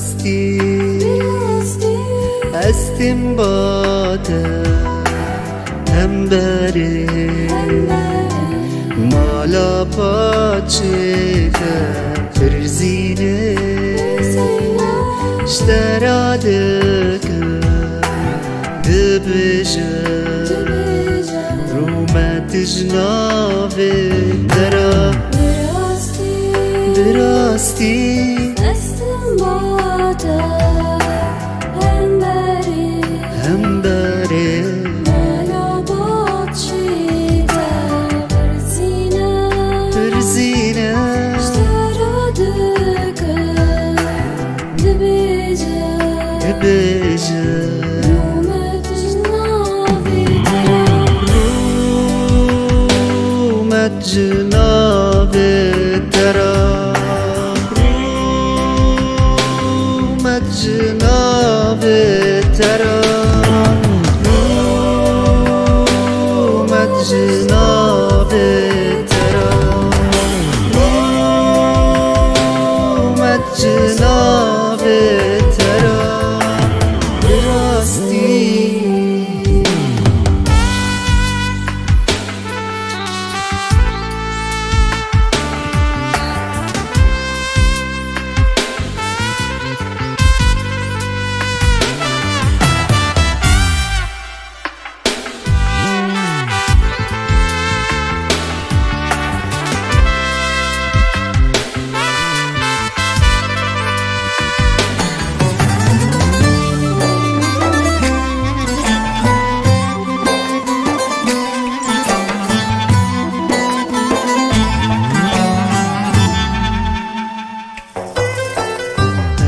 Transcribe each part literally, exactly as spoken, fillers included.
Rastî, ez tim ba te hemberê mala paçê te pirzîne ji te ra dikim. Dibêje, rûmet ji navê te ra. Bi rastî, bi rastî, ez tim ba te hemberê, hemberê mala paçê te pirzîne, pirzîne ji te ra dikim. Dibêje, dibêje, rûmet ji navê te ra. Rûmet ji navê te ra. Rûmet ji navê te ra. Rûmet ji navê te ra. Rûmet ji navê te ra. Bi rastî.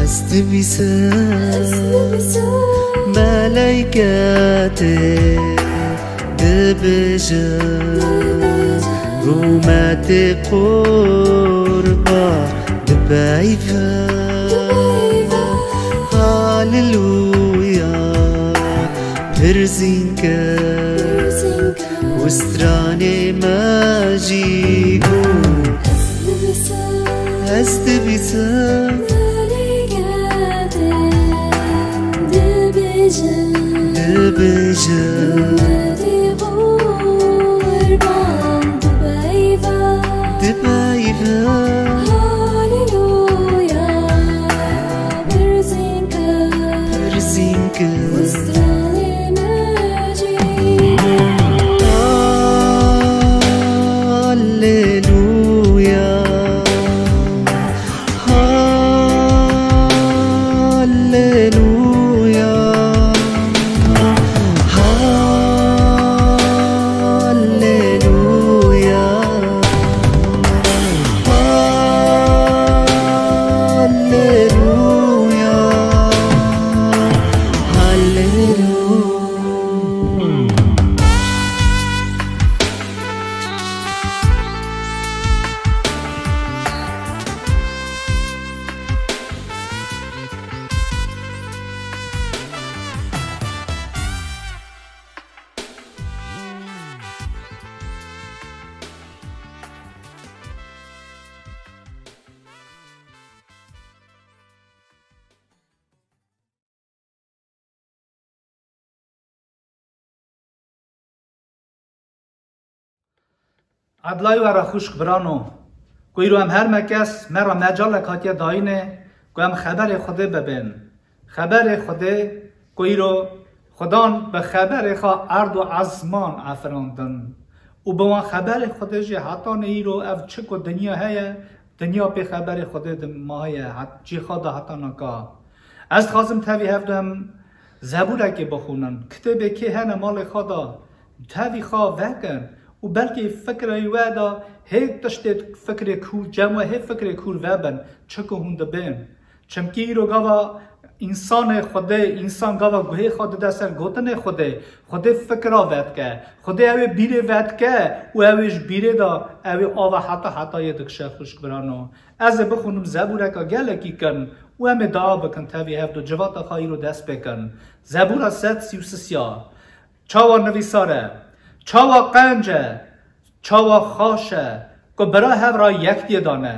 Ez dibîsim, ez dibîsim, meleyketê dibêjin, dibêjin, rûmetê qurban dibeyve, dibeyve. Haleluya, pirzîn ke, pirzîn ke. Û stranê me jî got. Ez dibîsim, ez dibîsim, meleyketê dibêjin, dibêjin, rûmetê qurban dibeyve, dibeyve. Haleluya, pirzîn ke, pirzîn ke. Û stranê me jî. Haleluya. Haleluya. Haleluya. Haleluya. Haleluya. Edlayî we re xwişk birano, ku îro em her me kes me re mecalek hatiye dayînê ku em xeberê Xwedê bibên. Xeberê Xwedê ku îro Xudan bi xeberê xwe erd û ezman efirandin û bi wan xeberê Xwedê jî hetanê îro ev çi ku dinya heye, dinya pê xeberê Xwedê di maye het-, cî xwe de hetana ka. Ez dixwazim tevî hevdu em Zebûrekê bixwînin. Kitêbê kê hene malê xwe de tevî xwe vekin û belkî fikrê we de hê tiştê fikrê kûr cem we hê fikrê kûr vebin, çi ku hûn dibên. Çimkî îro gava însanê Xwedê, însan gava guhê xwe dide ser gotinê Xwedê, Xwedê fikra vedike, Xwedê ew ê bîrê vedike û ew ê ji bîrê de ew ê ava heta hetayê dikişe xwişk birano. Ez ê bixwînim zebûreka gelekî kin û em ê dua bikin tevî hevdu civata xwe îro dest pê kin. Zebûra sed sî û sisiya. Çawa nivîsar e, çawa qenc e, çawa xaş e, ku bira hev ra yek tê dane.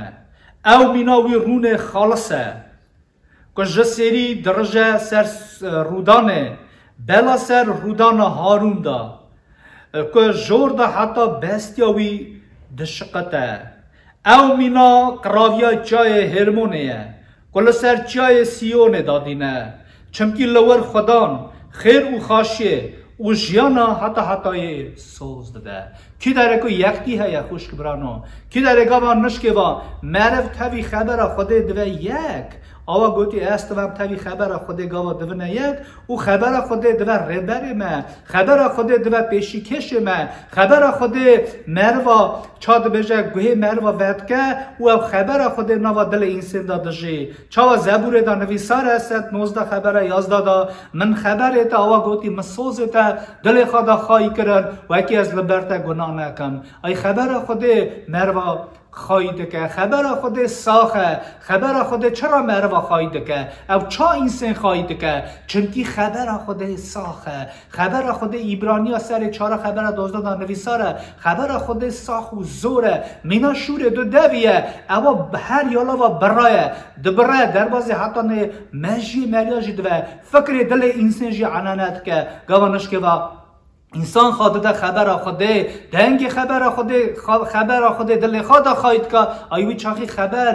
Ew mîna wî rûnê xalis e. Ku ji sêrî dirije ser s-, rûdanê, bela ser rûdana Harûn de, ku jor de heta bestiya wî dişiqite. Ew mîna qiraviya çiyayê Hêrmonê ye, ku li ser çiyayê Siyonê dadîne. Çimkî li wir Xudan xêr û xaşiyê û jiyana heta hetayê soz dide. Kî derê ku yektî heye, xwişk birano. Kî derê gava nişkê va, meriv tevî xebera Xwedê dive yek. Awa gotî, ez tivem tevî xebera Xwedê gava divine yek û xebera Xwedê dive rêberê me. Xebera Xwedê dive pêşîkêşê me. Xebera Xwedê meriva ça dibêje, guhê meriva vedike û ev xebera Xwedê nava dilê însên de dijî. Çawa Zebûrê de nivîsar e, sed nozdeh xebera yazda da, min xeberê te, awa gotî, min sozê te, dilê xwe de xayî kirin, wekî ez li ber te gunah nekim. Ay xebera Xwedê meriva xayî dike, xebera Xwedê sax e, xebera Xwedê çira meriva xayî dike? Ew ça însên xayî dike? Çimkî xebera Xwedê sax e. Xebera Xwedê Îbraniya serê çara xebera dozdeh da nivîsar e. Xebera Xwedê sax û zor e. Mîna şûrê du devî ye. Ewa her yalava bira ye. Dibire, derbazê heta nê mejiyê meriya jî dive. Fikrê dilê însên jî enane dike. Gava nişkê va, însan xwe dide xebera Xwedê, dengê xebera Xwedê, xa-, xebera Xwedê dilê xwe de xayî dike, ay wî çaxî xeber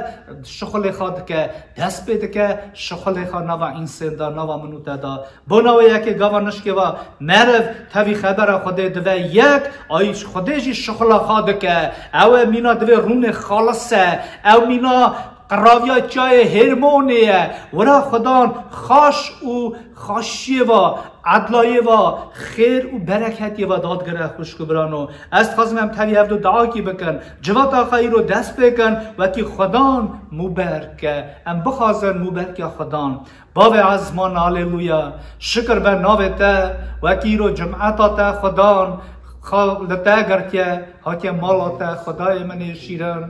şixulê xwe dike, dest pê dike, şixulê xwe nava însên de, nava min û te de. Bona wê yekê gava nişkê va, meriv tevî xebera Xwedê dive yek, ay Xwedê jî şixula xwe dike. Ew e mîna divê rûnê xalis e. Ew mîna qiraviya çiyayê Hêrmonê ye. Wira Xudan xaş û xaşiyê va, edlayê va, xêr û bereketiyê va dadigire, xwişk û birano. Ez dixwazim em tevî hevdu duakî bikin. Civata xwe îro dest pê kin, wekî Xudan mûber ke. Em bixwazin mûberkiya Xudan. Bavê ezman, aleluya. Şikir be navê te, wekî îro cimeta te Xudan, xa-, li te girtiye, hatiye mala te, Xwedayê min ê şîrin.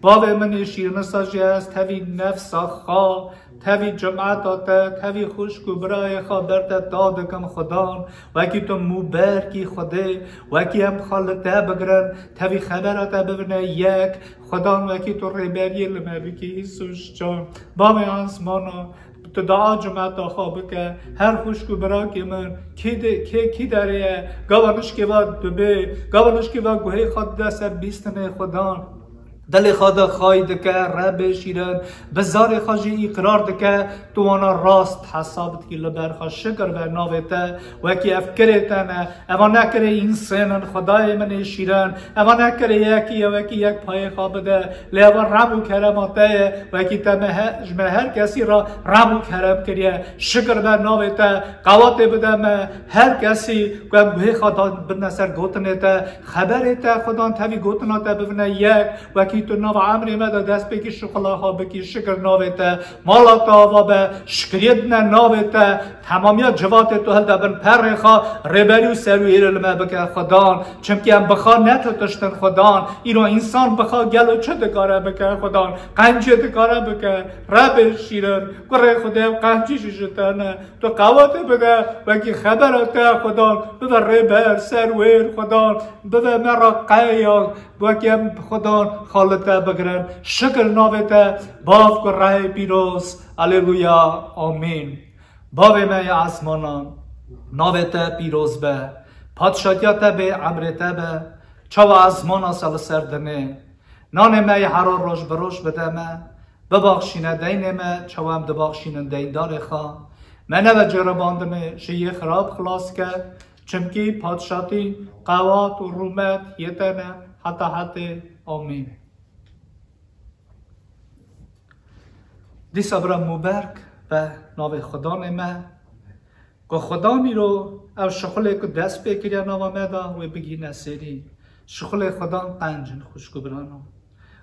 Bavê min ê şîrin, nisa jî ez tevî nefsa xwe, tevî cimeta te, tevî xwişk û birayê xwe ber te da dikim Xudan, wekî tu mûberkî Xwedê, wekî em xwe li te bigirin, tevî xebera te bibine yek, Xudan wekî tu rêberiyê li me bikî, Îsûs can. Bavê ezmana, tu dua cimeta xwe bike, her xwişk û birakê min, kê de, kê, kî derê ye, gava nişkê ve dibê, gava nişkê ve guhê xwe dide ser bîstinê Xudan. Dilê xwe de xayî dike, Rebê şîrin, bi zarê xwe jî îqrar dike, tu wana rast hesab dikî li ber xwe. Şikir be navê te, wekî ev kirê te ne, eva ne kirê însên in, Xwedayê min ê şîrin, eva ne kirê yekî ye, wekî yek payê xwe bide, lê eva rem û kerema te ye, wekî te me he-, ji me her kesî re rem û kerem kiriye. Şikir be navê te, qewatê bide me, her kesî ku em guhê xwe dan bidine ser gotinê te, xeberê te Xudan tevî gotina te bibine yek, wekî tu nava emrê me de destpêkî şixula xwe bikî, şikir navê te, mala te ava be, şikiriyê dine navê te, temamiya civatê tu hilde bin perê xwe, rêberî û serûyêrê li me bike Xudan, çimkî em bi xwe netitiştin Xudan, îro însan bi xwe gelo çi dikare bike Xudan, qencê dikare bike, Rebê şîrin, kurê Xwedê ew qencî jî ji te ne, Tu qewatê bide, wekî xebera te Xudan, bibe rêber, serwêr Xudan, bibe me re qeya, wekî em Xudan xwe li te bigirin. Şikir navê te, Bav ku rehê pîroz. Aleluya. Amîn. Bavê me ya esmanan, navê te pîroz be. Padşatiya te bê, emrê te be. Çawa esmana se li ser dinê. Nanê me yê hero roj bi roj bide me. Bibaxşîne deynê me, çawa em dibaxşînin deyndarê xwe. Me neve ceribandinê, ji yê xirab xilas ke, çimkî padşatî, qewat û rûmet yê te ne heta hetê. Amîn. Dîsa bira mûberk be navê Xudanê me. Ku Xudan îro ev şixulê ku dest pê kiriye nava me de, wê bigihîne sêrî. Şixulê Xudan qenc in, xwişk û birano.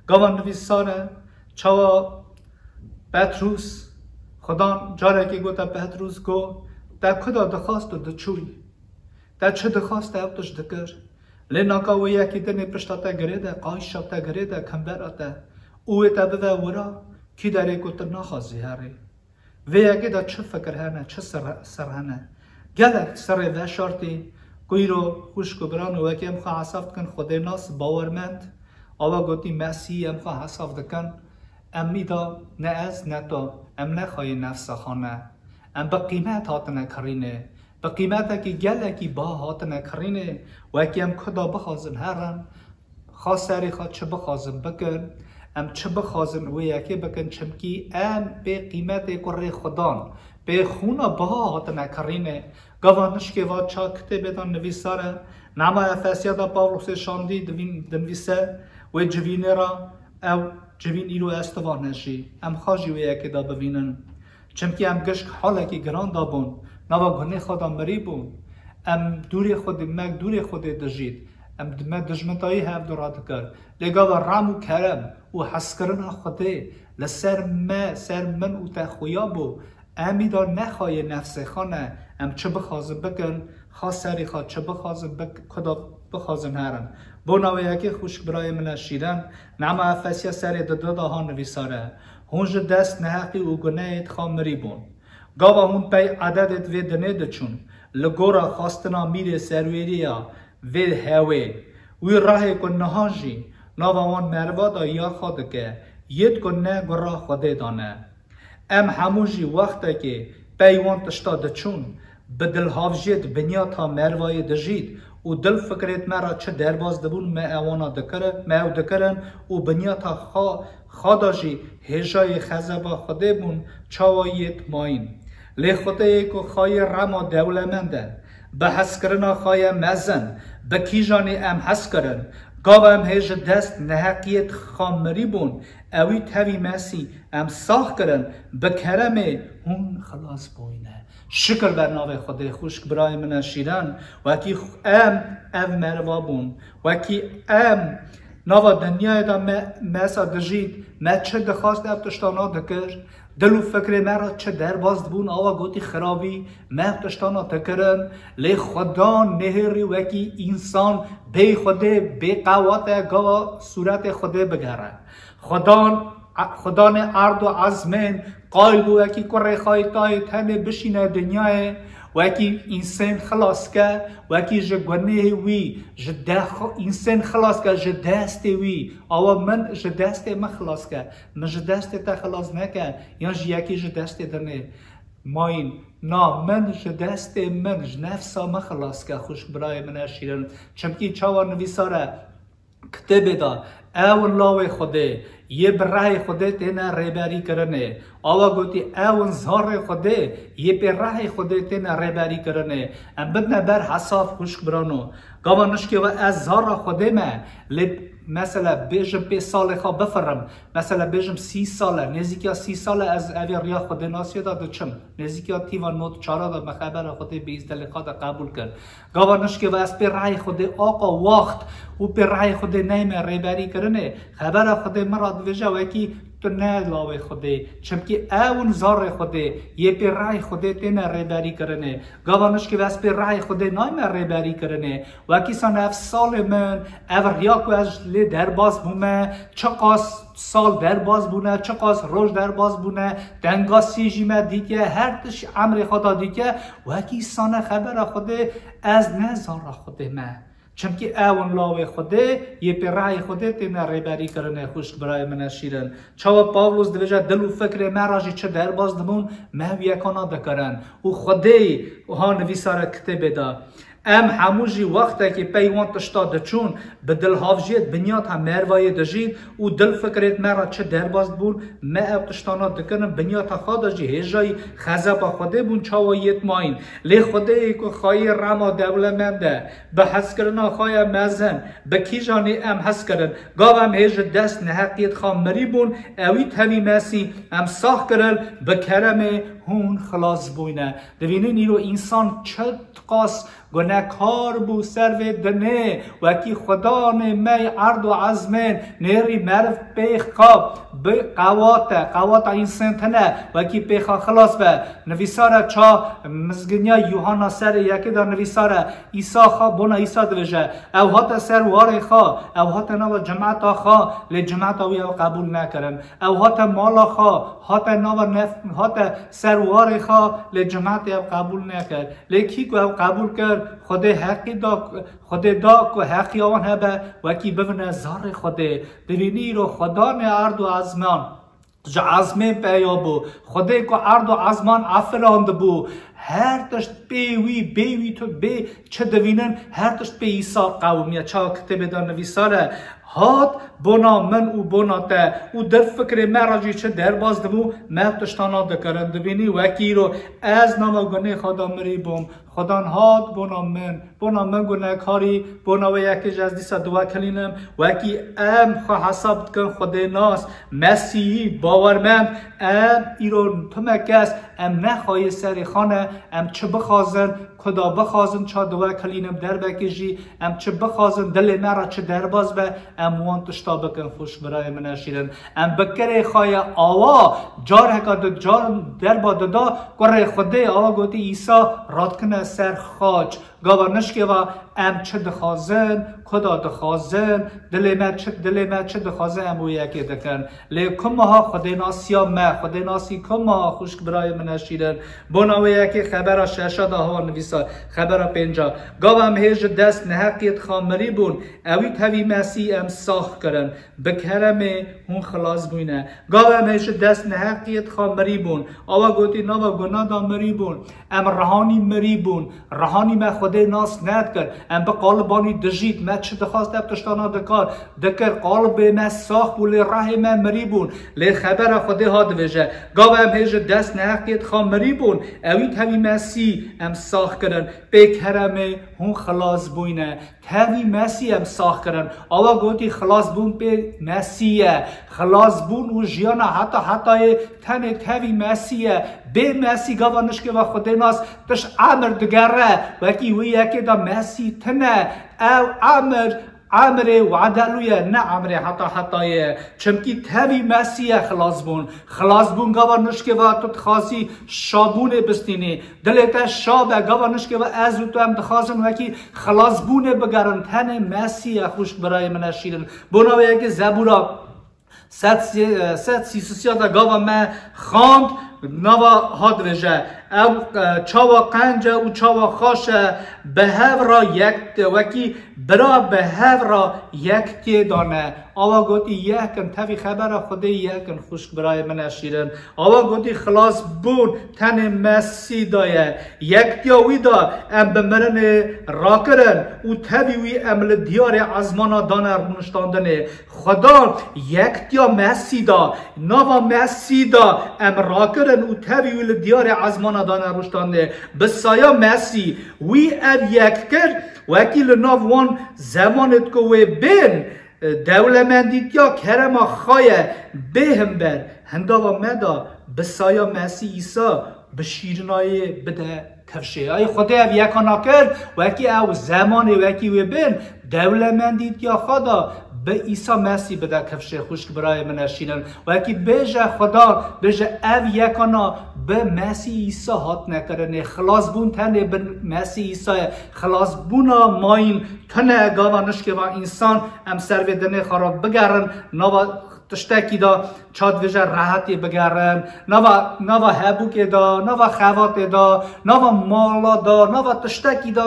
Gava nivîsar e, çawa Petrûs, Xudan carekê gote Petrûs, got, te ku da dixwast tu diçûyî. Te çi dixwast te ew tişt dikir. Lê naka wê yekî dinê pişta te girê de, qayşa te girê de, kimbera te. Û wê te bive wira, kî derê ku tu naxwazî herî. Vê yekê de çi fikir hene, çi sir, sir hene? Gelek sirê veşartî ku îro xwişk û biran û wekî em xwe hesab dikin, Xwedênas, bawermend, awa gotî Mesîhî em xwe hesab dikin. Em îda ne ez ne to, em ne xayê nefsa xwe ne. Em bi qîmet hatine kirînê. Bi qîmetekî gelekî biha hatine kirînê, wekî em kuda bixwazin herin, xwe serê xwe çi bixwazin bikin, em çi bixwazin wê yekê bikin, çimkî em pê qîmetê kurê Xudan, pê xûna biha hatine kirînê. Gava nişkê va ça kitêbê de nivîsar e, Nama Efesiya de Pawlosê şandî divîn-, dinivîse, wê civînê re ew civîn îro ez tu vane jî. Em xwe jî wê yekê de bivînin. Çimkî em gişk halekî giran de bûn, nava gunê xwe de mirî bûn. Em dûrê Xwedê, me dûrê Xwedê dijît. Em, me dijmitayî hev du re dikir. Lê gava rem û kerem û hezkirina Xwedê li ser me, ser min û te xuya bû. Em îda ne xayê nefsê xwe ne, em çi bixwazin bikin, xwe serê xwe çi bixwazin bik-, kuda bixwazin herin. Bona wê yekê xwişk birayê min e şîrin, Nama Efesiya serê di du de ha nivîsar e. Hûn ji dest neheqî û guneyêt xwe mirî bûn. Gava hûn pey ededêt vê dinê diçûn, li gora xwestina mîrê serwêriya vê hewê. Wî rehê ku niha jî nava wan meriva de ya xwe dike, yêt ku ne gura Xwedê de ne. Em hemû jî wextekê pey wan tişta diçûn, bi dilhavjiyêt binyata merivayê dijît û dil fikrêt me re çi derbas dibûn, me ewana dikirin, me ew dikirin û binyata xwe, xwe de jî hêjayê xezeba Xwedê bûn, çawa yêt mayîn. Lê Xwedêyê ku xayê rema dewlemend e, bi hezkirina xwe ye mezin, bi kîjanê em hez kirin, gava em hê ji dest neheqiyêt xwe mirî bûn, ewî tevî Mesî em sax kirin, bi keremê hûn xilas bûyne. Şikir ber navê Xwedê, xwişk birayê min e şîran, wekî em ev meriva bûn, wekî em nava dinyayê de me mesa dijît, me çi dixwast ev tiştana dikir, dil û fikrê me re çi derbas dibûn, awa gotî xirabî, me ev tiştana dikirin, lê Xudan nehêrî wekî însan bê Xwedê, bê qewat e, gava sûretê Xwedê bigere. Xudan, Xudanê erd û ezmên qayil bû wekî kurê xwe yê tayê tenê bişîne dinyayê, wekî însên xilas ke, wekî ji gunehê wî, ji deh-, însên xilas ke ji destê wî, awa min ji destê min xilas ke, min ji destê te xilas neke, yan jî yekî ji destê dinê mayîn, na min ji destê min, ji nefsa min xilas ke, xwişk birayê min e şîrin. Çimkî çawa nivîsar e, kitêbê de, ew in lawê Xwedê, yê bi rehê Xwedê têne rêberî kirinê. Awa gotî, ew in zarê Xwedê, yê pê rehê Xwedê têne rêberî kirinê. Em bidine ber hesab, xwişk birano. Gava nişkê ve ez zara Xwedê me, lê mesela bêjim pê salê xwe bifirim, mesela bêjim sî sal e, nêzîkiya sî sal e ez evê riya Xwedênasiyê de diçim. Nêzîkiya tîva nod çara de me xebera Xwedê bi îzdilê xwe de qebûl kir. Gava nişkê ve ez pê rehê Xwedê aqa waxt û pê rehê Xwedê neyme rêberî kirinê. Xebera Xwedê min re divêje wekî tu ne lawê Xwedê. Çimkî ew in zarê Xwedê, yê pê rehê Xwedê têne rêberî kirinê. Gava nişkê ve ez pê rehê Xwedê nayme rêberî kirinê. Wekî san ev salê min, ev riya ku ez lê derbas bûme, çiqas sal derbas bûne, çiqas roj derbas bûne, tengasî jî me dîtiye, her tişt emrê xwe da dîtiye, wekî sane xebera Xwedê ez ne zara Xwedê me. Çimkî ew in lawê Xwedê, yê pê rehê Xwedê têne rêberî kirinê, xwişk birayê min e şîrin. Çawa Pawlos divêje, dil û fikrê me re jî çi derbas dibûn, me ew yekana dikirin. Û Xwedê wiha nivîsare kitêbê de. Em hemû jî wextekî pey wan tişta diçûn, bi dilhavjiyêt binyata mervayê dijîn û dil fikrêt me re çi derbas dibûn, me ev tiştana dikirin, binyata xwe de jî hêjayî xezeba Xwedê bûn, çawa yêt mayîn. Lê Xwedêyê ku xayê rema dewlemend e, bi hezkirina xwe ye mezin, bi kîjanê em hez kirin, gav em hê ji dest neheqiyêt xwe mirî bûn, ewî tevî Mesî em sax kirin, bi keremê hûn xilas bûyne. Divînin îro însan çi qas gunekar bû ser vê dinê, wekî Xudanê me yê erd û ezmên nêrî meriv pê xwe bi qewat e, qewata însên tine, wekî pê xwe xilas be. Nivîsar e ça mizginiya Yuhanna serê yekê de nivîsar e, Îsa xwe bona Îsa divêje, ew hate ser warê xwe, ew hate nava cemeta xwe, lê cemeta wî ew qebûl nekirin. Ew hate mala xwe, hate nava nef-, hate ser warê xwe, lê cemaetê ew qebûl nekir. Lê kî ku ew qebûl kir, Xwedê heqî da, Xwedê da ku heqiya wan hebe, wekî bibine zarê Xwedê. Divînî îro Xudanê erd û ezman ji ezmên peya bû. Xwedê ku erd û ezman efirandibû, her tişt pê wî, bê wî tu bê çi divînin, her tişt pê Îsa qewimiye. Çawa kitêbê de nivîsar e, hat bona min û bona te û dir fikrê me re jî çi derbas dibû, me tiştana dikirin. Dibînî wekî îro ez nava gunê xwe de mirî bûm. Xudan hat bona min, bona min gunekarî, bona wê yekê ji ez dîsa diwekilînim. Wekî em xwe hesab dikin Xwedê nas, Mesîhî, bawermend, em îro tune kes, em nexayê serê xane, em çi bixwazin, kuda bixwazin, ça diwekilînim derbekê jî, em çi bixwazin, dilê me re çi derbas be, em wan tişta bikin, xwişk birayê min e şîrin. Em bi kirê xwe ye awa, careka di car derba dida, kurê Xwedê awa gotî Îsa, ratkine ser xaç. Gava nişkê va em çi dixwazin, kuda dixwazin, dilê me çi, dilê me çi dixwaze em wê yekê dikin. Lê kumaha Xwedênasiya me, Xwedênasî kumaha xwişk birayê min e şîrin. Bona wê yekê xebera şeşa de hawa nivîsa, xebera pênca. Gava em hê ji dest neheqiyê dixa mirî bûn, ewî tevî Mesî em sax kirin. Bi keremê hûn xilas bûyne. Gava em hê ji dest neheqiyê dixa mirî bûn. Awa gotî nava guna da mirî bûn. Em rihanî mirî bûn. Rihanî me Xwedê nas nedikir. Em bi qalibanî dijît. Me çi dixwast ev tiştana dikar, dikir. Qalibê me sax bû, lê rehê me mirî bûn. Lê xebera Xwedê ha divêje. Gava em hê ji dest neheqiyê dixa mirî bûn. Ewî tevî Mesî em sax kirin. Pê keremê hûn xilas bûyne. Tevî Mesî em sax kirin. Awa gotî xilasbûn pê Mesî ye. Xilasbûn û jiyana heta hetayê tenê tevî Mesî ye. Bê Mesî gava nişkê ve Xwedê nas tişt emir digere. Wekî wê yekê de Mesî tine. Ew emir, emirê wadelû ye, ne emirê heta hetayê ye. Çimkî tevî Mesî ye xilasbûn. Xilasbûn gava nişkê ve tu dixwazî şabûnê bistînî. Dilê te şa be, gava nişkê ve ez û tu em dixwazin wekî xilasbûnê bigerin. Tenê Mesî ye, xwişk birayê min e şîrin. Bona wê yekê Zebûra sed sî-, sed sî sisiya de gava me xand, nava ha divêje. Ew, e, çawa qenc e û çawa xaş e, bi hev re yek, wekî bira bi hev re yek tê dane. Awa gotî yek in, tevî xebera Xwedê yek in, xwişk birayê min e şîrin. Awa gotî xilasbûn tenê Mesî de ye. Yektiya wî de em bi mirinê rakirin û tevî wî em li diyarê ezmana dane rûniştandinê. Xudan yektiya Mesî de, nava Mesî de em rakirin û tevî wî li diyarê ezmana dane rûniştandinê. Bi saya Mesî wî ev yek kir, wekî li nav wan zemanê ku wê bên, dewlemendîtiya kerema xwe ye bê himber, hindava me de bi saya Mesî Îsa bi şîrinayê bide kifşê. Ay Xwedê ev yekana kir, wekî ew zemanê wekî wê bên, dewlemendîtiya xwe de bi Îsa Mesî bide kifşê, xwişk birayê min e şîrin. Wekî bêje Xuda, bêje ev yekana bi Mesî Îsa hatine kirinê. Xilasbûn tenê bi Mesî Îsa ye. Xilasbûna mayîn tune gava nişkê va însan em ser vê dinê xwe re bigerin, nava tiştekî de ça divêje rehetê bigerin, nava, nava hebûkê de, nava xevatê de, nava mala de, nava tiştekî de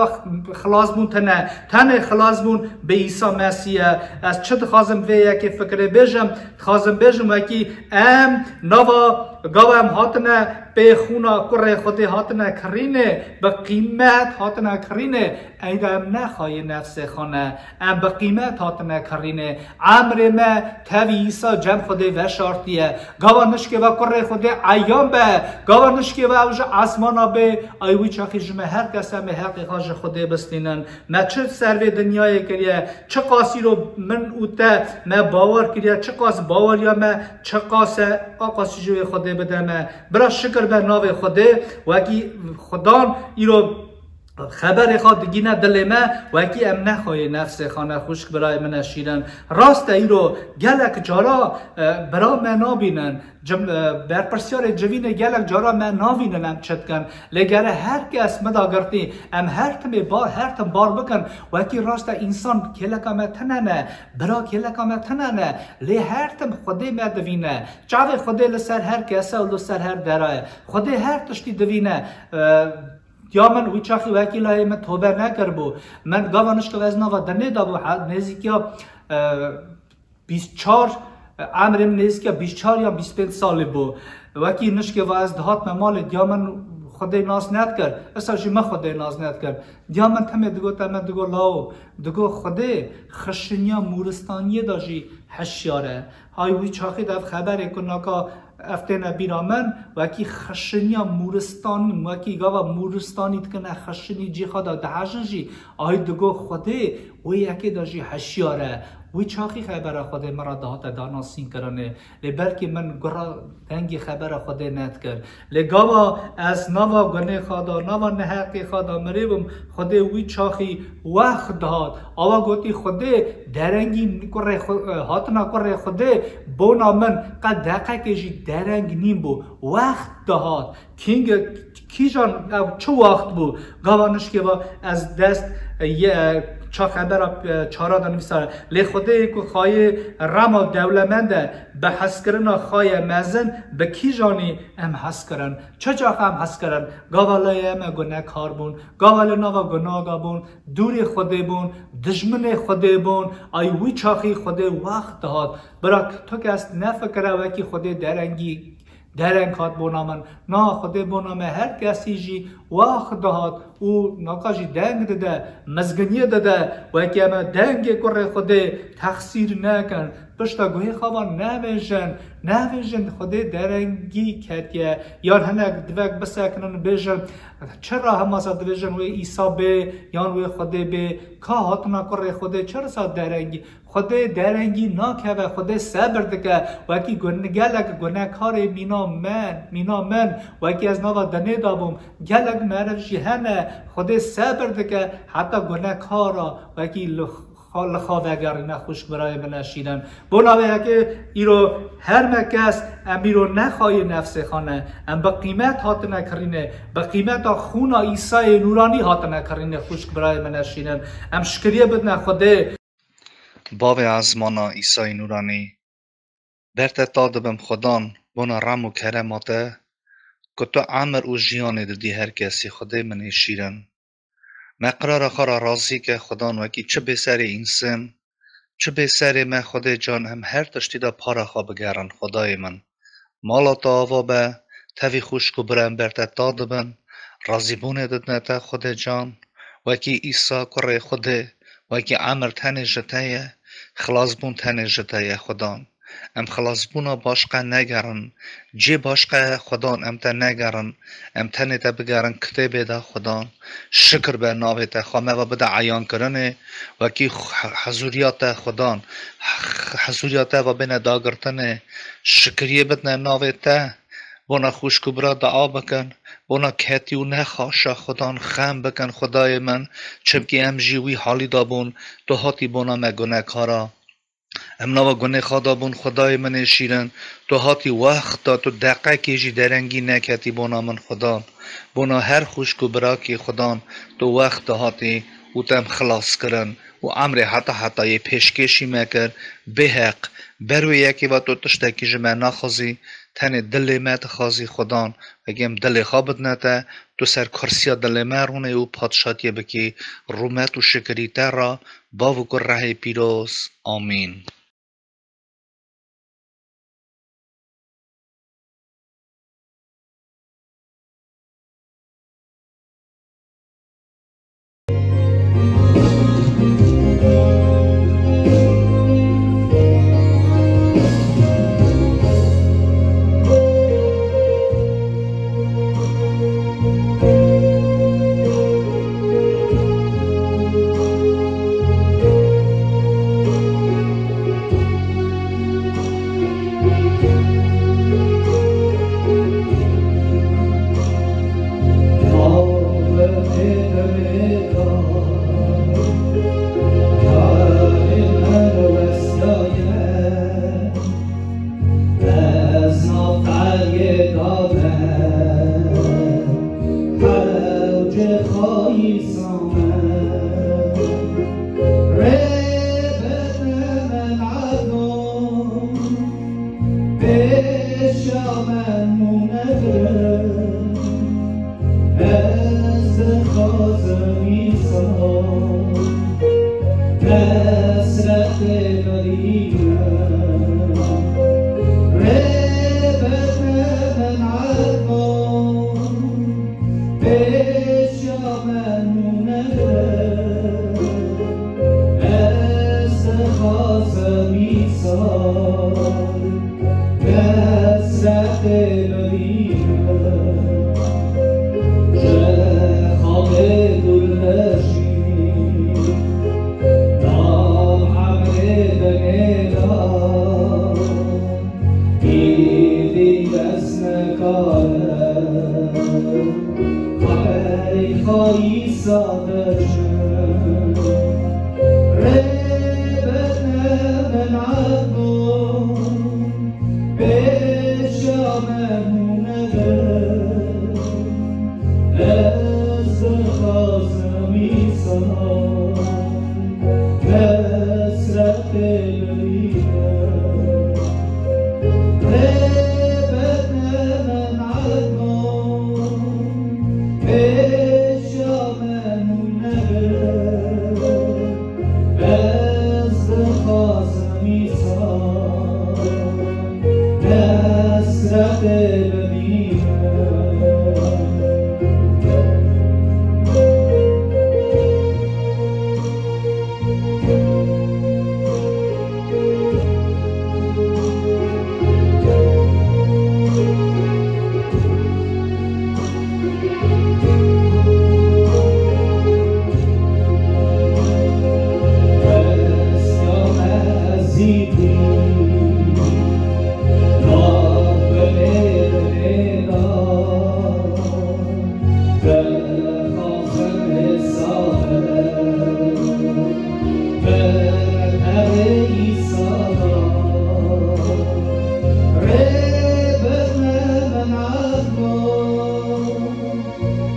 xilasbûn tune. Tenê xilasbûn bi Îsa Mesî ye. Ez çi dixwazim vê yekê fikirê bêjim? Dixwazim bêjim wekî em nava gava em hatine pê xûna kurê Xwedê hatine kirînê, bi qîmet hatine kirînê. Eyda em nexayê nefsê xwe ne. Em bi qîmet hatine kirînê. Emrê me tevî Îsa cem Xwedê veşartiye. Gava nişkê ve kurê Xwedê eyan be. Gava nişkê ve ew ji esmana bê. Ay wî çaxî ji me her kes em ê heqê xwe ji Xwedê bistînin. Me çi ser vê dinyayê kiriye? Çiqas îro min û te me bawer kiriye? Çiqas baweriya me çiqas e? Aqas ji wê Xwedê bide me. Bira şikir be navê Xwedê. Wekî Xudan îro xeberê xwe digîne dilê me, wekî em nexweyê nefsê xwe ne, xwişk birayê min e şîrin. Rast e, îro gelek cara, e, bira me nabînin. Cim-, e, berpirsiyarê civînê gelek cara me navînin em çi dikin. Lê gere her kes min da girtî, em her timê bar, her tim bar bikin. Wekî rast e, însan kêleka me tine ne, bira kêleka me tine ne. Lê her tim Xwedê me divîne. Çavê Xwedê li ser her kes e û li ser her dera ye. Xwedê her tiştî divîne. E, Ya min wî çaxî wekî layê min tobe nekiribû. Min gava nişkeve ez nava dinê de bû, he-, nêzîkiya, e, bîst çar, Emrê min nêzîka bîst çar yan bîst pênc salî bû. Wekî nişkê va ez dihatme malê, diya min Xwedê nas nedikir. Esa jî min Xwedê nas nedikir. Diya min temê digot, temê digot, lawo, digot, Xwedê xişiniya mûristaniyê de jî hişyar e. Hay wî çaxî de ev xeberê ku naka ev têne bîra min, wekî xişiniya mûristanî, wekî gava mûristanî dikine xişinî cî xwe de dihejin jî, ay digot, Xwedê wê yekê de jî hişyar e. Wî çaxî xebera Xwedê min re dihate danasînkirinê. Lê belkî min gura dengê xebera Xwedê nedikir. Lê gava ez nava gunê xwe de, nava neheqê xwe de mirê bim, Xwedê wî çaxî wext dihat. Awa gotî, Xwedê derengî kurê xwe, hatina kurê Xwedê bona min qet deqekê jî dereng nîn bû. Wext dihat. Kînge, kîjan ev çi wext bû? Gava nişkê va ez dest, e, ye, ça xebera, e, çara de nivîsare. Lê Xwedê ku xayê rema dewlemend e, bi hezkirina xayê mezin, bi kîjanî em hez kirin? Çi çax em hez kirin? Gava lê em e gunekar bûn, gava li nava gunaga bûn, dûrê Xwedê bûn, dijminê Xwedê bûn, ay wî çaxî Xwedê wext dihat. Bira, tu kes nefikire wekî Xwedê derengî dereng hat bona min. Na, Xwedê bona me her kesî jî wext dihat û naka jî deng dide, mizginiyê dide. Wekî em ê dengê kurê Xwedê texsîr nekin. Pişta guhê xwe van nevêjin, nevêjin Xwedê derengî ketiye. Yan hinek divek bisekinin bêjin, çira hemasa divêjin wê Îsa bê, yan wê Xwedê bê? Ka hatina kurê Xwedê çirisa derengî? Xwedê derengî nakeve, Xwedê sebir dike. Wekî gun-, gelek gunekarê mîna min, mîna min, wekî ez nava dinê de bûm. Gelek meriv jî hene, Xwedê sebir dike, heta gunekara wekî li xa-, li xwe vegerîne, xwişk birayê min e şîrin. Bona vê yekê îro her me kes, em îro ne xayê nefsê xwe ne. Em bi qîmet hatine kirînê, bi qîmeta xûna Îsayê Nûranî hatine kirînê, xwişk birayê min e şîrin. Em şikiriyê bidine Xwedê. Bavê ezmana Îsayê Nûranî, ber te ta dibim Xudan, bona rem û kerema te, ku tu emir û jiyanê didî her kesî, Xwedê min ê şîrin. Me qirara xwe re razî ke Xudan, wekî çi bê serê însan, çi bê serê me, Xwedê can, em her tiştî de para xwe bigerin, Xwedayê min. Mala te ava be, tevî xwişk û bira em ber te ta dibin, razîbûnê didine te, Xwedê can, wekî Îsa kurê Xwedê, wekî emir tenê ji te ye, xilasbûn tenê ji te ye, Xudan. Em xilasbûna başqe negerin, cê başqe Xudan em te negerin, em tenê te bigerin kitêbê de, Xudan. Şikir be navê te, xwe me ve bide eyankirinê, wekî he-, hezûriya te, Xudan. He-, hezûriya te ve bêne dagirtinê, şikiriyê bidine navê te. Bona xwişk û bira dua bikin, bona ketî û nexaşa Xudan xem bikin, Xwedayê min, çimkî em jî wî halî de bûn, tu hatî bona me gunekara. Em nava gunê xwe de bûn, Xwedayê min ê şîrin, tu hatî wext da, tu deqekê jî derengî neketî bona min, Xudan. Bona her xwişk û birakî, Xudan, tu wext dihatî û tu em xilas kirin û emrê heta hetayê pêşkêşî me kir, bêheq, ber wê yekê ve tu tiştekî ji me naxwazî, tenê dilê me dixwazî, Xudan. Wekî em dilê xwe bidine te, tu ser kursiya dilê me rûnê û padşatiyê bikî, rûmet û şikirî te re, Bav û Kur rehê pîroz. Amîn. Pêşa me hûn nebe, ez dixwazim îsal, hesretê bibînim. Rêbet me men Ednan, pêşa me hûn nebe. Ez dixwazim îsal hesretê bibînim.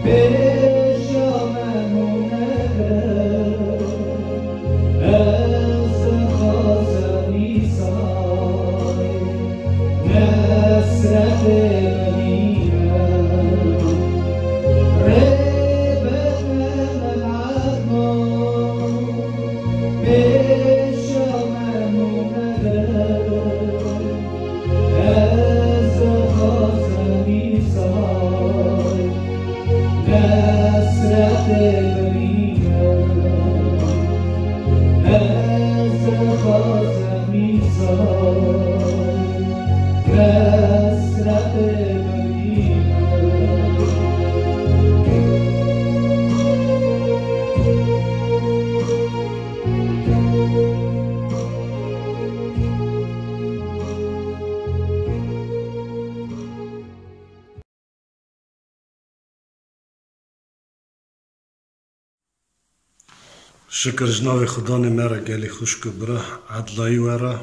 Pêşa me hûn nebe, ez dixwazim îsal hesretê bibînim. Rêbet me men Ednan, pêşa me hûn nebe. Ez dixwazim îsal hesretê bibînim. Ez dixwazim îsal hesretê bibînim. Şikir ji navê Xudanê me re gelî xwişk û bira edlayî we re.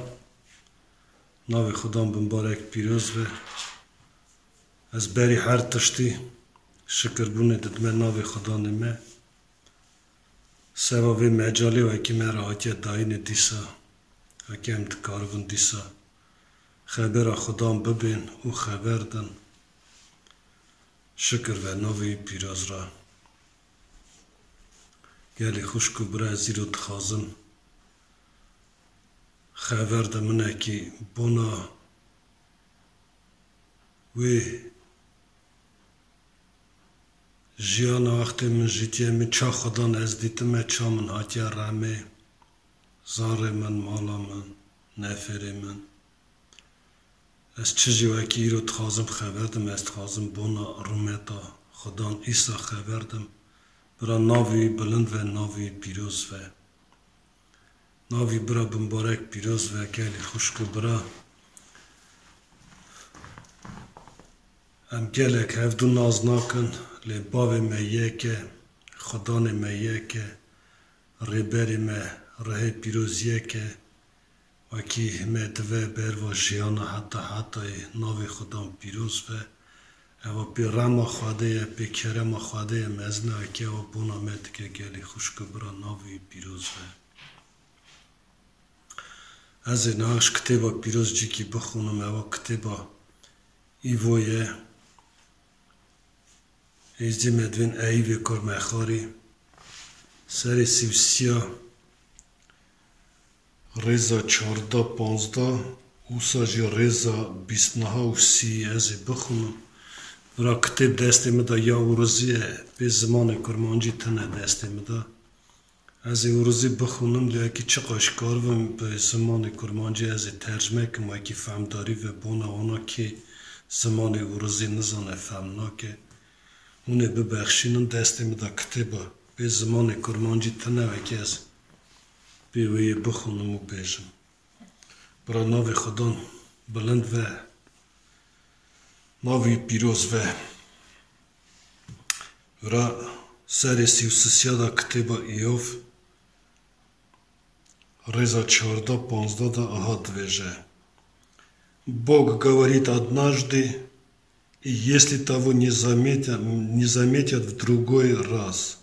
Navê Xudan bimbarek pîroz be. Ez berî her tiştî şikirbûnê didime navê Xudanê me. Seba vê mecalê wekî me re hatiye dayînê dîsa, wekî em dikaribin dîsa xebera Xudan bibên û xeber din. Şikir ve navê wî pîroz re. Gelî xwişk û bira, ez îro dixwazim xeber de minekî bona wê jiyana wextê min jîtiye, min ça Xudan ez dîtime, ça min hatiye remê, zarê min, mala min, neferê min. Ez çi jî wekî îro dixwazim xeber dim, ez dixwazim bona rûmeta Xudan îsa xeber dim. Bira navê wî bilind ve, navê wî pîroz ve. Navê wî bira bimbarek pîroz ve, gelî xwişk û bira. Em gelek hevdû nas nakin, lê bavê me yek e, Xudanê me yek e, rêberê me, rihê pîroz yek e. Wekî me dive ber va jiyana heta hetayê, navê Xudan pîroz be. Ewa pê rema Xwedê ye, pê kerema Xwedê ye, mezin e, wekî ewa bona me dike, gelî xwişk û bira, navê wî pîroz be. Ez ê niha ji kitêba pîroz cîkî bixwînim, ewa kitêba Îvo ye. Êzdî me divên Eyîvê Kurmexarî, serê sî û sîya, rêza çardeh panzdeh, wisa jî rêza bîst neha û sî ez ê bixwînim. Bira kitêb destê min de ya ûrizî ye, pê zimanê kurmancî tine destê min de. Ez ê ûrizî bixwînim, lê wekî çiqas karibim bi zimanê kurmancî ez ê tercime kim, wekî fehmdarî ve bona wana kê zimanê ûrizî nizane, fehm nake. Hûn ê bibexşînin, destê min de kitêba pê zimanê kurmancî tine, wekî ez pê wê yê bixwînim û bêjim. Bira navê Xudan bilind ve, navê wî pîroz ve. Bira serê sî û sisiya de kitêba Îyov. Rêza çardeh panzdeh de aha dibêje: Бог говорит однажды, и если того не заметят, не заметят в другой раз,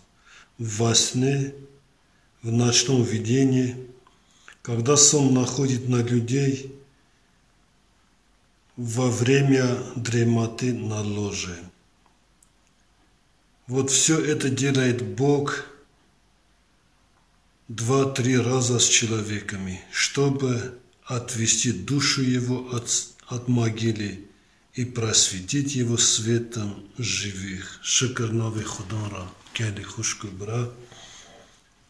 во сне, в ночном видении, когда сон находит на людей, во время дремоты на ложе. Вот всё это делает Бог два-три раза с человеками, чтобы отвести душу его от, от могилы и просветить его светом живых. Şikir navê Xudan ra, gelî xwişk û bira.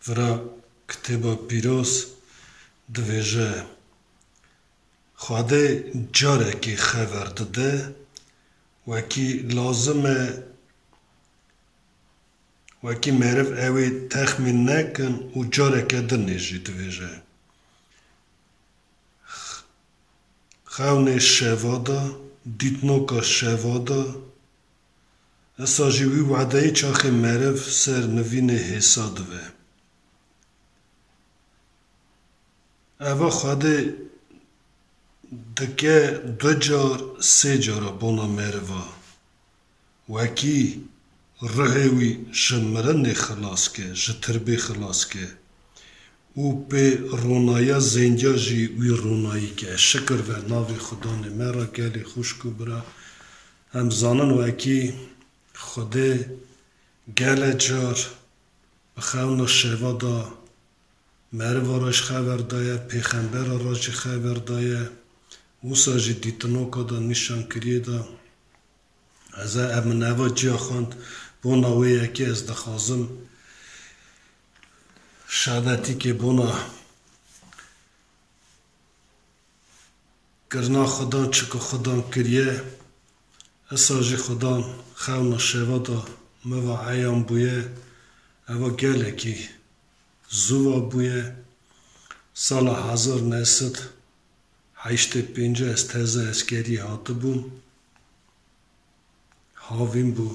Vira kitêba pîroz divêje, Xwedê carekê xever dide, wekî lazim e, wekî meriv ew ê texmîn nekin û careke din ê jî divêje. Xewnê şeva de, dîtnoka şeva de, esa jî wî wedeyî çaxê meriv ser nivînê hêsa dibe. Eva Xwedê dike du car, sê cara bona meriva. Wekî ruhê wî ji mirinê xilas ke, ji tirbê xilas ke û pê ronaya zênca jî wî ronayî ke. Şikir ve navê Xudanê me re, gelê xwişk û bira. Em zanin wekî Xwedê gele car bi xewna şeva de meriva re jî xever daye, pêxembera re jî xever daye, wisa jî dîtinoka de nîşan kiriyê de. Ez ê, ev min eva ciya xwend, bona wê yekê ez dixwazim şadetîkê bona kirina Xudan, çi ku Xudan kiriye, esa jî Xudan xewna şeva de min ve eyan bûye, eva gelekî zû ve bûye. Sala hezar neh sed heştê pêncî ez teze eskeriyê hatibûm. Havîn bû.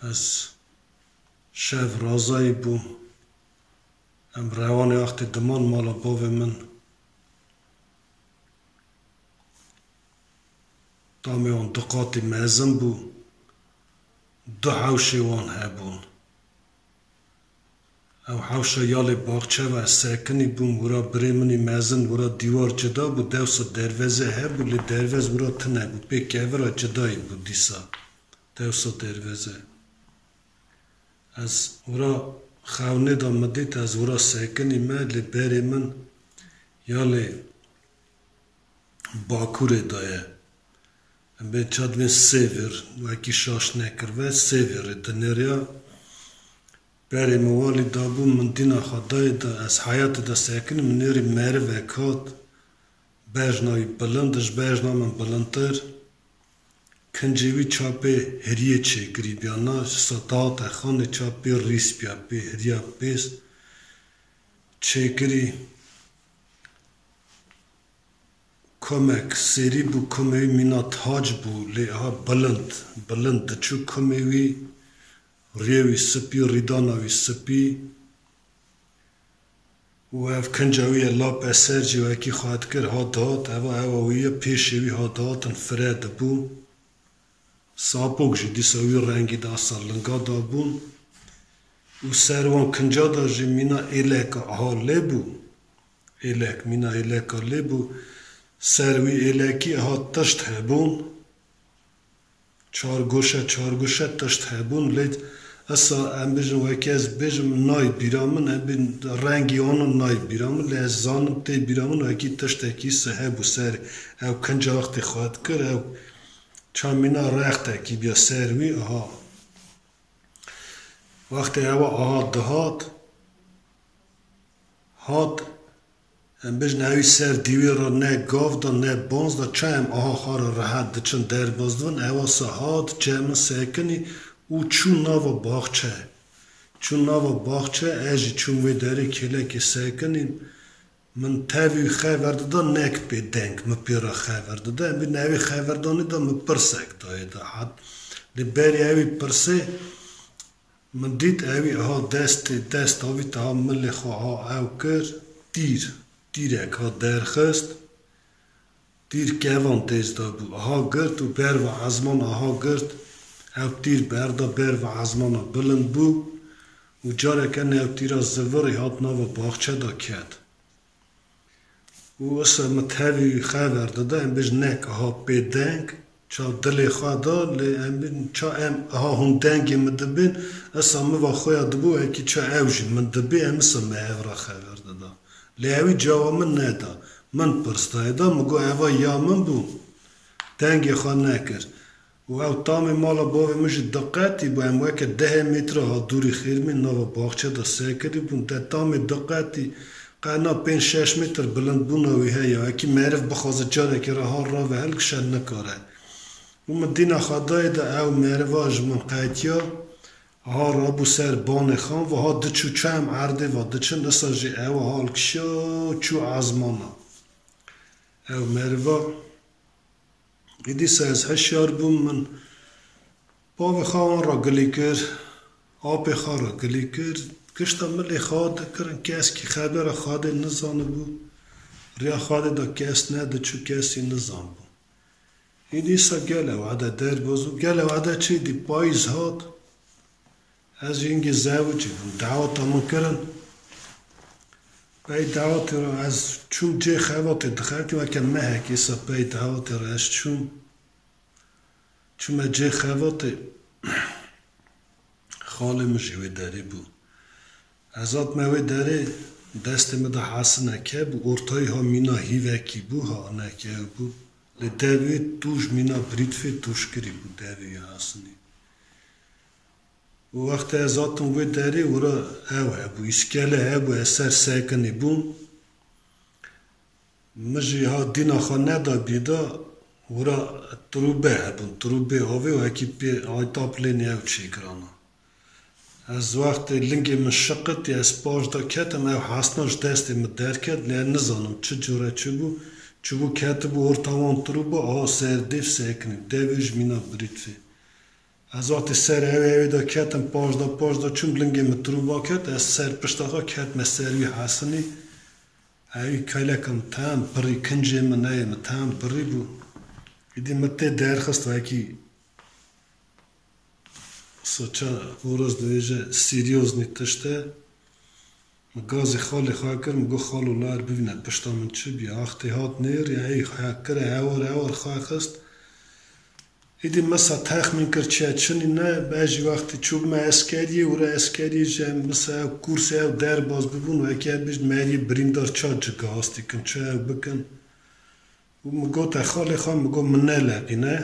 Ez şev razayî bûm. Em rewanê wextê diman mala bavê min. Tamê wan du qatî mezin bû. Du hewşê wan hebûn. Ew hewşa ya lê baxçe ve ez sekinî bûm, wira birê min î mezin, wira dîwar cida bû, dewsa derveze hebû, lê dervez wira tune bû, pê kevira cidayî bû dîsa. Dewsa derveze. Ez wira xewnê de min dît, ez wira sekinî me, lê berê min ya lê bakurê de ye. Em bên çad bên sê vêr, wekî şaş nekiribe, sê vêrê dinêriya. Berê min walî dabû, min dîna xwe dayê de, ez heyatê de sekinî, min nêrî merivek hat, bejna wî bilind, ji bejna min bilindtir. Kincê wî çapê hiriyê çêkirî biya, na ji seta te xanê çapê rîs biya, pê hiriya pês çêkirî. Komek sêrî bû, komê wî mîna tac bû, lê aha bilind, bilind diçû komê wî, riyê wî spî, rîdana wî spî. Û ev kinca wî ye, lape ser jî wekî xwe dikir, hat dihat, eva, ewa wî ye, pêşê wî hat dihatin, fire dibû. Sapok jî dîsa wî rengî de asa linga dabûn. Û ser wan kinca de jî mîna êleka aha lê bû. Êlek, mîna êleka lê bû. Ser wî êlekî aha tişt hebûn. Çar goşe, çar goşe tişt hebûn, lê esa em bêjin, wekî ez bêjim, nayê bîra min, em bên rengî wana nayê bîra min, lê ez zanim tê bîra min, wekî tiştekî se hebû ser ew kinca wextê xwe dikir, ew çamîna rextekî biya ser wî, aha. Wextê ewa aha dihat, hat, em bêjin ewî ser dîwê re ne gav da, ne banz da, çi em aha xwe re rehet diçin derbas dibin, ewa se hat, cem min sekinî û çû nava baxçe. Çû nava baxçe, ez jî çûm wê derê kêlekê sekinîm. Min tevî xever dida, nek pê deng, min pê re xever dida. Em bêjin ewî xeverdanê de min pirsek dayê de hat. Lê berî ewî pirsê, Min dît ewî aha destê dest avît aha milê xwe aha ew kir, tîr, tîrek ha derxist. Tîr kevan têz de bû. Aha girt û berva ezman aha girt. Ew tîr berda berva ezmana bilind bû û careke ne ew tîra zivirî hat nava baxçe de ket. Û wisa min tevî xever dida, em bêjin nek aha pê deng, ça dilê xwe da, lê em bêjin ça em aha hûn dengê min dibên, esa min va xwe ya dibû, wekî ça ew jî min dibê, em esa me ev ra xever dida. Lê ewî cava min neda. Min pirs dayê da, min got, eva ya min bû. Dengê xwe nekir. Û ew tamê mala bavê min jî diqetî bû, em weke dehê metre ha dûrî xêrmîn nava baxçe de sekirî bûn. De tamê diqetî, qe na pênc şeş metr bilindbûna wî heye. Wekî meriv bixwaze carekê re ha rave hilkişe nikare. Û min dîna xwe dayê de ew meriva ji min qetiya, ha rabû ser banê xan ve ha diçû çem erdê ve diçin, disa jî ew ha hilkişiya çû ezmana. Ew meriva Êdî se ez hişyar bûm, min bavê xwe wan re gilî kir, apê xwe re gilî kir, gişta milê xwe dikirin, keskî xebera Xwedê nizanibû, riya Xwedê de kes nediçû, kesî nizanbû. Êdî se gele wede derbaz û gele wede çêdî payîz hat, ez jî hingê zewicî bûm, daweta min kirin. Pey dawetê re ez çûm cê xebatê dixebitî, weke mehekê se pey dawetê re ez çûm. Çûme cê xebatê, xalê min jî wê derê bû. Ez hatime wê derê, destê min de hesineke bû, ortayî ha mîna hîvekî bû, ha ineke bû. Lê devê tûj mîna brîtfê tûj kirî bû devê hesinî. Û wextê ez hatim wê derê, wira ew hebû, îskele hebû, ez ser sekinî bûm. Min jî ha dîna xwe neda bîda, wira trûbe hebûn, trûbê avê û wekî pê aytap lê nî ew çêkirana. Ez wextê lingê min şiqitî, ez paş de ketim, ew hesna ji destê min derket, lê ez nizanim çi cure çi bû, çi bû ketibû orta wan trûba, aha ser dêv sekinî, devê ji mîna birîtfê. Ez wextê ser ewê ewê de ketim, paş de paş de çûm, lingê min trûba ket, ez ser pişta xwe ketime ser wî hesinî. Ewî keleka min tam birî, kincê min neyê min tam birî bû. Îdî min tê derxist wekî soça horoz dibêje serîoznî tişt e. Min gazê xalê xwe kir, min got, "Xalo, lar bivîne pişta min çi bî?" Axtê hat nêr, ya ey xwe kire, ewar ewar xwe xist. Îdî min sa texmîn kir çiye çi nîne, ez jî wextê çûbime eskeriyê, wira eskeriyê jî em min sa ew kursê ew derbas bibûn, wekî em bêjin meriyê birîndar ça cigihaz dikin, ça ew bikin. Û min gote xalê xwe, min got, "Min neleqîne."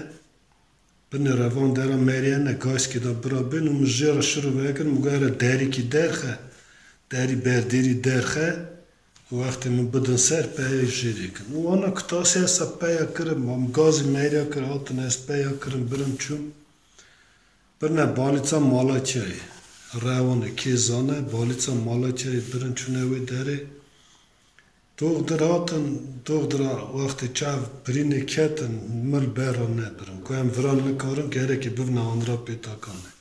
Binê re van dera meriye ne, gayskê de bira bên û min jê re şiro vekir, min got, "Here derîkî derxe, derî berdêrî derxe, wextê min bidin ser peyê jêrê kin." Û wana kitasiye se peya kirin, ma min gazî meriya kir, hatin ez peya kirin, birin çûm. Birine balîça Malatyayê, rewanê kê zane, balîça Malatyayê birin çûne wê derê. Doxdir hatin, doxdira wextê çav birînê ketin, mil berra nebirin. Ku em vira nikarin, gerekê bivine handira pêtakanê.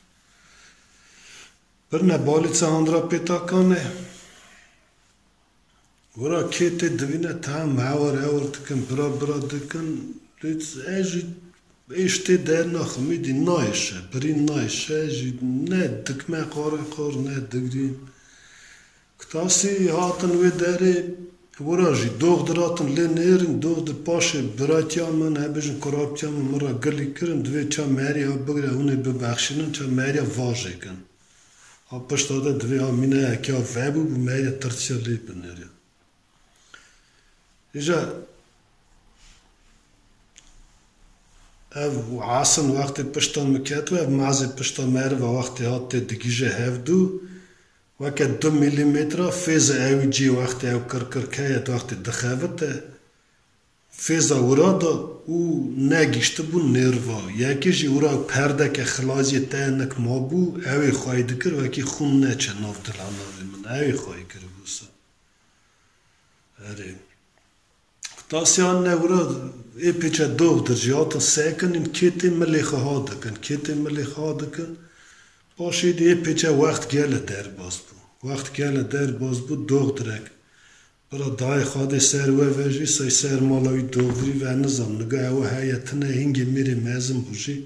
Birine balîça handira pêtakanê. Wira kê tê divîne, tam hewar hewar dikin, bira bira dikin. Lê ez jî êş tê dernaxim, îdî nayêşe, birîn nayêşe, jî ne dikme qare qar, ne digrîn. Kitasî hatin wê derê, wira jî doxdir hatin lê nêrin, doxdir paşê biratiya min, hebêjin kurabtiya min, min re gilî kirin, divê ça meriya bigre, hûn ê bibexşînin, ça meriya vajê kin. Ha pişta de divê ha mîna yekê ha vebû, bû meriya tirsiya lê binêrî. Îja ev hesin wextê pişta min ketibû, ev mezê pişta meriva wextê hat tê digîje hevdû, weke du mîlîmetra fêza ewî cî wextê ew kirkirkeye wextê dixebite, fêza wira da û negihiştibû nêrva. Yekê jî wira perdeke xilaziyê te nik mabû, ewê xwayî dikir, wekî xûn neçe nav dila navê min. Ewê xwayî kiribû se. Erê. Tasya ne wira ê pêçe doxdir jî hatin sekinîn, kê tê milê xwe ha dikin, kê tê milê xwe ha dikin. Paşê dê pêçe wext gele derbas bû. Wext gele derbas bû, dox direk. Bira dayê Xadê ser we ve jî, say ser mala wî doxvirî ve nizam. Niga ewe heye tine hingê mêrê mezin bû jî,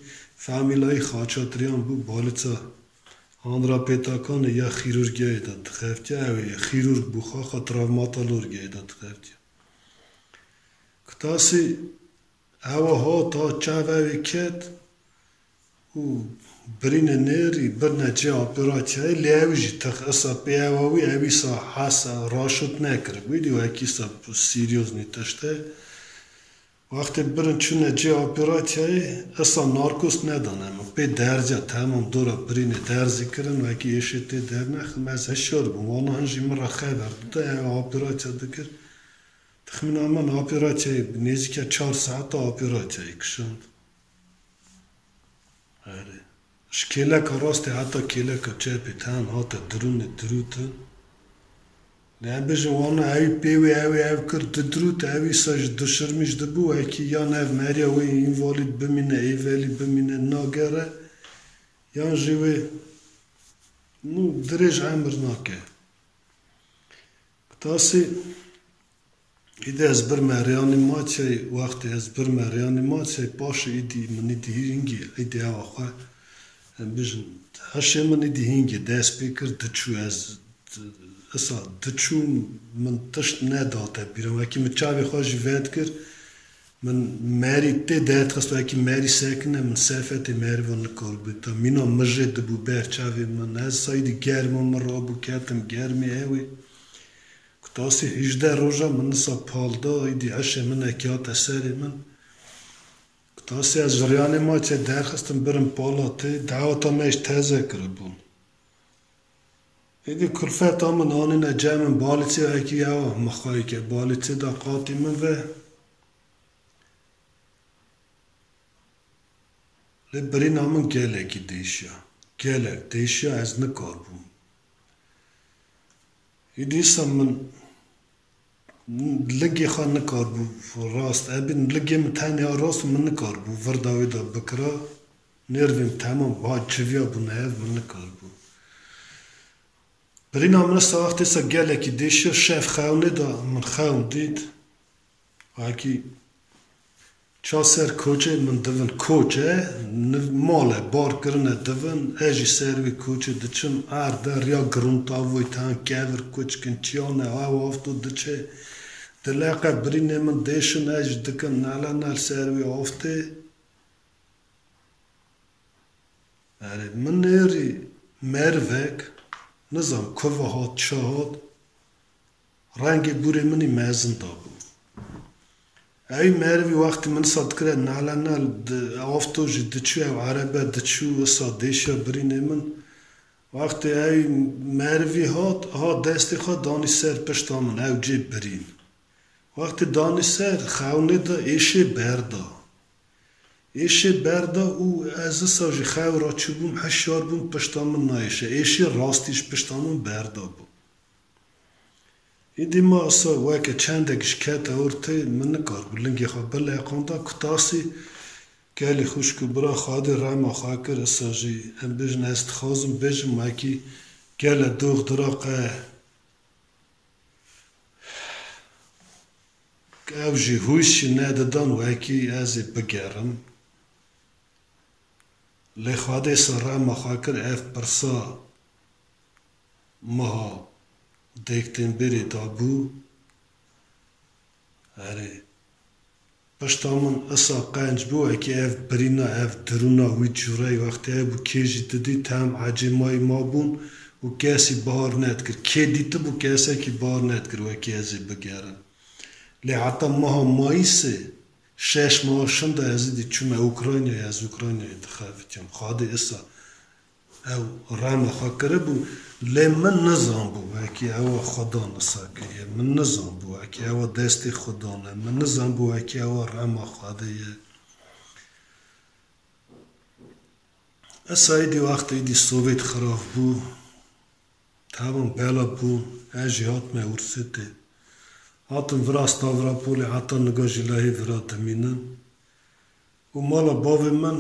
famîlayî xaçatriyan bû, balîça handra pêtakanê ya xîrurgiyayê de dixevtiya. Ew ê xîrurg bû, xaxa travmatologiyayê de dixevtiya. Kitasî ewa hat, hat çav ew ê ket û birînê nêrî birine cê operasyayê, lê ew jî tix isa pê ewa wî, ew îsa hasa raşot nekiribû. Wî dî wekî sa sîryoz nî tişt e. Wextê birin çûne cê operasyayê, isa narkos nedane min. Pê derziya, temam dora birînê derzî kirin, wekî êşê tê dernexim, ez hişyar bûm. Wana hin jî min re xeber dide, ew operasya dikir. Texmîna min operasyayê nêzîke çar saeta operasyayê kişand. Erê. Ji kêleka rastê heta kêleka çepê ten hate dirûnê dirûtin. Lê em bêjin wana ew pê wê ew ê ev kir didirût, ew îsa ji duşirmî ji dibû, wekî yan ev meriya wê învalîd bimîne, êvelî bimîne, nagere, yan jî wê nû dirêj emir nake. Kitasî Îdî ez birme reanîmasyayê, wextê ez birme reanîmasyayê, paşê îdî min îdî hîngî, îdî ewa xwe, em bijin, hişê min îdî hîngê dest pê kir, diçû ez, isa diçû min tişt nedate bîra. Wekî min çavê xwe jî vedikir, min merî tê derdixist, wekî merî sekine, min sefetê meriva nikaribû. Ta mîna min jê dibû ber çavê min. Ez sa îdî germa min rabû, ketim germê ewê. Kutasî hîjdeh roja min nisa pal da, îdî hişê min ekî hate serê min. Kutasî ez ji reanîmasyayê derxistim birim palatê, daweta me jî teze kiribûn. Îdî kulfeta min anîne cem min, balîçê wekî ewa mixayîke, balîçê da qatî min ve. Lê birîna min gelekî değişiya. Gelek değişiya, ez nikarbûm. Îdî îsa min lingê xwe nikarbû rast. Ebîn lingê min tenya rast, min nikarbû virda wê de bikira. Nervên temam ba çiviya bûne ev, min nikarbû. Birîna min esa wextê se gelekî değişiya, şev xewnê de min xewn dît. Wekî ça ser koçê min divin, koç e, niv-, mal e, bar kirine divin, ez jî ser wê koçê diçim, erde riya girûntavoy, ten kevir kuçkin çiyane, ew afto diçe, dileqe birînê min dêşin, ez jî dikim nele nel ser wê aftê. Erê, min nêrî merivek, nizam ku ve hat, çi hat, rengê bûrê min î mezin dabû. Ey merivî wextî min sa dikire nele nel di-, afto jî diçû, ew erebe diçû, wisa dêşiya birînê min. Wextê ey merivî hat, hat destê xwe danî ser pişta min, ew cê birîn. Wextê danî ser, xewnê de êşê berda. Êşê berda û ez wisa jî xew ra çûbûm, hişyar bûm, pişta min nayêşe. Êşê rastî ji pişta min berda bû. Îdî ma wisa weke çendek ji kete ortê, min nikarbû lingê xwe bileqanda, kutasî gelî xwişk û bira Xadê rema xwe kir, wisa jî em bêjin ez dixwazim bêjim wekî gele dox dira qe Ew jî hûs jî nedidan wekî ez ê bigerim. Lê Xwedê se rema xwe kir, ev pirsa meha dêktêmbêrê dabû. Erê, pişta min isa qenc bû, wekî ev birîna, ev dirûna wî cûreyî wextê hebû, kê jî didît, hem ecêmayî mabûn û kesî bahar nedikir. Kê dîtibû, kesekî bahar nedikir, wekî ez ê bigerim. Lê heta meha Mayîsê, şeş meha şinda ez êdî çûme Ukraynayê, ez Ukraynayê dixebitiyam. Xwedê isa ew rema xwe kiribû, lê min nizanbû wekî ewa Xwedan isa kiriye. Min nizanbû wekî ewa destê Xwedan e. Min nizanbû wekî ewa rema Xwedê ye. Isa êdî wextê êdî Sovêt xirab bû, tamam bela bû, ez jî hatime Ûrsêtê. Hatim vira Stavropolê, heta niga jî lehê vira dimînim. Û mala bavê min,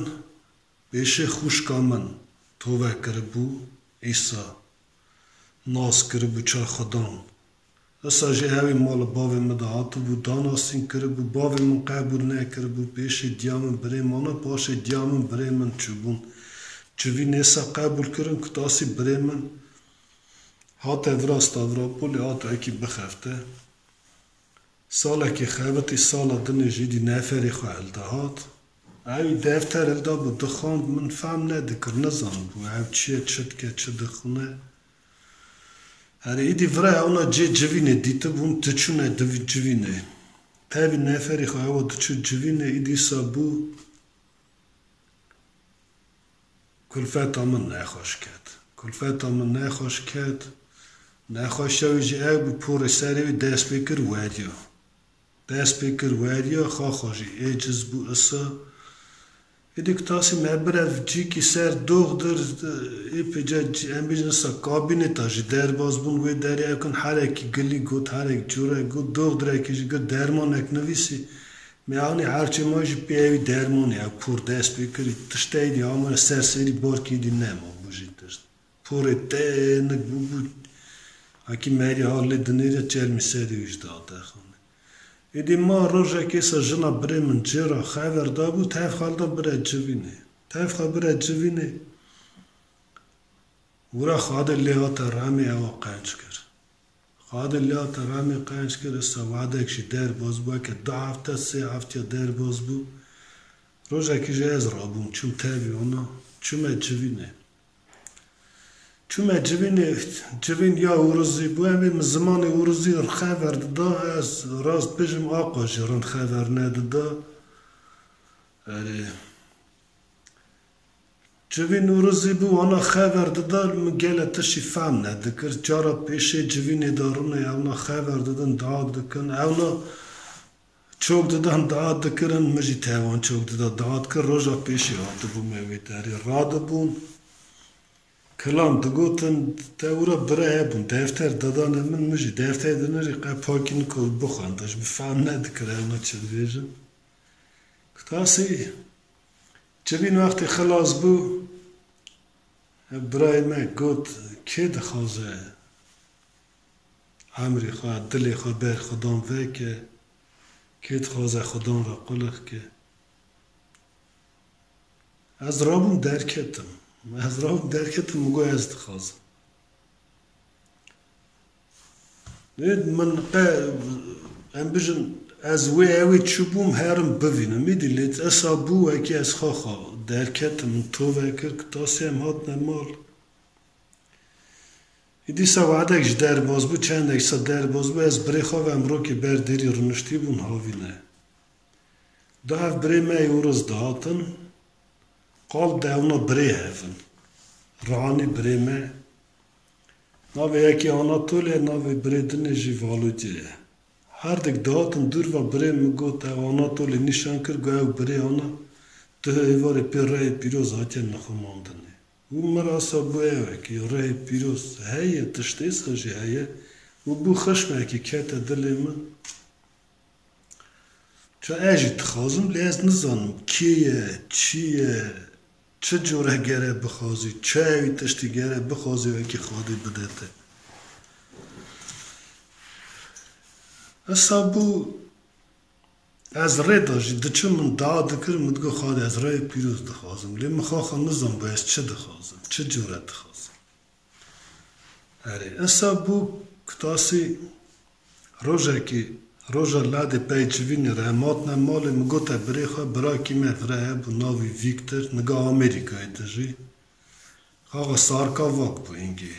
pêşê xwişka min, tove kiribû, îsa nas kiribû çaxudan. Îsa jî ewî mala bavê min de hatibû, danasîn kiribû, bavê min qebûl nekiribû, pêşê diya min birê mana, paşê diya min birê min çûbûn. Civînê îsa qebûl kirin, kutasî birê min hate vira Stavropolê, hat wekî bixefte. Salekê xebitî, sala dinê jî dî neferê xwe hilda hat. Ewî defter hilda bû, dixwand, min fehm nedikir, nizanibû ew çi ye, çi dike, çi dixwine. Herê îdî vira ewna cê civînê dîtibûn, diçûne divî civînê. Tevî neferê xwe ewa diçû civînê, îdî îsa bû. Kulfeta min nexweş ket. Kulfeta min nexweş ket. Nexweşiya wî jî ew bû, porê serê wî dest pê kir weriya. Dest pê kir weriya, xaxa jî êciz bû îsa. Êdî kutasî me birev cîkî ser doxdir, ê pêca cî-, em bêjin îsa kabîneta jî derbas bûn wê derê, ew kin herekî gilî got, herek cûre got, doxdirekî jî got dermanek nivîsî. Me anî herçê ma jî pê ewî dermanê, ew por dest pê kirî, tişteyî dî amire ser serî barkî dî nema bû jî tişt. Porê tenik bû bû. Akî merî ha lê dinêre çelmî serî wî ji date xanê. Êdî ma rojekê îsa jina birê min cê ra xever dabû, tev xwe hilda bire civînê. Tev xwe bire civînê. Wira Xadê lê hate remê ewa qenc kir. Xadê lê hate remê qenc kir, îsa wadek jî derbas bû, weke du hefte, sê heftiya derbas bû. Rojekî jî ez rabûm, çûm tevî wana, çûme civînê. Çûme civînê, civîn ya ûrizî bû, em ê min zimanê ûrizî xever dida, ez rast bijim, Aqa jî rind xever nedida. Erê. Civîn ûrizî bû, wana xever dida, min gele tiştî fehm nedikir. Cara pêşê civînê de rûnê, ewna xever didin, dua dikin. Ewna çok didan, dua dikirin, min jî tevan çok dida, dua dikir. Roja pêşê hatibû me wê derê radibûn. Kilam digotin, te wira bire hebûn, defter dadane min, min jî defter dinirî, qe pakî nikor bixwenda, ji min fehm nedikir ewna çi dibêjin. Kutasî, civîn wextê xilas bû, birayê me got, kê dixwaze emrê xwe, dilê xwe ber Xudan veke, kê dixwaze Xudan re qulix ke. Ez rabûm derketim. Ez rabûm derketim, min got ez dixwazim. Ê, min qe, em bijin, ez wê ewê çûbûm herim bivînim. Îdî lê îsa bû wekî ez xwe xwe derketim, min tove kir, kutasî em hatine mal. Îdî îsa wadek ji derbas bû, çendek îsa derbas bû, ez birê xwe ve em rokê ber derî rûniştî bûn havîne. Du hev birê me yê ûriz dihatin, qal dewna birê hev in. Rihanî birê me, navê yekê Anatol e, navê birê dinê jî Valodî ye. Her dik dihatin dûr ve birê min got, ew Anatolê nîşan kir, got, ew birê ana, tu êvarê pê rehê pîroz hatiye nixumandinê. Û min rasa bû ewekî rehê pîroz heye, tiştê sa jî heye. Û bû xişmekî kete dilê min. Ça ez jî dixwazim, lê ez nizanim kê ye, çi ye, çi cure gere bixwazî, çi ewî tiştî gere bixwazî wekî Xwedê bide te. Esa bû ez rê da jî diçim, min dua dikir, min digot, Xwedê ez rehê pîroz dixwazim. Lê min xwe xwe nizanibû ez çi dixwazim, çi cure dixwazim. Erê, esa bû kutasî rojekî, roja ladê pey civînê re em hatine malê, min gote birê xwe, birakî me vire hebû, navî Vîktor, niga Amerîkayê dijî. Xaxa Sarkavak bû hingê.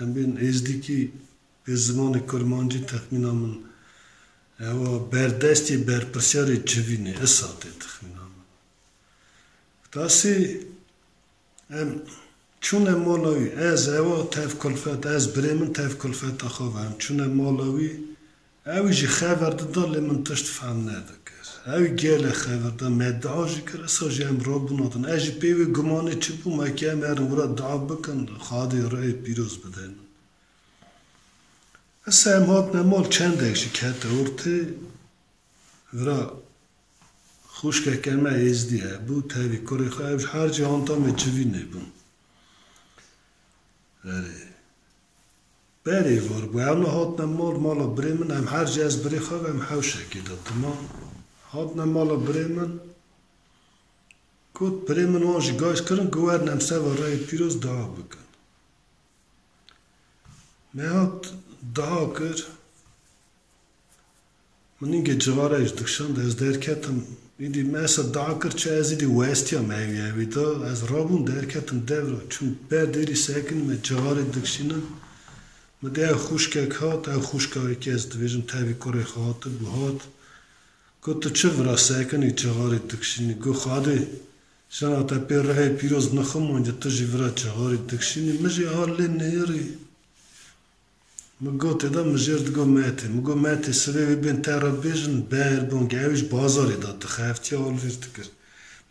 Em bên êzdîkî pê zimanê kurmancî texmîna min ewa berdestê berpirsiyarê civînê, esa tê texmîna min. Tasî Em çûne mala wî, ez ewa tev kulfet, ez birê min tev kulfeta xwe ve, em çûne mala wî, ew jî xever dida lê min tişt fehm nedikir. Ew gele xever da, me dua jî kir, esa jî em rabûn hatin. Ez jî pê wê gumanê çi bûm, eke em herin wira dua bikin, Xadê rehê pîroz bide min. Esa em hatine mal, çendek jî kete ortê, Vira xwişkeke me êzdî hebû, tevî kurê xwe, ew ji her cî hantamê civînê bûn. Erê. Berê var bû. Ew ne hatine mal, mala birê min, em her jî ez birê xwe ve em hewşekê de diman. Hatine mala birê min. Got, birê min wan jî gaş kirin, ku werin em ser ve rehê pîroz dua bikin. Me hat dua kir. Min nîngê cixareyê ji dikişand, ez derketim. Îdî me esa dua kir, çi ez îdî westiya me ewî ewî da. Ez rabûm, derketim devra. Çûm ber dêrî sekinî, me cixarê dikişînim. Min dî ew xwişkek hat, ew xwişka wekî ez dibêjim tevî kurê xwe hatibû, hat. Got, tu çi vira sekinî, cixarê dikişînî? Got, Xwedê, jina te pê rihê pîroz niximandî, tu jî vira cixarê dikişînî? Min jî ha lê nêrî. Min got, tê de mijêr digot, metê. Min got, metê, sibê wê bên te re bêjin, ber bong, ew ji bazarê de dixeftiya, alvêr dikir.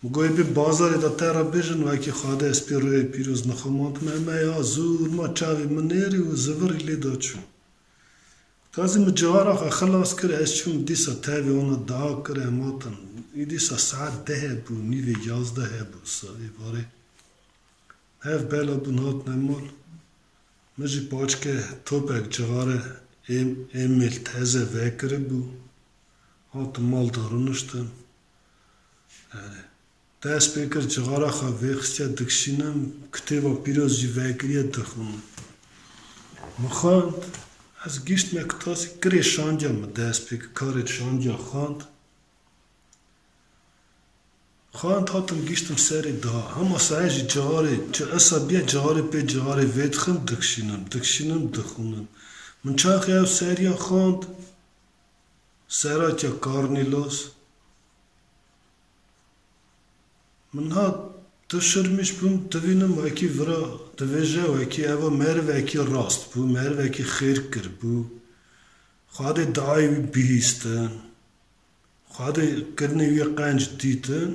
Min got, ê bên bazarê de te re bêjin, wekî Xwedê ez pê rihê pîroz niximandime, me ya zûr ma çavê min nêrî û zivirî lê da çû. Tazî min cixara xwe xilas kir, ez çûm dîsa tevî wana dua kir, em hatin. Ê dîsa saet dehê bû, nîvê yazdehê bû, sa êvarê. Hev bela bûn hatine mal. Min jî paçke topek cixare êm, êm mêl teze vekiribû. Hatim mal de rûniştim. Erê. Dest pê kir cixara xwe vêxistiye dikişînim, kitêba pîroz jî vekiriye dixwînim. Min xwend, ez gihîştime kutasî kirê şandiya min dest pê kir, karê şandiya xwend. Xwend hatim gihîştim serê daha. Hema saet jî cixarê, çi esa biye cixarê pê cixarê vêdixim, dikişînim, dikişînim, dixwînim. Min çaxê ew seriya xwend, Seratiya Karnîlos. Min hat, tu şirmîş bûm, divînim wekî vira, divêje wekî eva merivekî rast bû, merivekî xêr kiribû. Xwedê diayê wî bihîstin. Xwedê kirinê wî qenc dîtin.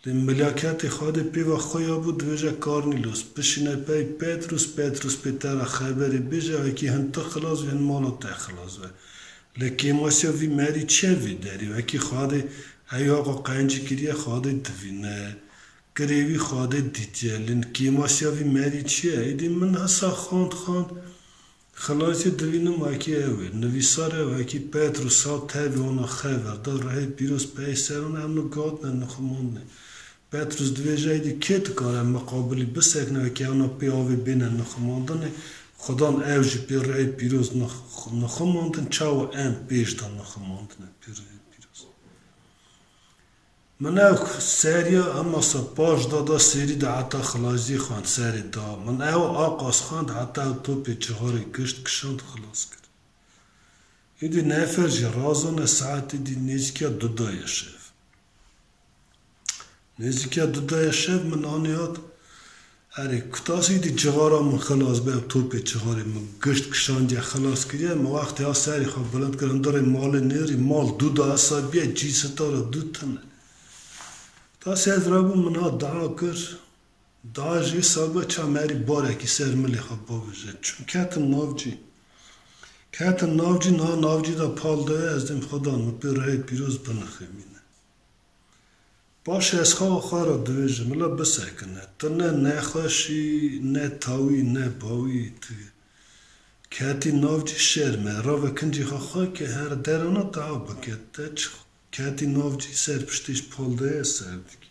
Lê milaketê Xwedê pê ve xuya bû, divêje, Karnîlos, bişîne pey Petrus, Petrus pê te re xeberê bêje, wekî hin tu xilas ve, hin mala te xilas ve. Lê kêmasiya vî merî çi ye vê derê? Wekî Xwedê ew axa qencî kiriye, Xwedê divîne. Kirê wî Xwedê dîtiye. Lê kêmasiya vî merî çi ye? Êdî min hesa xwend, xwend. Xilasî divînim wekî ew e. Nivîsar e, wekî Petrus hat tevî wana xever da, rihê pîroz peyser wana, em nigatine nixumandine. Petrus divêje, êdî kê dikare miqabilî bisekine, wekî ewna pê avê bêne nixumandinê? Xudan ew jî pê rihê pîroz nix-, nixumandin, çawa em pêş de nixumandine pê rihê pîroz? Min ew seriya hema se paş da da sêrî de heta xilasî xwend serê da. Min ew aqas xwend heta ew topê cixarê gişt kişand xilas kir. Êdî nefer jî razane saetê dî nêzîkiya du da ye şev. Nêzîkiya du da ye şev min anî hat. Erê, kutasî dî cixara min xilas be, topê cixarê min gişt kişandiye xilas kiriye. Min wextê ha serê xwe bilind kir, hundirê malê nêrî, mal dû da esa biye, cî sitara dû tune. Ta sed rabû min ha dua kir. Dua jî sabe ça merî barekî ser milê xwe bavêje. Çûm ketim navcî. Ketim navcî, niha navcî de pal daye, ez dêm Xudan min pê rihê pîroz binixemîne. Paşê ez xwe xwe re divêjim, mila bisekine. Tu ne nexweşî, ne tawî, ne bawî, tu ketî nav cî şerme. Rave kincî xwe xwe ke her derana te av bike. Te çi ketî nav cî ser piştî ji pal de ye ser dikî.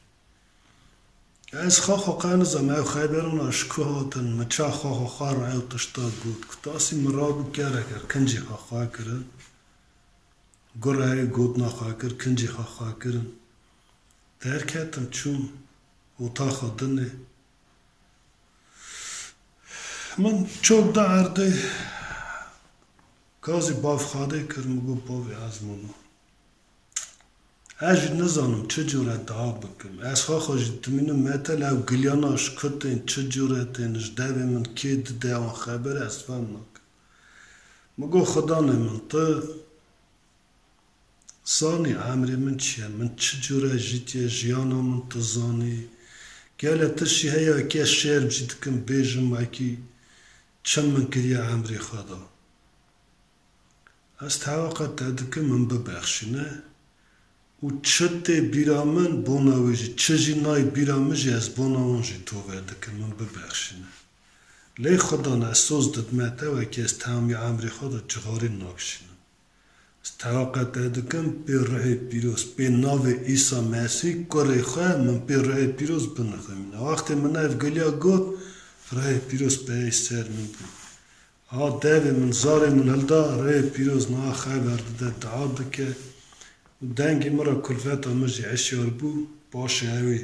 Ez xwe xwe qe nizam ew xeberana ji ku hatin, min ça xwe xwe xwe re ew tişta got. Kutasî min rabû kerek er kincî xwe xwe kirin. Gureyê gotina xwe kir, kincê xwe xwe kirin. Derketim çûm otaxa dinê. Min çok da erdê gazî bav Xwedê kir, min got, bavê ez mano. Ez jî nizanim çi cure dua bikim. Ez xwe xwe jî dimînim metel ew gilyana ji ku tên, çi cure tên, ji devê min kê dide wan xeber ez fem nakim. Min got, Xudanê min, tu zanî emrê min çi ye, min çi cure jîtiye, jiyana min tu zanî. Gele tiştî heye wekî ez şerm jî dikim bêjim wekî çi min kiriye emrê xwe de. Ez tewaqa te dikim min bibexşîne û çi tê bîra min bona wê jî, çi jî nayê bîra min jî ez bona wan jî tove dikim min bibexşîne. Lê Xudan ez soz didime te wekî ez temamî emrê xwe de cixarî nakişînim. Ez tewaqa te dikim pê ruhê pîroz, pê navê Îsa Mesîh kurê xwe min pê ruhê pîroz biniximîne. Wextê min ev giliya got, ruhê pîroz peyê ser min bû. Ha devê min, zarê min hilda, ruhê pîroz niha xeber dide, dua dike û dengê min re kulfeta min jî hişyar bû. Paşê ew ê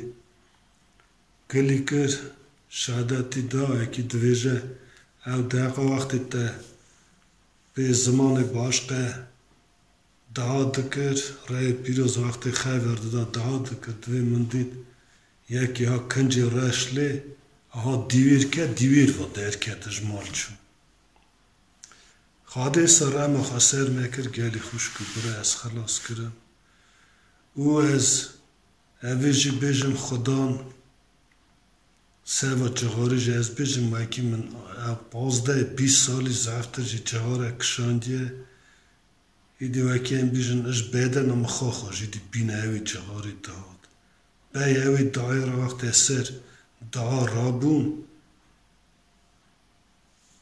gilî kir, şehadetî da, wekî divêje, ew deqa wextê te pê zimanê başqe dua dikir, reyê pîroz wextê xever dida dua dikir, divê min dît yekî ha kincê reş lê, ha dîwêr ket, dîwêr ve derket ji mal çû. Xadê ser rema xwe ser me kir, gelî xwişk û bira ez xilas kirim. Û ez evê jî bêjim Xudan seva cixarê jî ez bêjim wekî min ev pazdeh bîst salî zeftir jî cixare kişandiye. Îdî wekî em bêjin ji bedena min xwe xwe jî dî bîna ewî cixarê dihat. Bey ewî dayê re wextê ser dua rabûn.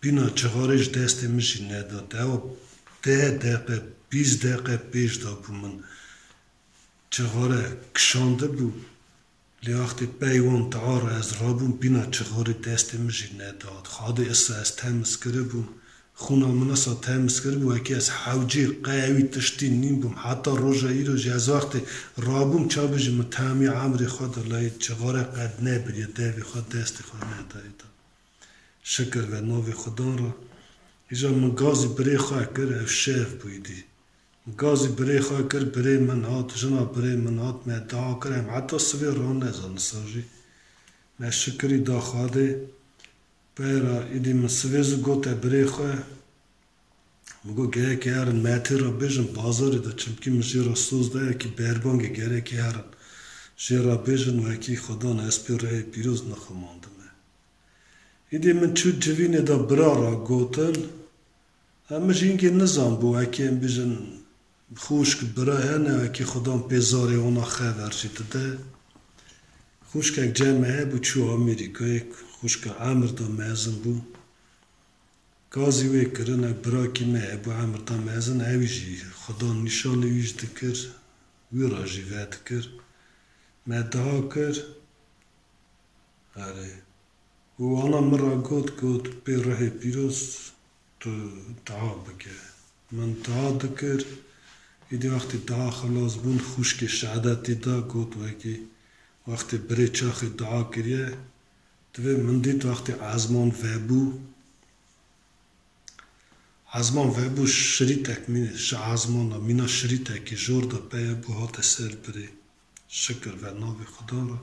Bîna cixarê ji destê min jî nedat. Ew deh deqe, bîst deqe pêş de bû min cixare kişandibû. Lê wextê pey wan dua re ez rabûm, bîna cixarê destê min jî nedat. Xadê esa ez temiz kiribûm. Xûna min esa temiz kiribû, wekî ez hewcê qe ewî tiştî nîn bûm. Heta roja îro jî ez wextê rabûm, çawa bêjim min temî emrê xwe de lê cixare qet nebiriye, devê xwe destê xwe nedayê de. Şikir ve navê Xudan re. Îja min gazî birê xwe kir, ev şev bû îdî. Min gazî birê xwe kir, birê min hat, jina birê min hat, me dua kir, em heta sivê ranezan nisa jî. Me şikirî da Xadê. Peyra îdî min sivê zû gote birê xwe. Min got, gerekê herin metê re bêjin bazarê de, çimkî min jê re soz da, yekî berbangê gerekê herin. Jê re bêjin wekî Xudan ez pê rihê pîroz niximandime. Îdî min çû civînê de bira re gotin, em min jî hingê nizan bû, wekî em bêjin xwişk bira hene, wekî Xudan pê zarê wana xever jî dide. Xwişkek cem me hebû çû Amerîkayê, xwişka emir de mezin bû. Gazî wê kirin, ev birakî me hebû emir de mezin, ewî jî Xudan nîşanî wî jî dikir, wî re jî vedikir. Me dua kir, erê. Û wana min re got, got, pê rihê pîroz tu dua bike. Min dua dikir, îdî wextê dua xilas bûn, xwişkê şehadetî da, got, wekî wextê birê çaxê dua kiriye, divê min dît wextê ezman vebû, Ezman vebû şirîtek mîne, ji ezmana mîna şirîtekî jor de peye bû hate ser birê. Şikir ve navê Xudan re.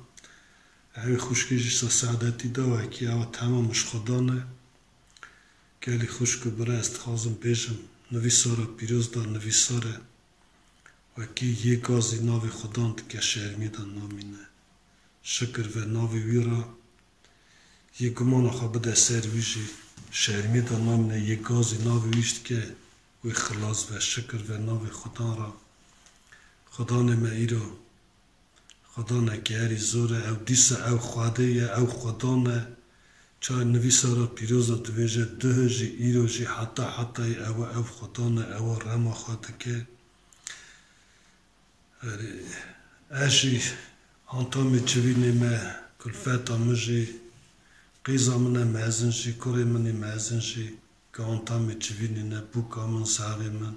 Ewê xwişkê jî sa seadetî da wekî ewa temam ji Xudan e. Gelî xwişk û bira ez dixwazim bêjim, nivîsara pîroz da nivîsar e. Wekî yê gazî navê Xudan dike şermî de namîne. Şikir ve navê wî re. Yê gumana xwe bide ser wî jî şermî de namîne, yê gazî navê wî jî dike wê xilas ve, şikir ve navê Xudan re. Xudanê me îro Xudanekî herî zor e, ew dîsa ew Xwedê ye, ew Xudan e. Çawa nivîsara pîroz de dibêje, duhê jî, îro jî, heta hetayê ew e, ew Xudan e, ew rema xwe dike. Erê, ez jî antamê civînê me, kulfeta min jî, qîza min e mezin jî, kurê min ê mezin jî, ki antamê civînê ne, bûka min, zerê min.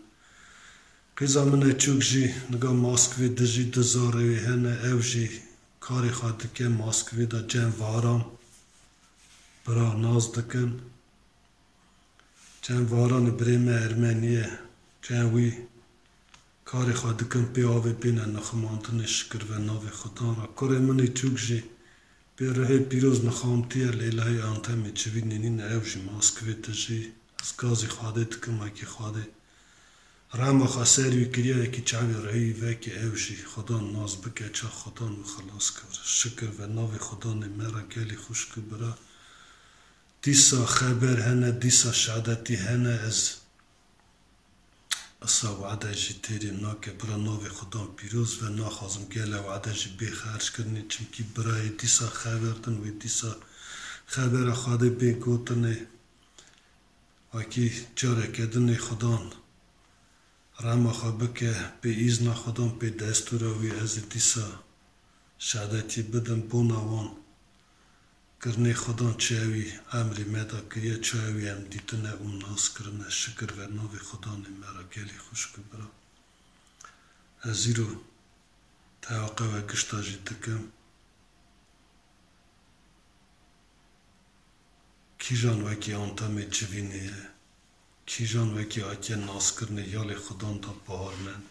Qîza min e çûk jî, niga Moskvê dijî, du zarê wê hene, ew jî karê xwe dike Moskvê de, cem Varan, bira nas dikin. Cem Varanê birê me Ermenî ye, cem wî karê xwe dikin pê avê bêne niximandinê, şikir ve navê Xudan re. Kurê min ê çûk jî pê rihê pîroz nixamtiye, lê lehê antemê civînê nîne, ew jî Moskvê dijî. Ez gazî Xwedê dikim, wekî Xwedê rehma xwe ser wî kiriye, wekî çavê rihê wî veke, ew jî Xudan nas bike, ça Xudan wî xilas kir. Şikir ve navê Xudanê me re, gelî xwişk û bira. Dîsa xeber hene, dîsa şadetî hene, ez esa wade jî têrê nake, bira navê Xudan pîroz ve, naxwazim gele wade jî bê xerc kirinê, çimkî birayê dîsa xever din, wê dîsa Xebera Xwedê bê gotinê, wekî careke din ê Xudan rema xwe bike, pê îzna Xudan, pê destûra wî ez ê dîsa şehadetî bidim bona wan. Kirinê Xudan çi ewî emrê me de kiriye, çi ewî em dîtine û nas kirine, şikir ve navê Xudanê me re gelî xwişk û bira. Ez îro tewaqa we gişta jî dikim. Kîjan wekî antemê civînê ye? Kîjan wekî hatiye naskirinê ya lê Xudan da baharmend?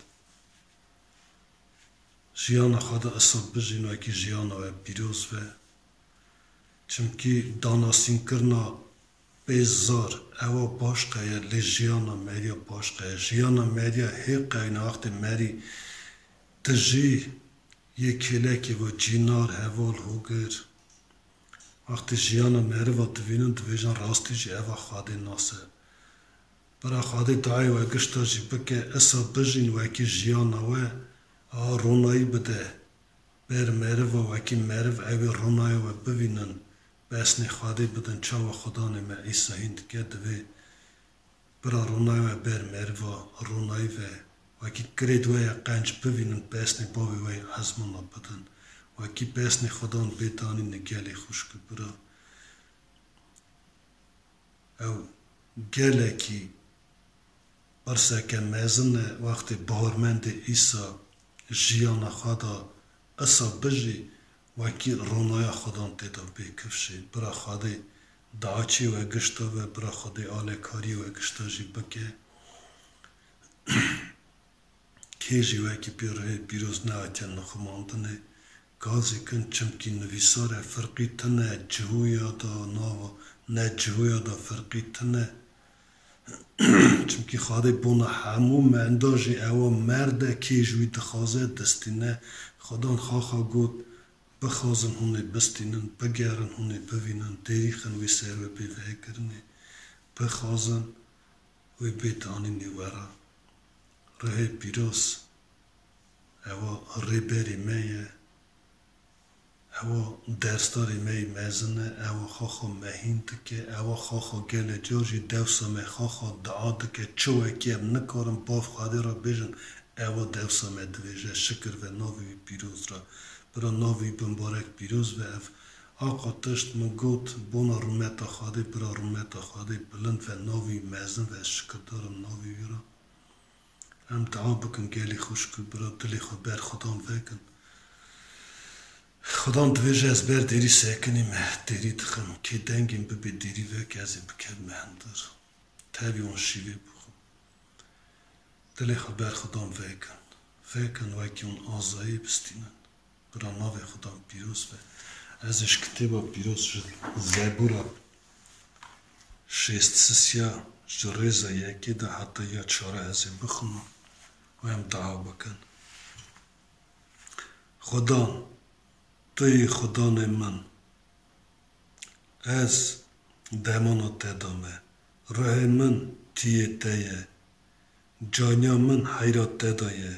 Jiyana xwe de esa bijîn wekî jiyana we pîroz be. Çimkî danasînkirina pê zar ewa başqe ye, lê jiyana meriya başqe ye. Jiyana meriya hê qewîne wextê merî dijî yê kêlekê ve cînar, heval, hogir. Wextê jiyana meriva divînin, dibêjin rastî jî eva Xwedê nas e. Bira Xwedê dayê we gişta jî bike, esa bijîn wekî jiyana we, a ronayî bide. Ber meriva wekî meriv ewê ronaya we bivînin, pesnê Xwedê bidin, çawa Xudanê me îsa hîn dike, divê bira ronaya we ber meriva ronayî ve, wekî kirêd we ya qenc bivînin, pesnê bavê we yê ezmana bidin. Wekî pesnê Xudan bê danîne gelê xwişk û bira. Ew gelekî pirseke mezin e, wextê baharmendê îsa jiyana xwe da, isa bijî, wekî ronaya Xudan tê de bê kifşê. Bira Xwedê daçê we gişta ve, bira Xwedê alekariyê we gişta jî bike. Kê jî wekî pê rihê pîroz nehatiye nixumandinê, gazî kin, çimkî nivîsar e, firqî tune, cihoya da nava, ne cihoya da firqî tune. Çimkî Xwedê bona hemû menda jî ewa merd e, kê ji wî dixwaze distîne. Xudan xaxa got, bixwazin hûn ê bistînin, bigerin hûn ê bivînin, dêrîxin wê ser we bê vekirinê, bixwazin wê bê danînê we re. Rihê pîroz, ewa rêberê me ye, ewa dersdarê me yê mezin e, ewa xaxa me hîn dike, ewa xaxa gelê car jî dewsa me xaxa dua dike, çi wekî em nikarin bav Xwedê re bêjin, ewa dewsa me divêje, şikir ve navê wî pîroz re. Bira navê wî bimbarek pîroz ve ev. Aqa tişt min got, bona rûmeta Xwedê, bira rûmeta Xwedê bilind ve, navê wî mezin ve, ez şikirdar im navê wî re. Em dua bikin gelê xwişk û bira, dilê xwe ber Xudan vekin. Xudan divêje, ez ber dêrî sekinî me, dêrî dixim. Kê dengên bibê dêrî veke, ez ê bikevime hundir. Tevî wan şîvê bixwim. Dilê xwe ber Xudan vekin. Vekin wekî wan azayî bistînin. Bira navê Xudan pîroz be. Ez ê ji kitêba pîroz, ji Zebûra şêst sisiya, ji rêza yekê de heta ya çara ez ê bixwim û em dua bikin. Xudan, tu yî Xudanê min. Ez demana te de me. Ruhê min tiyê te ye. Caniya min heyra te de ye.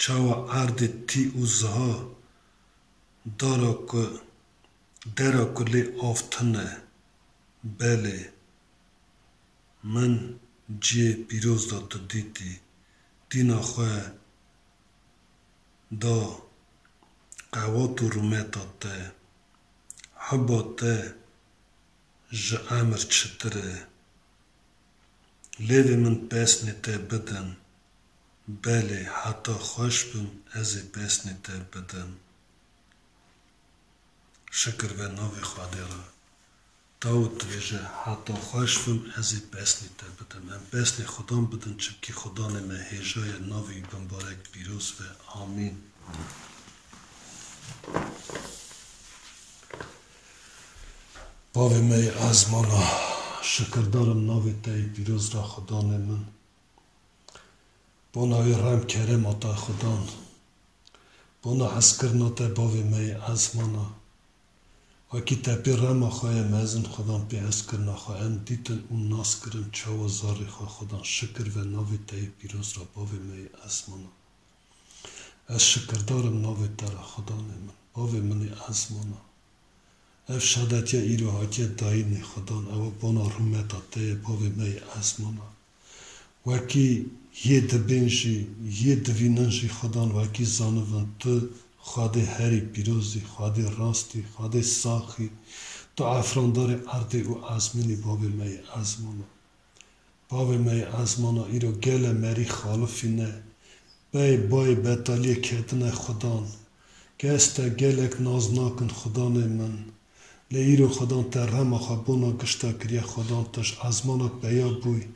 Çawa erdê tî û ziha, dara ku, dera ku lê av tune. Belê, min cihê pîroz de tu dîtî. Dîna xwe da qewat û rûmeta te. Hubba te ji emir çitir e. Lêvê min pesnê te bidin. Belê, heta xweş bim, ez ê pesnê te bidim. Şikir ve navê Xwedê re. Dawid dibêje, heta xweş bim, ez ê pesnê te bidim. Em pesnê Xudan bidin, çimkî Xudanê me hêja ye, navê wî bimbarek pîroz be. Amîn. Bavê me yê ezmana, şikirdar im navê te yê pîroz re, Xudanê min. Bona wê rem kerema te Xudan. Bona hezkirina te bavê me yê ezmana. Wekî te pê rema xwe ye mezin Xudan, pê hezkirina xwe em dîtin û nas kirin çawa zarê xwe Xudan. Şikir ve navê te yê pîroz re bavê me yê ezmana. Ez şikirdar im navê te re Xudanê min. Bavê min ê ezmana. Ev şadetiya îro hatiye dayînê Xudan, ew bona rûmeta te ye, bavê me yê ezmana. Wekî yê dibên jî, yê divînin jî Xudan, wekî zanibin tu Xwedê herî pîroz î, Xwedê rast î, Xwedê sax î, tu efrandarê erdê û ezmînî, bavê me yê ezmana. Bavê me yê ezmana, îro gele merî xalifîne, pey bayê betaliyê ketine Xudan. Kes te gelek nas nakin Xudanê min. Lê îro Xudan te rema xwe bona gişta kiriye Xudan, tu ji ezmana peya bûyî.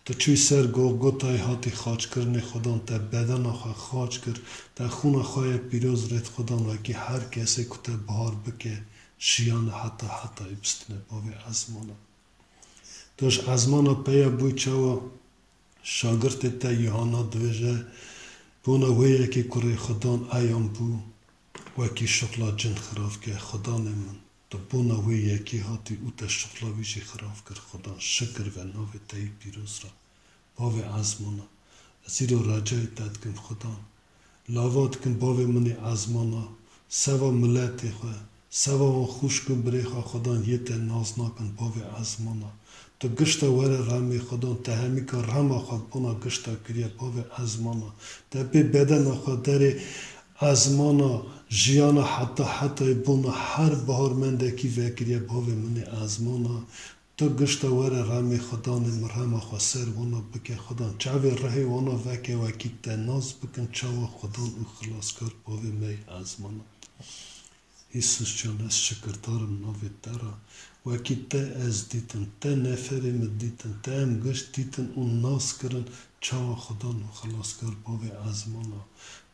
Tu çûyî ser Golgotayê hatî xaçkirinê Xudan, te bedena xwe xaç kir, te xûna xwe yê pîroz rêt Xudan, wekî her kesê ku te bihar bike, jiyana heta hetayê bistine, bavê ezmana. Tu ji ezmana peya bûyî çawa şagirtê te Yuhanna dibêje, bona wê yekê kurê Xudan eyan bû, wekî şixla cin xirav ke, Xudanê min. Tu bona wê yekê hatî û te şixla wî jî xirav kir, Xudan. Şikir ve navê te yê pîroz re. Bavê ezmana, ez îro recayê te dikim Xudan. Lava dikim bavê min ê ezmana, seva miletê xwe, seva wan xwişk û birê xwe Xudan yê te nas nakin bavê ezmana. Tu gişta were remê Xudan, te hemîka rema xwe bona gişta kiriye bavê ezmana. Te pê bedena xwe derê ezmana jiyana heta hetayê bona her baharmendekî vekiriye bavê min ê ezmana. Tu gişta were remê Xudanê min, rema xwe ser wana bike Xudan. Çavê rihê wana veke wekî te nas bikin çawa Xudan û xilaskar bavê me yê ezmana. Îsus can, ez şikirdar im navê te re. Wekî te ez dîtim, te neferê min dîtin, te em giş dîtin û nas kirin çawa Xudan û xilaskar bavê ezmana.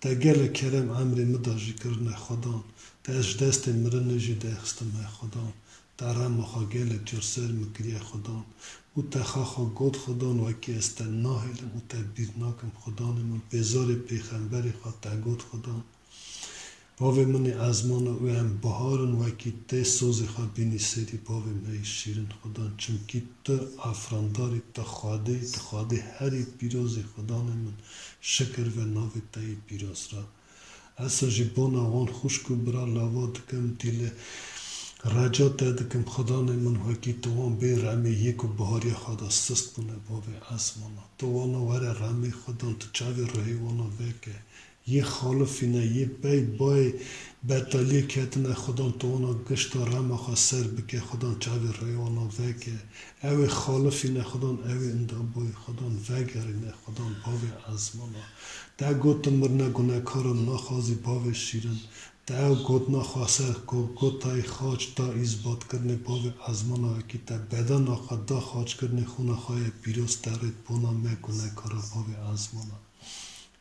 Te gelek kerem emrê min da jî kirine Xudan. Te ez ji destê mirinê jî derxistim he Xudan. Te rema xwe gelek car ser min kiriye Xudan û te xaxa got Xudan, wekî ez te nahêlim û te bîr nakim Xudanê min, pêzarê pêxemberê xwe te got Xudan. Bavê min ê ezmana û em bihar in wekî tê sozê xwe bînî serî bavê me yê şîrin Xudan, çimkî tu efrandarî, tu Xwedê, tu Xwedê herî pîroz î Xudanê min, şikir ve navê te yê pîroz re. Ez jî bona wan xwişk û bira lava dikim, dîlê reca te dikim, Xudanê min, wekî tu wan bê remê yê ku bihariya xwe de sist bûne, bavê ezmana. Tu wana were remê Xudan, tu çavê rihê wana veke. Yê xalifîne, yê pey bayê betaliyê ketine Xudan, tu wana gişta rema xwe ser bike Xudan, çavê rihê wana veke. Ew ê xalifîne Xudan, ew ê indaboyê Xudan, vegerîne Xudan, bavê ezmana. Te got tu mirine gunekara naxwazî bavê şîrin. Te ew gotina xwe ser Golgotayê xaç da îzbatkirinê bavê ezmana wekî te bedena xwe da xaçkirinê xûna xwe yê pîroz te rêt bona me gunekara bavê ezmana.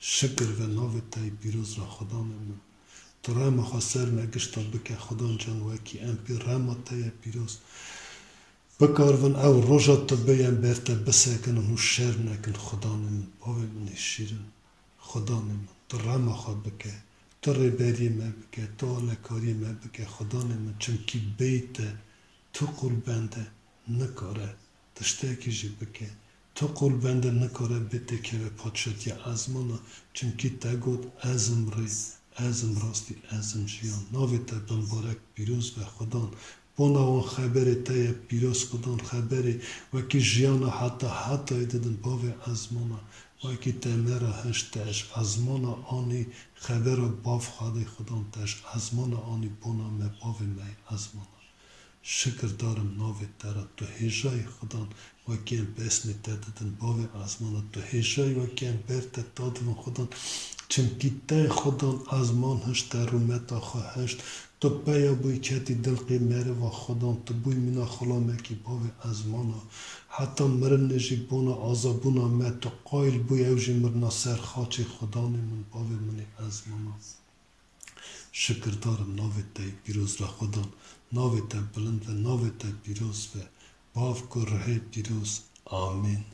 Şikir ve navê te yê pîroz re Xudanê min. Tu rema xwe ser me gişta bike Xudan can wekî em pê rema te ye pîroz. Bikaribin ew roja tu bê yên ber te bisekinin û şer nekin Xudanê min, bavê min ê şîrin. Xudanê min, tu rema xwe bike, tu rêberiyê me bike, tu alekariyê me bike, Xudanê min, çimkî bêyî te, tu qûlbende nikare tiştekî jî bike. Tu qûlbende nikare bê têkeve padşatiya ezmana, çimkî te got, ez im rê, ez im rastî, ez im jiyan. Navê te bimbarek pîroz be Xudan. Bona wan xeberê te ye pîroz Xudan, xeberê wekî jiyana heta hetayê didin bavê ezmana. Wekî te me re hişt, te ji ezmana anî xebera bav Xwedê Xudan, te ji ezmana anî bona me bavê me yê ezmana. Şikir darim navê te re, tu hêjayî Xudan, wekî em pesnê te didin bavê ezmana, tu hêjayî wekî em ber te dadivin Xudan. Çimkî te Xudan ezman hişt, te rûmeta xwe hişt, tu peya bûyî ketî dilqê meriva Xudan, tu bûyî mîna xulamekî bavê ezmana. Heta mirinê jî bona azabûna me, tu qayil bûyî ew jî mirina ser xaçê Xudanê min, bavê min ê ezmana. Şikir darim navê te yê pîroz re Xudan, navê te bilind be, navê te pîroz be, Bav, Kur, Ruhê Pîroz. Amîn.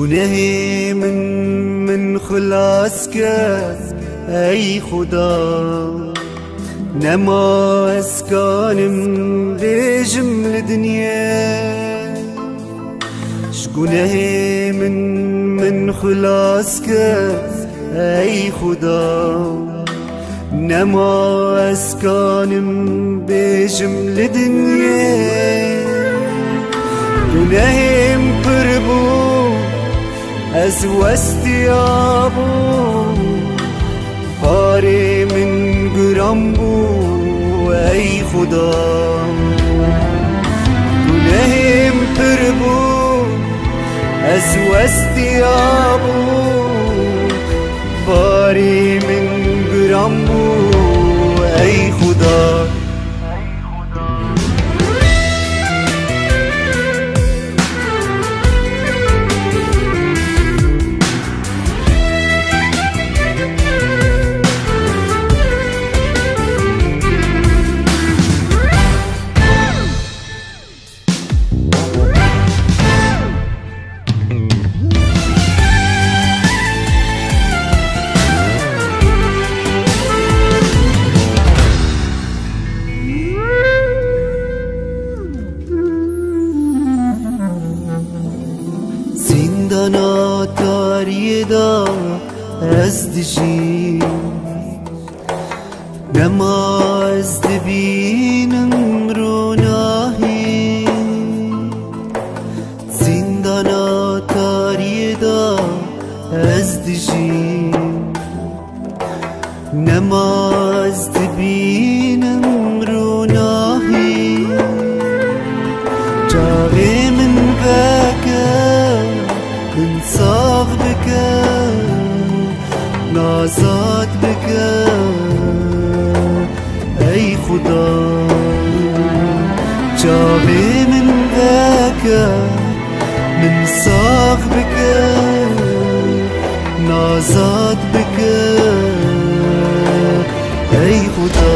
Gunehê min, min xilas ke, ey Xuda. Nema ez kanim bêjim li dinyê. Ji gunehê min, min xilas ke, ey Xuda. Nema ez kanim bêjim li dinyê. Gunehêm pir bû, ez westiya bûm. Barê min giran bû, ey Xuda. Gunehêm pir bû, ez westiya bûm. Barê min giran bû, ey Xuda. Zîndana tariyê de ez dijîm. Nema ez dibînim ronahî. Zîndana tariyê de ez dijîm. Nema ez dibînim ronahî. Çavê min veke, min sax bike, min azad bike, ey Xuda. Çavê min veke, min sax bike, min azad bike, ey Xuda.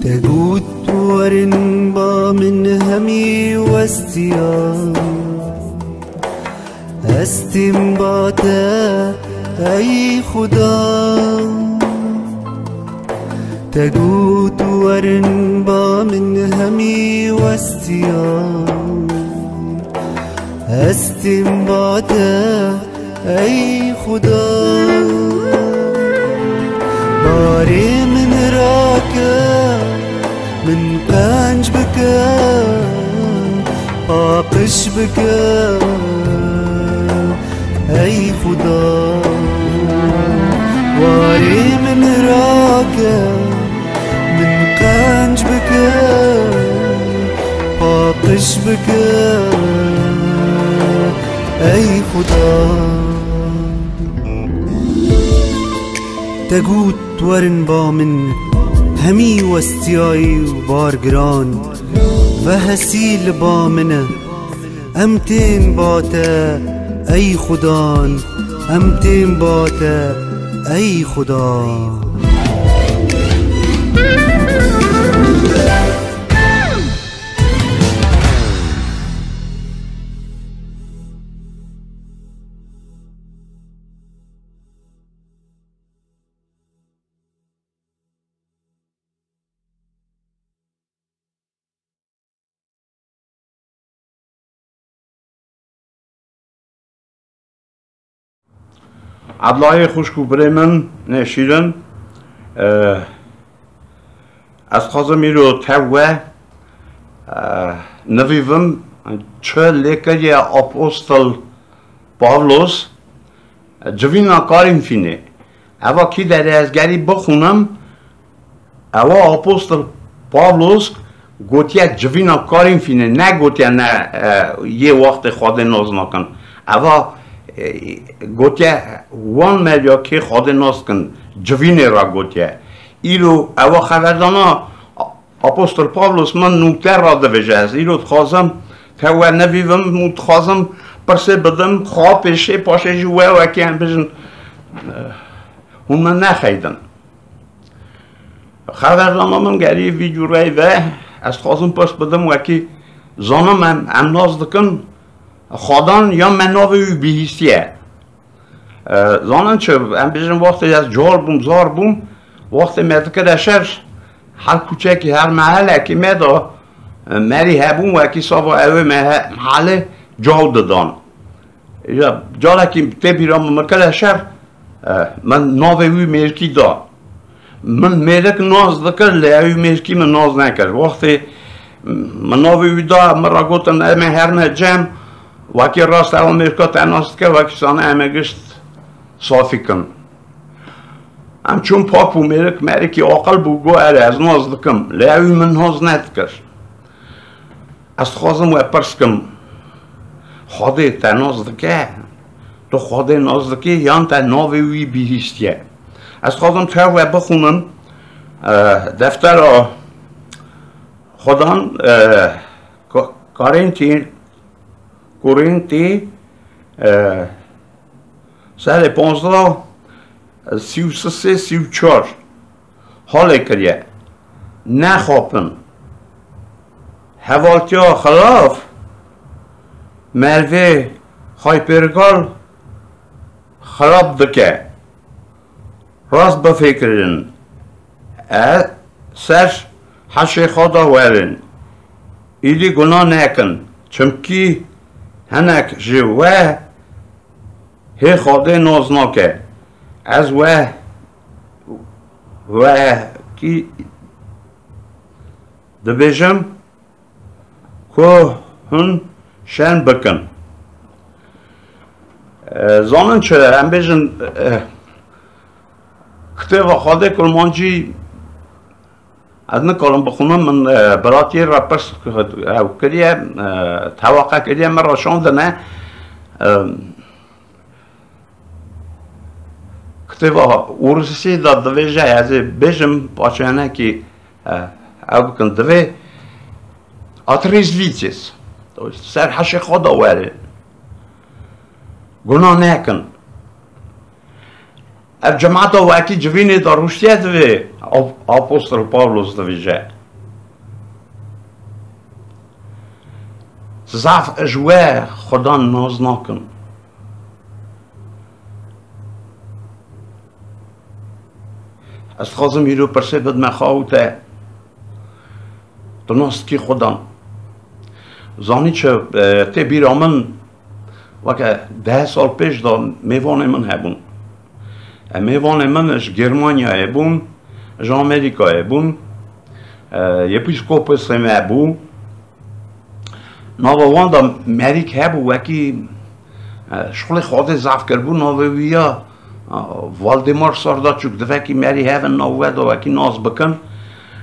Te got werin ba min hemî westiya. Ez têm ba te, ey Xuda. Te got werin ba min hemî westiya. Ez têm ba te, ey Xuda. Barê min rake, min qenc bike, paqij bike, ey Xuda. Warê min rake, min qenc bike, paqij bike, ey Xuda. Te got werin ba min, hemî westiyayî û bar giran, vehesî li ba min e. Em tên ba te, ey Xudan, em tên ba te, ey Xuda. Edlayê xwişk û birê min nêşîrin, e, ez dixwazim îro tev we, e, nivîvim çi lê kiriye apostol Pavlos, civîna Karînfînê. Eva kî derê ez gerî bixwînim, ewa apostol Pavlos Gotiye civîna Karînfînê, negotiye ne, e, yê wextê Xwedê nas nakin. Eva, e, gotiye wan meriyakê Xwedê nas dikin, civînê re gotiye. Îro ewa xeverdana Apostol Pawlos min nûkte re divêje, ez îro dixwazim te we nevîvim û dixwazim pirsê bidim, xwe pêşê, paşê jî we wekî em bijin, e, hûn min nexeydin. Xeverdana min gerî vî cûreyî ve, ez dixwazim pirs bidim, wekî zanim em, em nas dikin, Xwedan ya me navê wî bihîstiye. E, zanin çi, em bêjin wextê ez cihal bûm, zar bûm, wextê me dikire şer, her kuçekî, her mehelekî me de, e, merî hebûn, wekî sava ewê me he-, mehelê caw didan. Ya, carekî tê bîra min, min kire şer, e, min navê wî mêrkî da. Min mêrik nas dikir, lê ew mêrkî min nas nekir. Wextê min navê wî da, min re gotin, em ê herine cem, wekî rast ew mêrka te nas dike, wekî sane em ê gişt safî kin. Em çûn pak bû, mêrik, merikî aqil bû, got, erê, ez nas dikim, lê ew min nas nedikir. Ez dixwazim we pirs kim, Xwedê te nas dike? Tu Xwedê nas dikî yan te navê wî bihîstiye? Ez dixwazim tev we bixwînim, e, deftera Xwedan, e, Ko-, Korintî, Korintî, e, serê ponzdeh, sî û sê, sî û çar halê kiriye. Nexapin. Hevaltiya xilaf mervê xaypêrgal xirab dike. Rast bifikirin. E ser heşê xwe de werin. Îdî guna nekin. Çimkî hinek ji we hê Xwedê nas nake. Ez we, wekî dibêjim ku hûn şerm bikin. E, zanin çi, em bêjin, e, kitêba Xwedê Kurmancî, ez nikarim bixwînim, min, e, biratiyê re pirs ew kiriye, e, tewaqa kiriye, min re şandine. E, Kitêba Ûrusî de divêje, ez ê bêjim, paçenekî, e, ew bikin, divê atrezzvîtês, ser heşê xwe de werin. Guna nekin. Ev cemata wekî civînê de rûştiye divê ap-, Apostol Pawlos divêje. Zaf ji we Xudan nas nakin. Ez dixwazim îro pirsê bidime xwe û te. Tu nas dikî Xudan? Zanî çi, e, tê bîra min, weke deh sal pêş de mêvanê min hebûn. E, mêvanê min ji Germanyayê bûn, ji Amerîkayê bûn. E, yepîskoposê me bû. Nava wan de merîk hebû, wekî, e, şixulê Xwedê zaf kiribû, navê wî ya, e, Valdemar Sardaçûk, divekî merî hevin nav we de wekî nas bikin.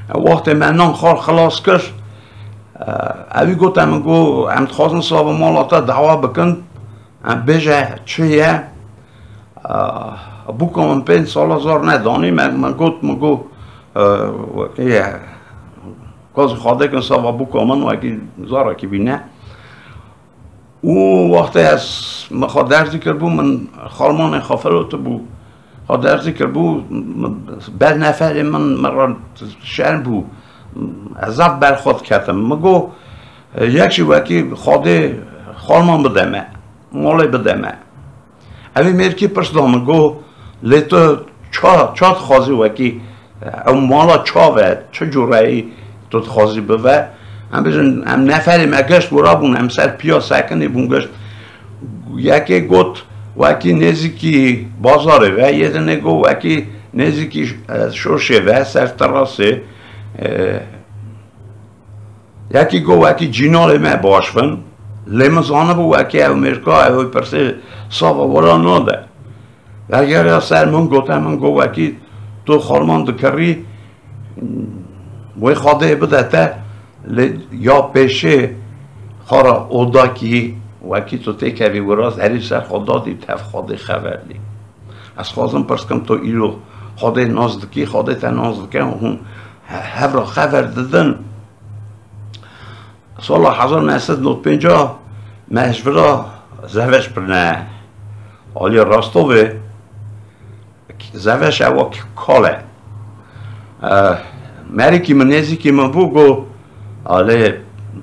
E, wextê me nan xal xilas kir, e, ewî got, em go, em dixwazin sava mala te dawa bikin, em bêje çi ye? E, bûka min pênc sala zar nedanî, me, me got, min got, e, wekî, e, Gazî Xwedê kin sava bûka min wekî zarekî bîne. Û wextê ez min xwe derzî kiribû, min xalmanê xwe filotibû. Xwe derzî kiribû, min, ber neferê min, min re şerm bû. Ez zaf ber xwe diketim. Min got, yek jî wekî Xwedê xalman bide me, malê bide me. Evî mêrkî pirs da min, got, lê tu ça, ça dixwazî wekî, ew mala çav e, çi cûreyî tu dixwazî bive? Em bêjin, em neferê me gişt wira bûn, em ser piya sekinî bûn gişt. Yekê got, wekî nêzîkî bazarê ve, yê dinê got, wekî nêzîkî, e, şoşê ve, ser terasê, e, Yekî got, wekî cînalê me baş bin, lê min zanibû wekî ew mêrka, ew ê pirsê sava wira nade. Vegeriya ser min, gote min, got, wekî tu xalman dikirî, wê Xwedê bide te, Lê ya pêşê xwe ra odakî wekî tu têkevî wira zerî ser xwe dadî tev Xwedê xever dî. Ez xwazim pirs kim, tu îro Xwedê nas dikî, Xwedê te nas dike, hûn he-, hev ra xever didin. Sala hezar neh sed nod pêncah me ji vira zeveş birine aliyê Rostovê. Zeveş ewa kal e. Eh, merikî min nêzîkî min bû, got, "Alê,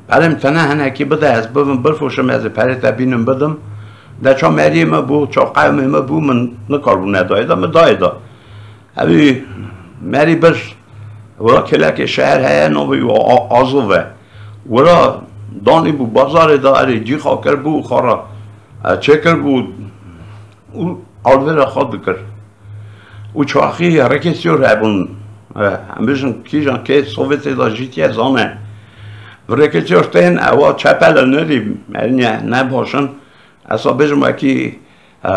perê min tene hinekî bide, ez bibim, birfoşim, ez ê perê te bînim bidim." De ça meriyê min bû, ça qewmê min bû, min nikaribû nedayê de, min dayê de. Evî merî bir, wira kêlekê şeher heye, navê wî A-, Azov e. Wira danî bû bazarê de, erê cîxa kir bû, xwe ra, e, çêkir bû û alvêra xwe dikir. Û çaxî rekesiyor hebûn. E, em bijin kîjan kê Sovyetê de jîtiye zane. Rekesiyor tên ewa çepele nerî, erinye ne başin. Esa bijim wekî, e,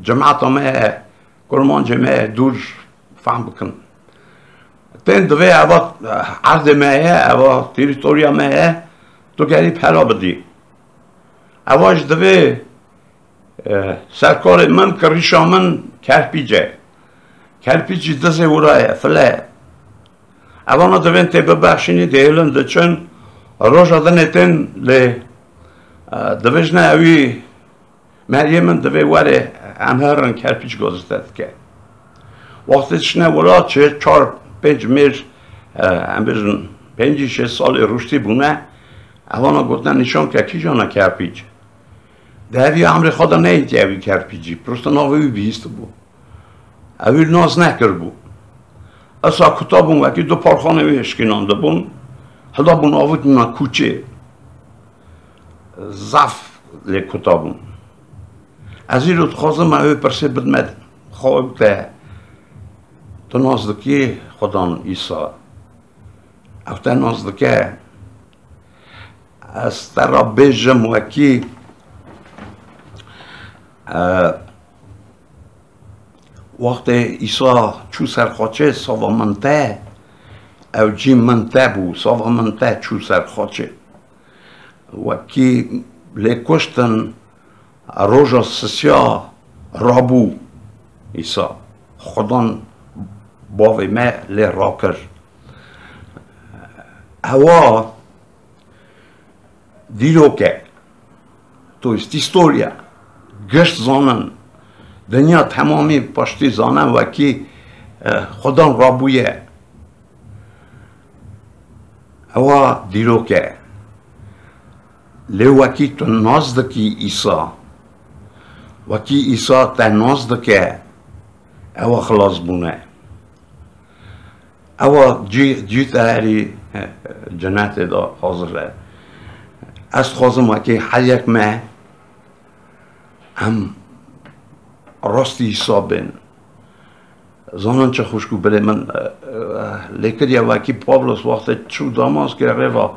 cemaeta me ye, kurmancê me dûr fehm bikin. Tên divê eva erdê me ye, eva teritoriya me ye, tu gerî pera bidî. Eva ji divê, e, serkarê min, kirîşa min kerpîc e. Kerpîcî dizê wira ye, file ye. Evana divên tê bibexşînî, dihêlin diçin, roja dinê tên lê, e, divêjne ewî Meriyê min divê were, em herin kerpîç gazî te dike. Wextê çine wila çi çar pênc mêr, e, em bêjin pêncî şêst salê rûştî bûne, evana gotine nîşan ke kîjan e kerpîç. Di hevî emrê xwe de neyîtiye wî kerpîcî, prosto navê wî bihîstibû. Ew wî nas nekiribû. Esa kutabûn wekî du parxanê wî hişkînandibûn, hildabûn avûtîna kûçê. Zaf lê kutabûn. Ez îro dixwazim ew ê pirsê bidime xwe, ew te, tu nas dikî Xudan Îsa? Ew te nas dike? Ez te re bêjim wekî, e, wextê Îsa çû ser xaçê, sava min te, ew cî min te bû, sava min te çû ser xaçê. Wekî lê kuştin, roja sisiya rabû Îsa. Xudan bavê me lê rakir. Ewa dîrok e. To ist historia. Gişt zanin. Dinya temamî paştî zanin wekî, e, Xudan rabûye. Ewa dîrok e. Lê wekî tu nas dikî Îsa, wekî Îsa te nas dike, ewa xilasbûn e. Ewa cî, cî te herî, e, cenetê de hazir e. Ez dixwazim wekî her yek me em rastî Îsa bên. Zanin çi xwişk û birê min, e, e, lêkiriye wekî Pawlos wextê çû Damaskê rêva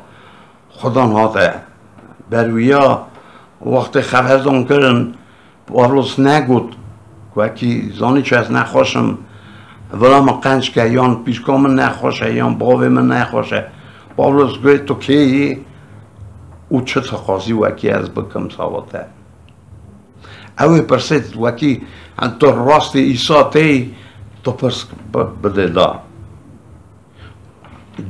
Xudan hate ber wî ya, wextê xeberdan kirin, Pawlos negot, wekî zanî çi ez nexweş im, vila min qenc ke, yan pîrka min nexweş e, yan bavê min nexweş e. Pawlos got, tu kê yî û çi dixwazî wekî ez bikim sava te? Ew ê pirsê wekî, em tu rastî Îsa têyî, tu pirs bi-, bide da.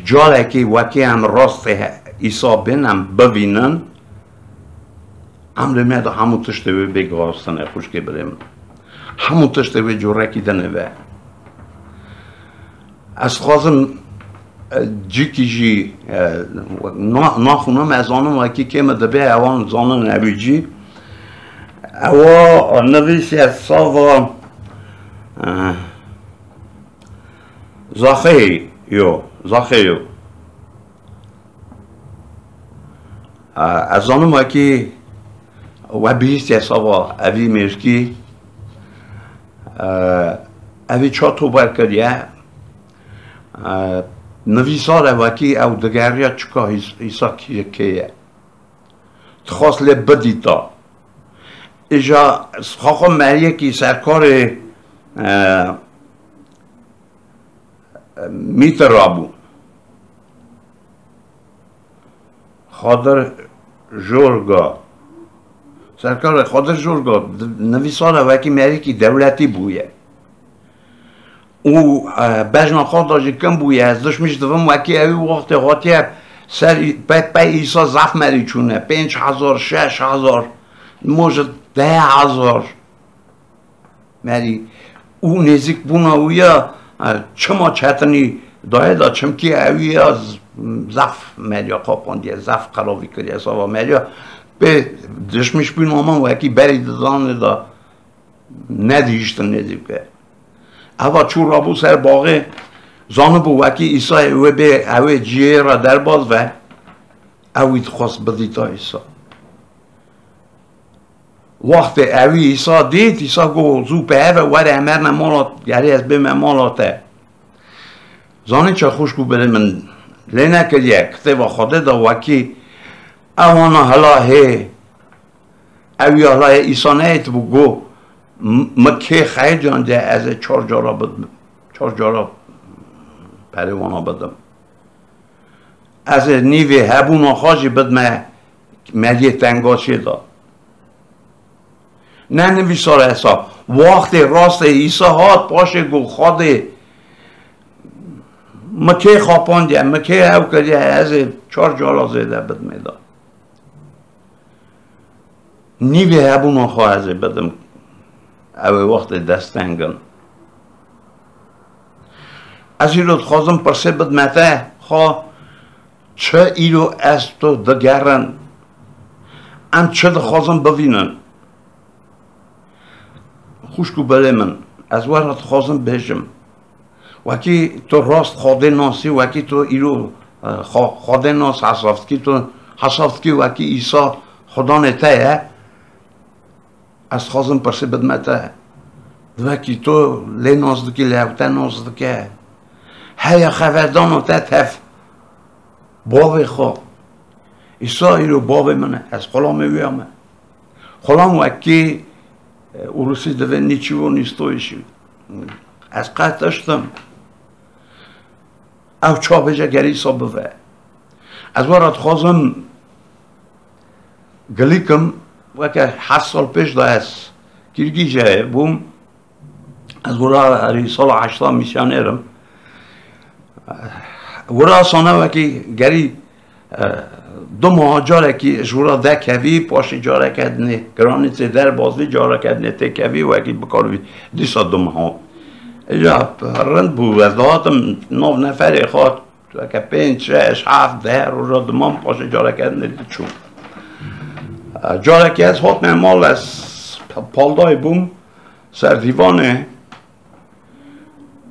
Carekî wekî em rastê he-, Îsa bên, em bivînin, emrê me de hemû tiştê wê bê guhastine, xwişkê birê min. Hemû tiştê wê curekî dinê ve. Ez dixwazim, e, cîkî jî, e, na-, naxwînim, ez zanim wekî kê min dibê, ewan zanin evî cî. Ewa nivîsiye sava, e, Zaxê yo, Zaxê yo. E, ez zanim wekî we bihîstiye sava evî mêrkî, e, evî ça tober kiriye, e, nivîsar e wekî ew digeriya çika Îs-, Îsa kî-, kê ye. Dixwast lê bidîta. Îja xwe xwe meriyekî serkarê, e, Mîtir rabû. Qadir Jorga. Serkarê Qadir Jorga di-, nivîsara wekî merîkî dewletî bûye. Û, e, bejna xwe da jî kim bûye. Ez dişmîş divim wekî ewî wextê hatiye ser Î-, pe-, pey Îsa zaf merî çûne. Pênc hezar, şeş hezar, mo ji deh hezar. Merî û nêzîkbûna wî ya, e, çima çetinî daye da, çimkî ewî ya z-, zaf meriya qapandiye, zaf qeravî kiriye sava meriya. Pê dişmîşbûna min wekî berî didanê da nedihiştin nêzîk ke. Eva çû rabû ser baxê, zanibû wekî Îsayê wê bê ewê cihê re derbas ve, ewî dixwest bidîta Îsa. Wextê ewî Îsa dît, Îsa got, "Zû peyeve were, em herne mala, gerê ez bême mala te." Zanî çi xwişk û birê min lê nekiriye, kitêba Xwedê de wekî ewana hela hê, ewî hela hê Îsa neyêtibû, got, "M-, mi kê xeyircan de ez ê çar cara bid-, çar cara perê wana bidim." Ez ê nîvê hebûna xwe jî bidme meriyê tengaşê de. Ne nivîsar hesab. Wextê rastê Îsa hat, paşê got, "Xwedê, mi kê xapandiye, mi kê hew kiriye, ez ê çar cara zêde bidmê de." Nîvê hebûna xwe ez ê bidim. Ew ê wextê desteng in. Ez îro dixwazim pirsê bidime te, xwe çi îro ez tu digerin? Em çi dixwazin bivînin? Xwişk û birê min, ez we re dixwazim bêjim. Wekî tu rast Xwedê nasî, wekî tu îro, e, Xwe-, Xwedê nas hesab dikî, tu hesab dikî wekî Îsa Xudanê te ye, ez dixwazim pirsê bidime te. Di wekî tu lê nas dikî, lê ew te nas dike. Heya xeverdana te tev bavê xwe. Îsa îro bavê min e, ez xulamê wî ya me. Xulam wekî, e, Ûrusî divê niçiwo nistoyişî. Ez qet tiştim. Ew ça bêje gerî Îsa bive. Ez we re dixwazim gilî kim, weke heft sal pêş de ez Kîrgîceyê bûm. Ez wira herî sala heşta misyoner im. Wira sane wekî gerî, e, du meha carekî ji wira dekevî, paşê careke dinê Granîtsê derbas bî, careke dinê têkevî, wekî bikaribî dîsa du meha. Îja rind bû, ez dihatim nav neferê xwe, weke pênc, şeş, heft, deh roja dimam, paşê careke dinê diçûm. E, carekî ez hatime mal, ez paldayê bûm, ser dîvanê,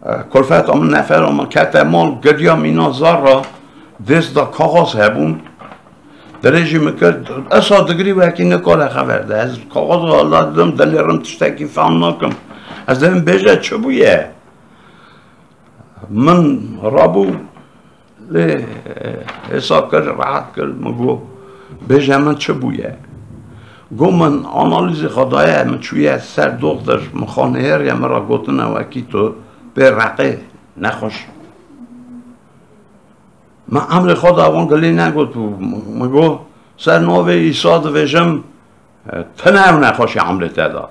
e, kulfeta min, nefera min kete mal, giriya mîna zar ra, dest da kaxaz hebûn. Dirêjî min kir, esa digirî wekî nikare xeber de. Ez kaxaza hela didim, dinêrim tiştekî fehm nakim. Ez dibêm bêje çi bûye? Min rabû, lê, e, hêsa kir, rehet kir, min got, "Bêje min çi bûye?" Got, "Min analîzê xwe daye, min çûye ser doxtir, min xwe nihêriye, min re gotine wekî tu pê reqê nexweş." Min emrê xwe da wan gilî negot û min got, "Ser navê Îsa dibêjim, e, tune ew nexweşî emrê te da."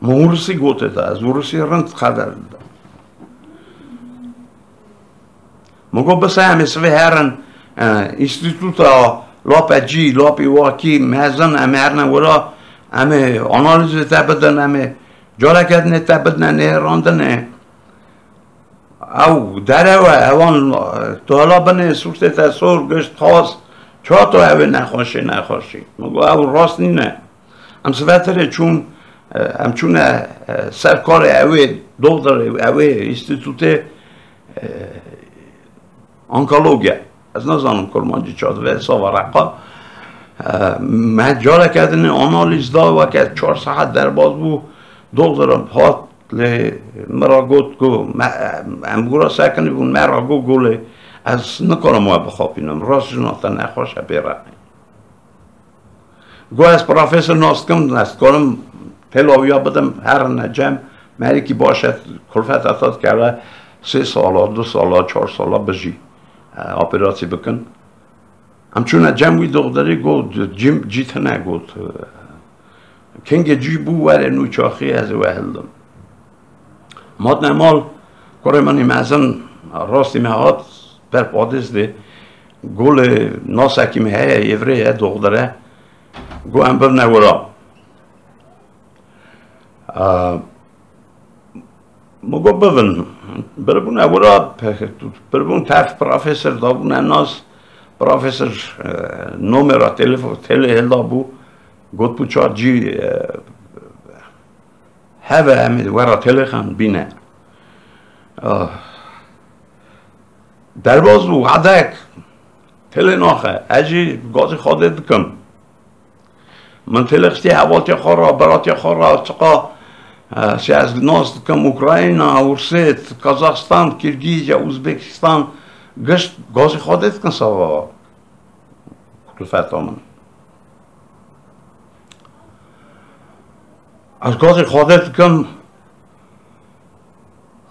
Min Ûrisî gotê te, ez Ûrisî rind xeber dida. Min got, "Bise em ê sivê herin, e, înstîtuta Lape Cî, Lapî Wakî, mezin, em ê herine wira, em ê analîzê te bidin, em ê careke dinê te bidine nêrandinê." Ew derew e, ewan, e, tu hela binê sûrtê te sor, gişt xas, ça tu ew ê nexweşê, nexweşî? Min got, "Ew rast nîne." Em sivetirê çûn, e, em çûne, e, ser karê ewê doxtorê, ewê înstîtûtê, e, onkologya. Ez nazanim kurmancî ça divê, sava reqa. E, me careke dinê analîz da, weke çar saet derbas bû. Doxtor hat lê min ra got ku me, em gura sekinî bûn, me ra got, golê ez nikarim we bixapînim. Rast jina te nexweş e, bê reqî. Got, "Ez profesor nas dikim, ez dikarim pêla wî ya bidim, herine cem, merîkî baş e, kulfeta te dikeve sê sala, du sala, çar sala bijî, e, operasyê bikin." Em çûne cem wî, doxderî got, cî, cî tune, got. Kengê cî bû, were nû çaxî, ez ê we hildim. Matne mal, kurê min î mezin rastî me hat, ber padêz de, golê nasekî me heye, êvrê ye, doxdere, got, em bibne wira. A, Min got, bibin. Biribûne wira, biribûn tev profesor dabûne nas, profesor, e, nomê ra telefo-, têlê hildabû, gotbû, ça cî, e, heve, em ê wera têlê xin bîne. Ah. Derbaz bû, wedek, têlê naxe, ez jî gazî Xwedê dikim. Min têlê xistî hevaltê xwe ra, beratê xwe ra, çiqa, e, sê ez nas dikim, Ukrayna, Ûrsêt, Kazaxstan, Kîrgîzya, Uzbekistan, gişt gazî Xwedê dikin sava kulfeta min. Ez gazî Xwedê dikim,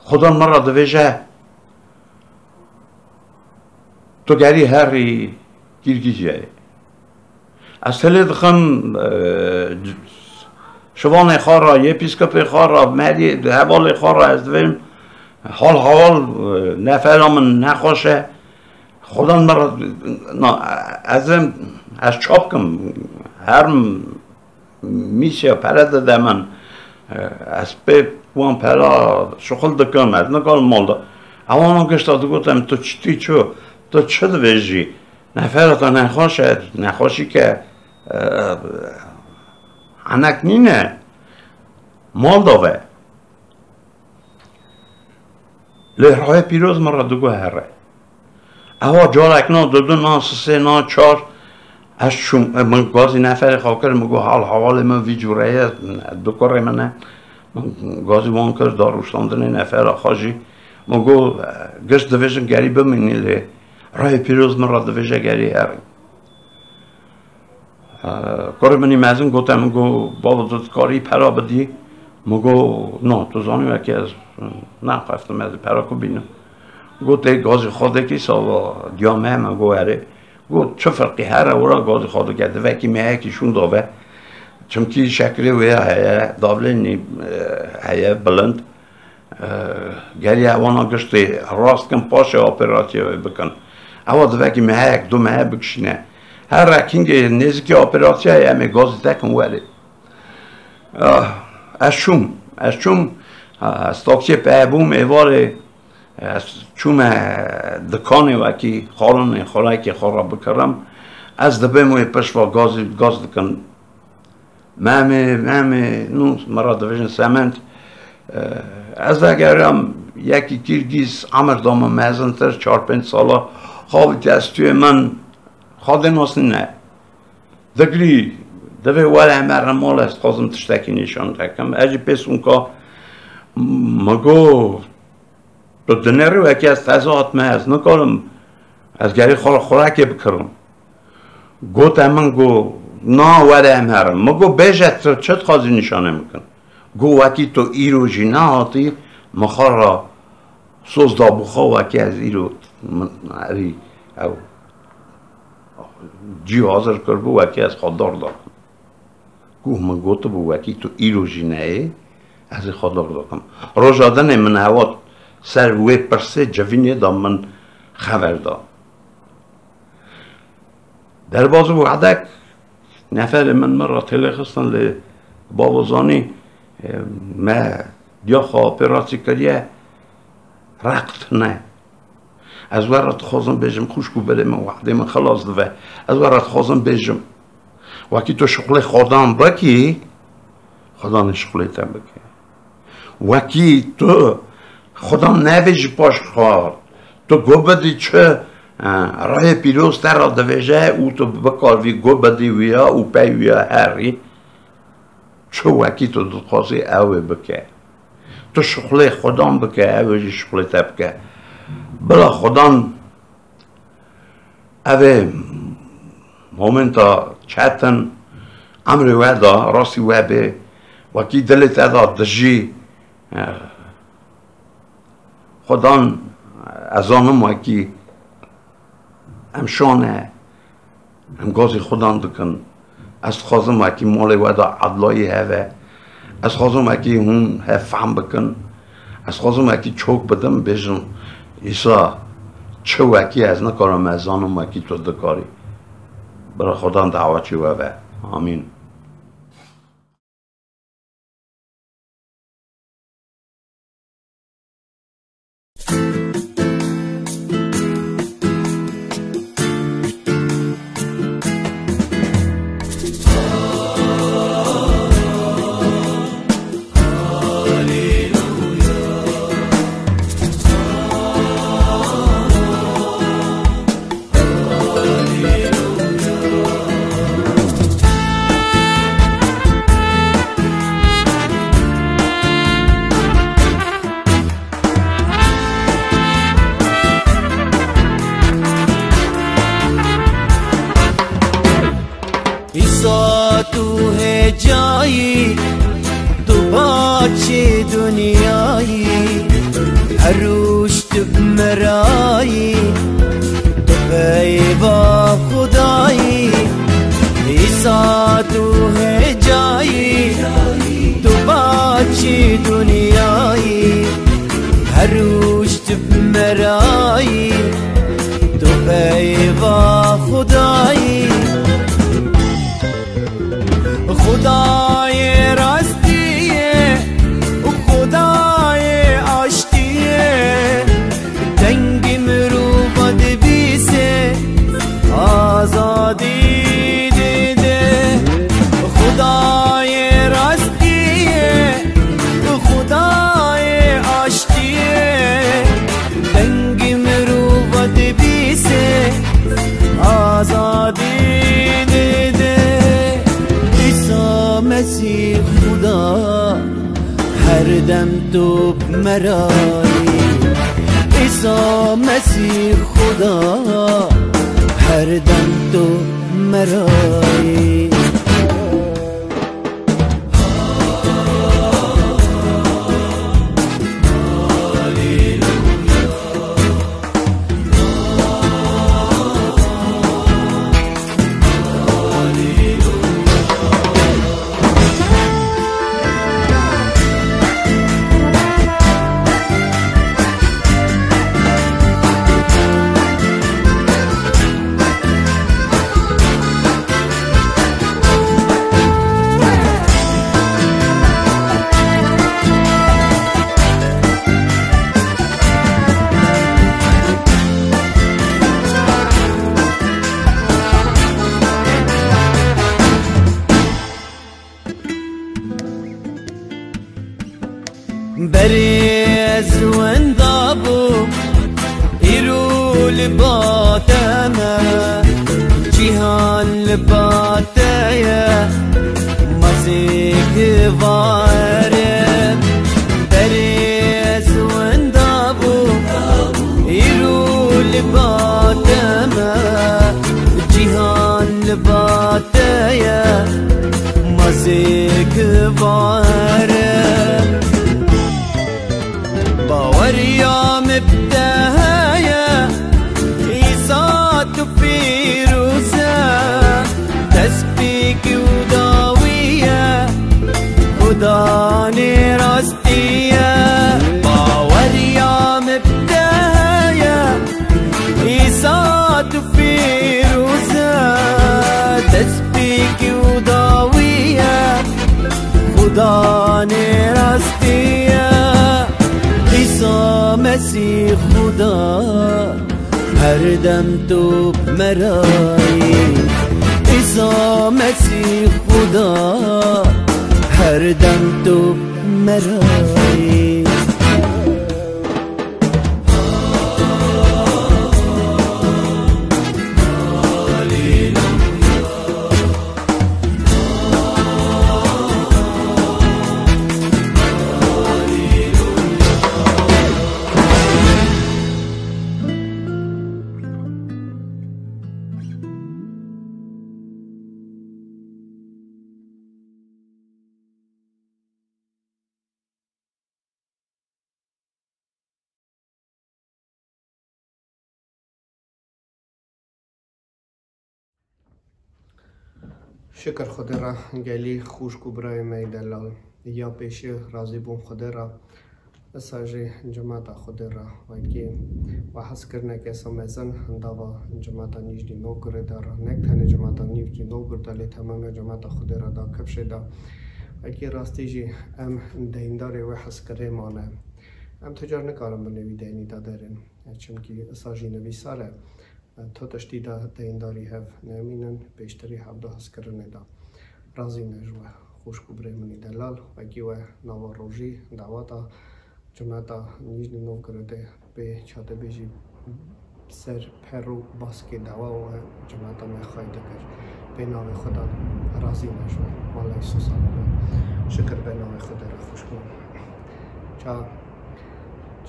Xudan min ra divêje, tu gerî herî Kîrgîzyayê. Ez têlê dixim, e, şivanê xwe re, yêpîskopê xwe re, meriyê, hevalê xwe re ez divêm, hal hewal, e, nefera min nexweş e. Xudan min re, na, ez êm, ez ça bikim, herim mîsya pere dide min. E, ez pê wan pera şixul dikim, ez nikarim mal de. Ewana gişta digotim, tu çi tî ço, tu çi divêjî? Nefera te nexweş e, nexweşîke, e, henek nîne, mal de ve. Lê Rayê Pîroz min re digo here. Ewa carek na, didu na, sisê na, çar, ez çûm, e, min gazî neferê xwe kir, min got, hal hewalê min vî cûre ye, du kurê min e. Min gazî wan kir, da rûştandinê nefera xwe jî. Min got, e, giş divêjin gerî bimînî lê Rayê Pîroz min re divêje gerî herin. E, kurê min î mezin gote min, got, babo, tu dikarî pera bidî? Min got, no, tu zanî wekî ez, e, nexwestim ez ê pera ku bînim. Got, tê gazî Xwedê kî sava diya me, min got, erê. Got, çi ferqî here, wira gazî Xwedê ke, divekî mehekî şûn dave. Çimkî şekirê wê ya heye, davlênî, e, heye bilind. E, geriye wana giştê rast kin, paşê operasiyê wê bikin. Ewa divekî mehek, du mehek bikişîne. Her rekîngê nêzikî operasiyayê em ê gazî tekin werê. Ah, ez çûm, ez çûm, ah, ez taksiyê peye bûm, êvarê ez çûme dikanê wekî xwarinê, xwarekê xwe re bikirim. Ez dibêm wê pişt ve gazî, gaz dikin. Memê, memê, nû min re dibêjin sement. Eh, ez vegeriyam, yekî Kîrgîz, emir da min mezintir, çar pênc sala, xavîtiye stûyê min, Xwedê nas nîne. Digirî, divê were em herin mal, ez dixwazim tiştekî nîşan te kim. Ez jî pê sûnka, min got, tu dinêrî wekî ez teze hatime, ez nikarim, ez gerî xwe re xurekê bikirim. Gote min, got, na were em herin. Min got, bêje tu çi dixwazî nîşanê min kin? Got, wekî tu îro jî nehatî, min xwe re soz dabû xwe, wekî ez îro min erî ew cî hazir kiribû, wekî ez xwe dar dakim. Ku min gotibû, wekî tu îro jî neyê, ez ê xwe dor dikim. Roja dinê min hewa ser wê pirsê civînê de min xeber da. Derbaz bû hedek, neferê min min re têlê xistin lê bavo zanî, e, me diya xwe operasî kiriye, reqt ne. Ez we re dixwazim bêjim, xwişk û birê min, wehdê min xilas dibe. Ez we re dixwazim bêjim, wekî tu şixulê Xwedan bikî, Xwedan ê şixulê te bike. Wekî tu Xwedan nevê ji paş xwe, tu guh bidî çi, e, Rayê Pîroz te re divêje û tu bikarî guh bidî wîya û pey wîya herî. Çi wekî tu dixwazî ew ê bike. Tu şixulê Xudan bike, ew ê jî şixulê te bike. Bila Xudan ev ê momenta çetin emrê we da, rastî we bê, wekî dilê te da dijî. Xudan, ez zanim wekî em şane, Em gazî Xudan dikin. Ez dixwazim wekî malê we de edlayî heve. Ez dixwazim wekî hûn hev fehm bikin. Ez dixwazim wekî çok bidim, bêjim, Îsa, çi wekî ez nikarim, ez zanim wekî tu dikarî. Bira Xudan dawa çê we ve. Amîn. Îsa tu hêcayî, tu baxçê dinyayî, her roj tu merayî, tu peyva Xudayî. Îsa tu hêcayî, tu baxçê dinyayî, her roj tu merayî, tu peyva Xudayî. Xudayê rastî ye, Xudayê aştî ye, dengê mirova dibîse, azadî dide. Xudayê rastî ye, Xudayê aştî ye, dengê mirova dibîse, azadî dide. Îsa Mesîh Xuda, her dem tu merayî. Îsa Mesîh Xuda, her dem tu merayî. Berê ez wenda bûm, îro li ba te me, cîhan li ba te ye, ma zêk va here. Berê ez wenda bûm, îro li ba te me, cîhan li ba te ye, ma zêk va here. Baweriya min bi te heye, Îsa tu pîroz e, destpêkî û dawî ye, Xudanê rastî ye. Baweriya min bi te heye, Îsa tu pîroz e, destpêkî û dawî ye, Xudanê rastî ye. Îsa Mesîh Xuda, her dem tu merayî. Îsa Mesîh Xuda, her dem tu merayî. Şikir Xwedê re gelî xwişk û birayê me yê delal. Ya pêşî razîbûn Xwedê re, esa jî cemata Xwedê re. Wekî we hezkirineke sa mezin hindava cemata Nîjnî Novgorod de re, nek tenê cemata Nîjnî Novgorod de, lê temamiya cemata Xwedê re da kifşê de. Wekî rastî jî em deyindarê wê hezkirê mane. Em tu car nikarin binê wî deynî de derin. Çimkî esa jî nivîsar e. Tu tiştî de deyindarî hev nemînin, pêştirî hevda hezkirinê de. Razî ne ji we, xwişk û birê min î delal, wekî we nava rojî, daweta cemata Nîjnî Novgorodê pê çatebêjî ser per û baskê dawa we cemata me xay dikir. Pê navê Xweda razî ne ji we. Mala Îsusa be. Şikir be navê Xwedê re xwişk min. Ça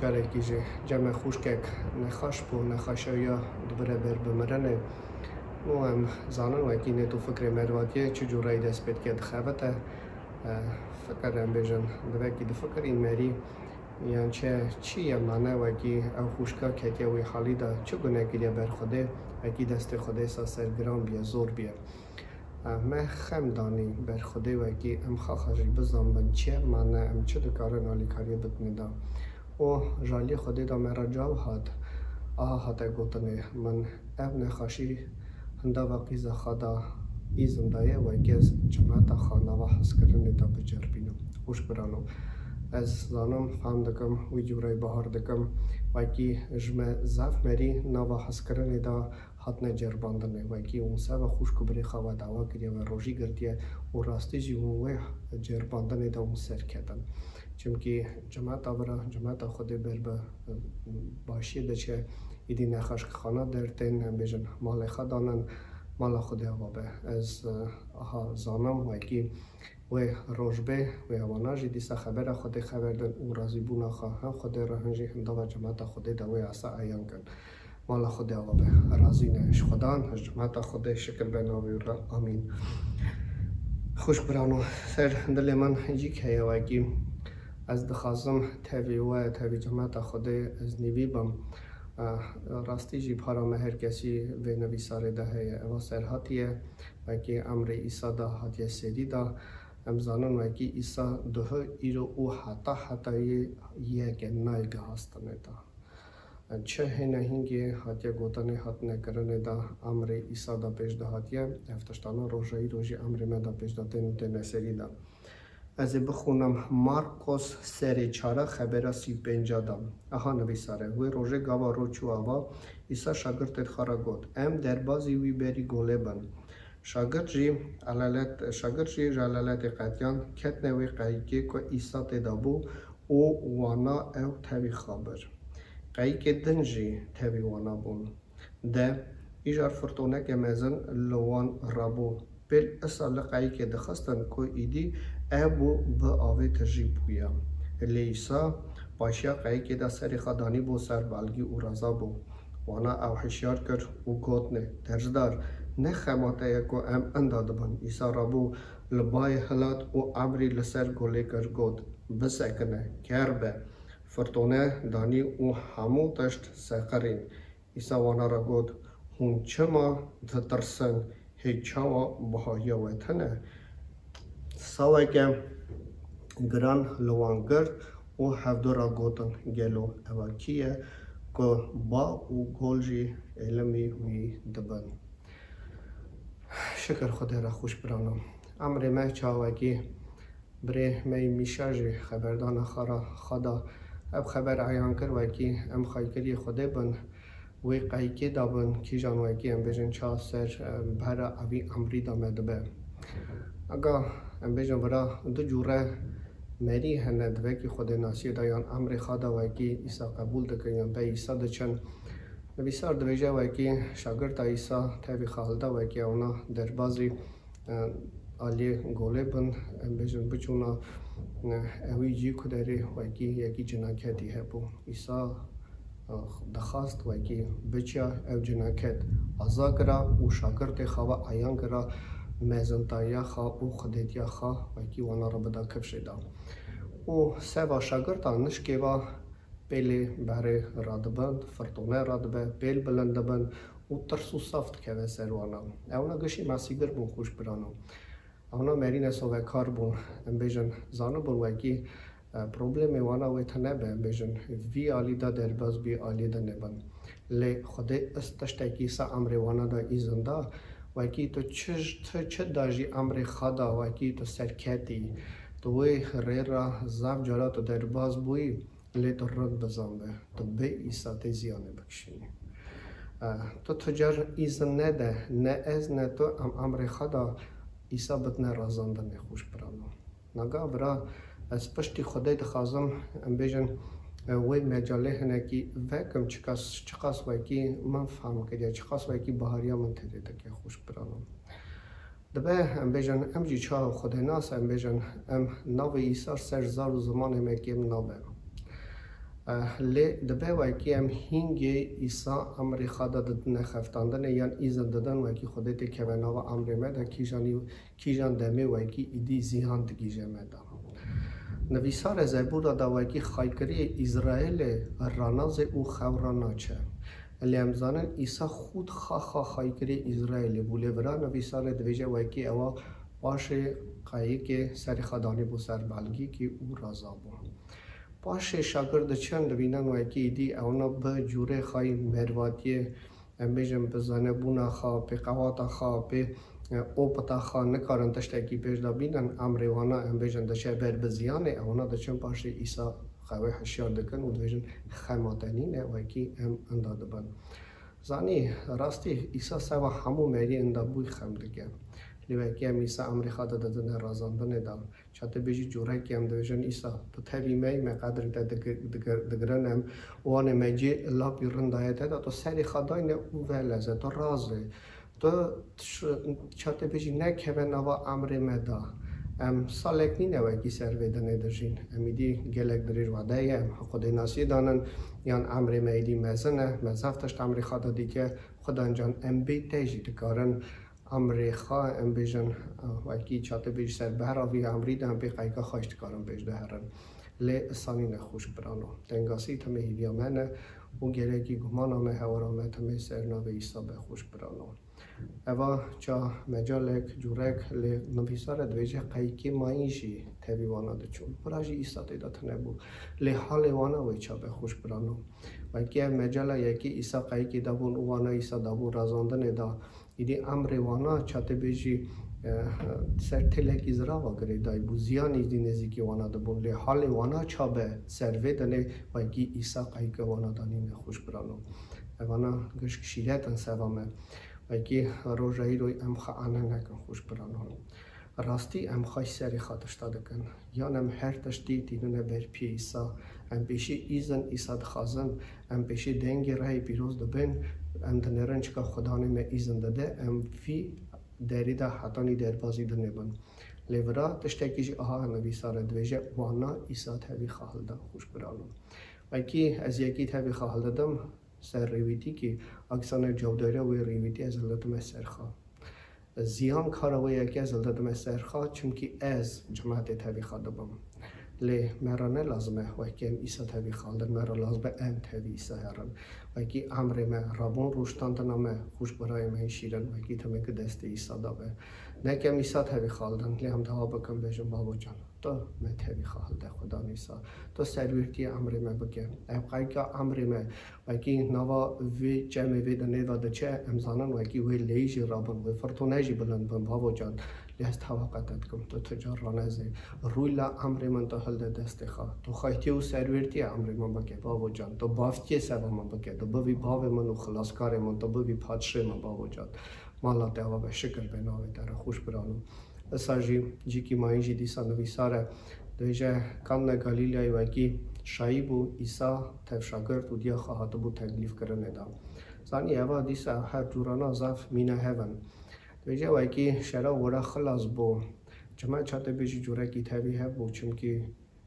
carekî jî cem me xwişkek nexaş bû, nexaşiya wî ya dibire ber bi mirinê. Û em zanin wekî nêt û fikrê mervatiyê çi cûreyî dest pê dike dixebite. E, fikir em bêjin, divekî difikirîn merî, yan çi, çi ye mane wekî ew xwişka ketiye wî halî de, çi gune kiriye ber Xwedê, wekî destê Xwedê sa ser giran biye, zor biye. E, me xem danî ber Xwedê wekî em xaxa jî bizanbin çi ye mane, em çi dikarin alîkariyê bidinê de. Û ji aliyê Xwedê de me re caw hat, aha hate gotinê, min ev nexaşî hindava qîza xwe da îzin daye, wekî ez cemata xwe nava hezkirinê de biceribînim. Xwişk birano, ez zanim, fam dikim, wî cûreyî bahar dikim, wekî ji me zaf merî nava hezkirinê de hatine ceribandinê. Wekî hûn seba xwişk û birê xwe we dawa kiriye, we rojî girtiye û rastî jî hûn wê ceribandinê de hûn serketin. Çimkî cemata vira, cemata Xwedê ber bi, e, başiyê diçe, îdî nexaşxana dertên, em bêjin, malê xwe danin, mala Xwedê ava be. Ez, e, aha zanim, wekî wê roj bê, wê wana jî dîsa xebera Xwedê xeber din û razîbûna xwe hem Xwedê re hin jî hindava cemata Xwedê de wê asa eyan kin. Mala Xwedê ava be. Razî ne ji Xwedan, ji cemata Xwedê, şikir be navê wî re. Amîn. Xwişk birano, ser dilê min cîk heye wekî. Ez dixwazim tevî we, tevî cemata Xwedê ez nîvî bim. Eh, rastî jî para me her kesî vê nivîsarê de heye. Eva serhatî ye, wekî emrê Îsa de hatiye serî de. Em zanin wekî Îsa duhî, îro û heta hetayê yek e, nayê gihastinê de. Çi hêne hîngê hatiye gotinê, hatine kirinê de, emrê Îsa de pêş de hatiye, ev tiştana roja îro jî emrê me de pêş de tên û têne serî de. Ez ê bixwînim Markos serê çara xebera sî û pênca de. Aha nivîsare, wê rojê gava roj çû ava, Îsa şagirtê xwe re got, em derbazî wî berî golê bin. Şagirt jî elelet, şagirt jî ji eleletê qetiyand, ketine wê qeyikê ku Îsa tê de bû û wana ew tevî xwe bir. Qeyikê din jî tevî wana bûn. De, îcar firtoneke mezin li wan rabû. Pêl isa li qeyikê dixistin ku îdî ew bû bi avê tijî bûya. Lê Îsa paşiya qeyikê de serê xwe danîbû ser belgî û reza bû. Wana ew hişyar kir û gotine, Tercdar, ne xema te ye ku em inda dibin. Îsa rabû li bayê hilat û emrî li ser golê kir, got, Bisekine, ker be. Firtone danî û hemû tişt seqirîn. Îsa wana re got, Hûn çima ditirsin? Hê çawa bihahiya we tune? Saweke giran li wan girt û hevdu re gotin, Gelo eva kî ye ku ba û gol jî êlimî wî dibin? Şikir Xwedê re, xwişk birano. Emrê me çawekî birê me yî Mîşa jî xeberdana xwe re xwe da. Ev xeber eyan kir wekî em xaykiriyê Xwedê bin. Wê qeykê de bin, kîjan wekî em bêjin ça ser, e, bera evî emrî de me dibe. Aga em bêjin vira du cûre merî hene, divekî Xwedê nasiyê de yan emrê xwe de wekî Îsa qebûl dikin yan pey Îsa diçin. Nivîsar dibêje wekî şagirta Îsa tevî xwe hilda wekî ewna derbazî e, aliyê golê bin, em bêjin biçûna, e, ewî cî ku derê wekî yekî cinaketî hebû. Îsa, e, dixwast wekî biçiya ew cinaket aza kira û şagirtê xwe ve eyan kira mezintaya xwe û xwedêtiya xwe wekî wana re bida kifşê de. Û seva şagirta nişkê ve pêlê berê radibin, firtone radibe, pêl bilind dibin û tirs û saf dikeve ser wana. Ewna gişî masîgir bûn, xwişk birano. Ewna merîne sovekar bûn, em bêjin, zanibûn wekî, e, problemê wana wê tune be, em bêjin, vî alî de derbas bî, alî de nebin. Lê Xwedê ist tiştekî sa emrê wana da îzin da, wekî tu çi, tu çi da jî emrê xwe da, wekî tu serketî, tu wê rê ra zaf cara tu derbas bûyî, lê tu rind bizan be, tu bê Îsa tê ziyanê bikişînî. E, tu tu car îzin nede, ne ez ne tu em emrê xwe da Îsa bidine razandinê xweş birano. Naga bira, ez piştî Xwedê dixwazim, em bêjin, e, wê mecalê hinekî vekim, çiqas, çiqas wekî min fehm kiriye, çiqas wekî bahariya min têrê dike xweş birano. Dibe, em bêjin, em jî çawa Xwedênas, em bêjin, em navê Îsa ser zar û zimanê me kêm nabe. Eh, lê dibe wekî em hîngê Îsa emrê xwe de didine xeftandinê yan îzin didin wekî Xwedê tê keve nava emrê me de kîjanî, kîjan demê wekî îdî ziyan digîje me de. Nivîsarê Zebûra da wekî xaykiriyê Îsraîlê ranazê û xew ra naçe. Lê em zanin Îsa xûd xa xa xaykirê Îsraîlê bû. Lê vira nivîsarê divêje wekî ewa paşê qeyikê serê xwe danî bû ser belgîkî û raza bû. Paşê şagird diçin dibînin wekî îdî ewna bi cûrê xwe yî mervatiyê, em bêjin bi zanebûna xwe, pê qewata xwe, pê, e, opita xwe nikarin tiştekî pêş de bînin, emrê wana em bêjin diçe ber bi ziyanê, ewna diçin paşê Îsa xewê hişyar dikin û dibêjin xema te nîne, wekî em inda dibin. Zanî, rastî Îsa seva hemû meriyên de bûy xem dike. Lê wekî em Îsa emrê xwe de didine razandinê de. Çatê bêjî cûrekî em dibêjin Îsa, tu tevî me yî, me qedrî te digir-, digir-, digirin em. Wanê me cê lapî rindayê te de, tu serê xwe dayne û veleze, tu razê. Tu ş-, çatê bêjî nekeve nava emrê me da. Em salek nîne wekî ser vê dinê dijîn. Em îdî gelek dirêj wede ye, em Xwedênasî danin, yan emrê me îdî mezin e, me zaf tişt emrê xwe de dike, Xudan can em bê te jî dikarin emrê xwe, em bêjin, wekî çatê bêjî ser behra vî emrî de em pê qeyka xwe jî dikarin pêş de herin. Lê isanî ne xweş birano. Tengasî timê hîviya me ne û gerekî gumana me, hewara me timê ser navê Îsa be xweş birano. Eva ça mecalek, cûrek, lê nivîsare dibêje qeykê mayîn jî tevî wana diçûn. Bira jî Îsa tê de tune bû. Lê halê wana wê ça be xweş birano. Wekî ev mecala yekê Îsa qeykê de bûn û wana Îsa da bû razandinê da. Îdî emrê wana çatê bêjî, e, ser têlekî zirava girêdayî bû. Ziyanî dî nêzîkî wana dibûn. Lê halê wana ça be ser vê dinê wekî Îsa qeyke wana danîne xweş birano. Evana gişk şîret in seva me. Wekî roja îroyî em xwe ane nekin xweş birano. Rastî em xwe ji serê xwe tişta dikin. Yan em her tiştî tînine ber piyê Îsa. Em pêşî îzin Îsa dixwazin. Em pêşî dengê rehê pîroz dibin. Em dinêrin çika Xudanê me îzin dide. Em vî derî de hetanî derbazî dinêbin. Lê vira tiştekî jî aha nivîsare dibêje, wana Îsa tevî xwe hilda xweş birano. Wekî ez yekî tevî xwe hildidim, ser rêwîtîkî, aksane cewdariya wê rêwîtî ez hildidime ser xwe. Ziyan kara wê yekê ez hildidime ser xwe, çimkî ez cimetê tevî xwe dibim. Lê me re ne lazim e wekî em Îsa tevî xwe hildin, me re lazim e em tevî Îsa herin. Wekî emrê me rabûn rûştandina me, xweş birayê me yê şîrin, wekî timê ki destê Îsa de be. Ne ke em Îsa tevî xwe hildin, lê em dawa bikin bêjin, Bavo can, tu me tevî xwe hilde Xudan Îsa. Tu serwîrtiyê emrê me bike. Ev qeyka emrê me, wekî nava vê çemê vê dinê de diçe, em zanin wekî wê leyî jî rabin, wê firtûne jî bilind bin, Bavo can. Lê ez tewa qe te dikim, tu tu car ranezê. Rûyla emrê min tu hilde destê xwe. Tu xweytiyê û serwêrtiyê emrê min bike, Bavo can. Tu bavtiyê seva min bike. Tu bivî bavê min û xilaskarê min, tu bivî padşê min, Bavo can. Mala te ava be, şikir be navê te re, xweş birano. Isa jî cîkî mayîn jî dîsa nivîsar e. Dibêje, Kana Galîlyayê wekî şayî bû, Îsa tev şagirt û diya xwe hatibû teklîfkirinê de. Zanî eva dîsa her cûrana zaf mîna hev in. Dibêje, wekî şera wira xilas bû. Çima çatê bêjî cûrekî tevî hev bû, çimkî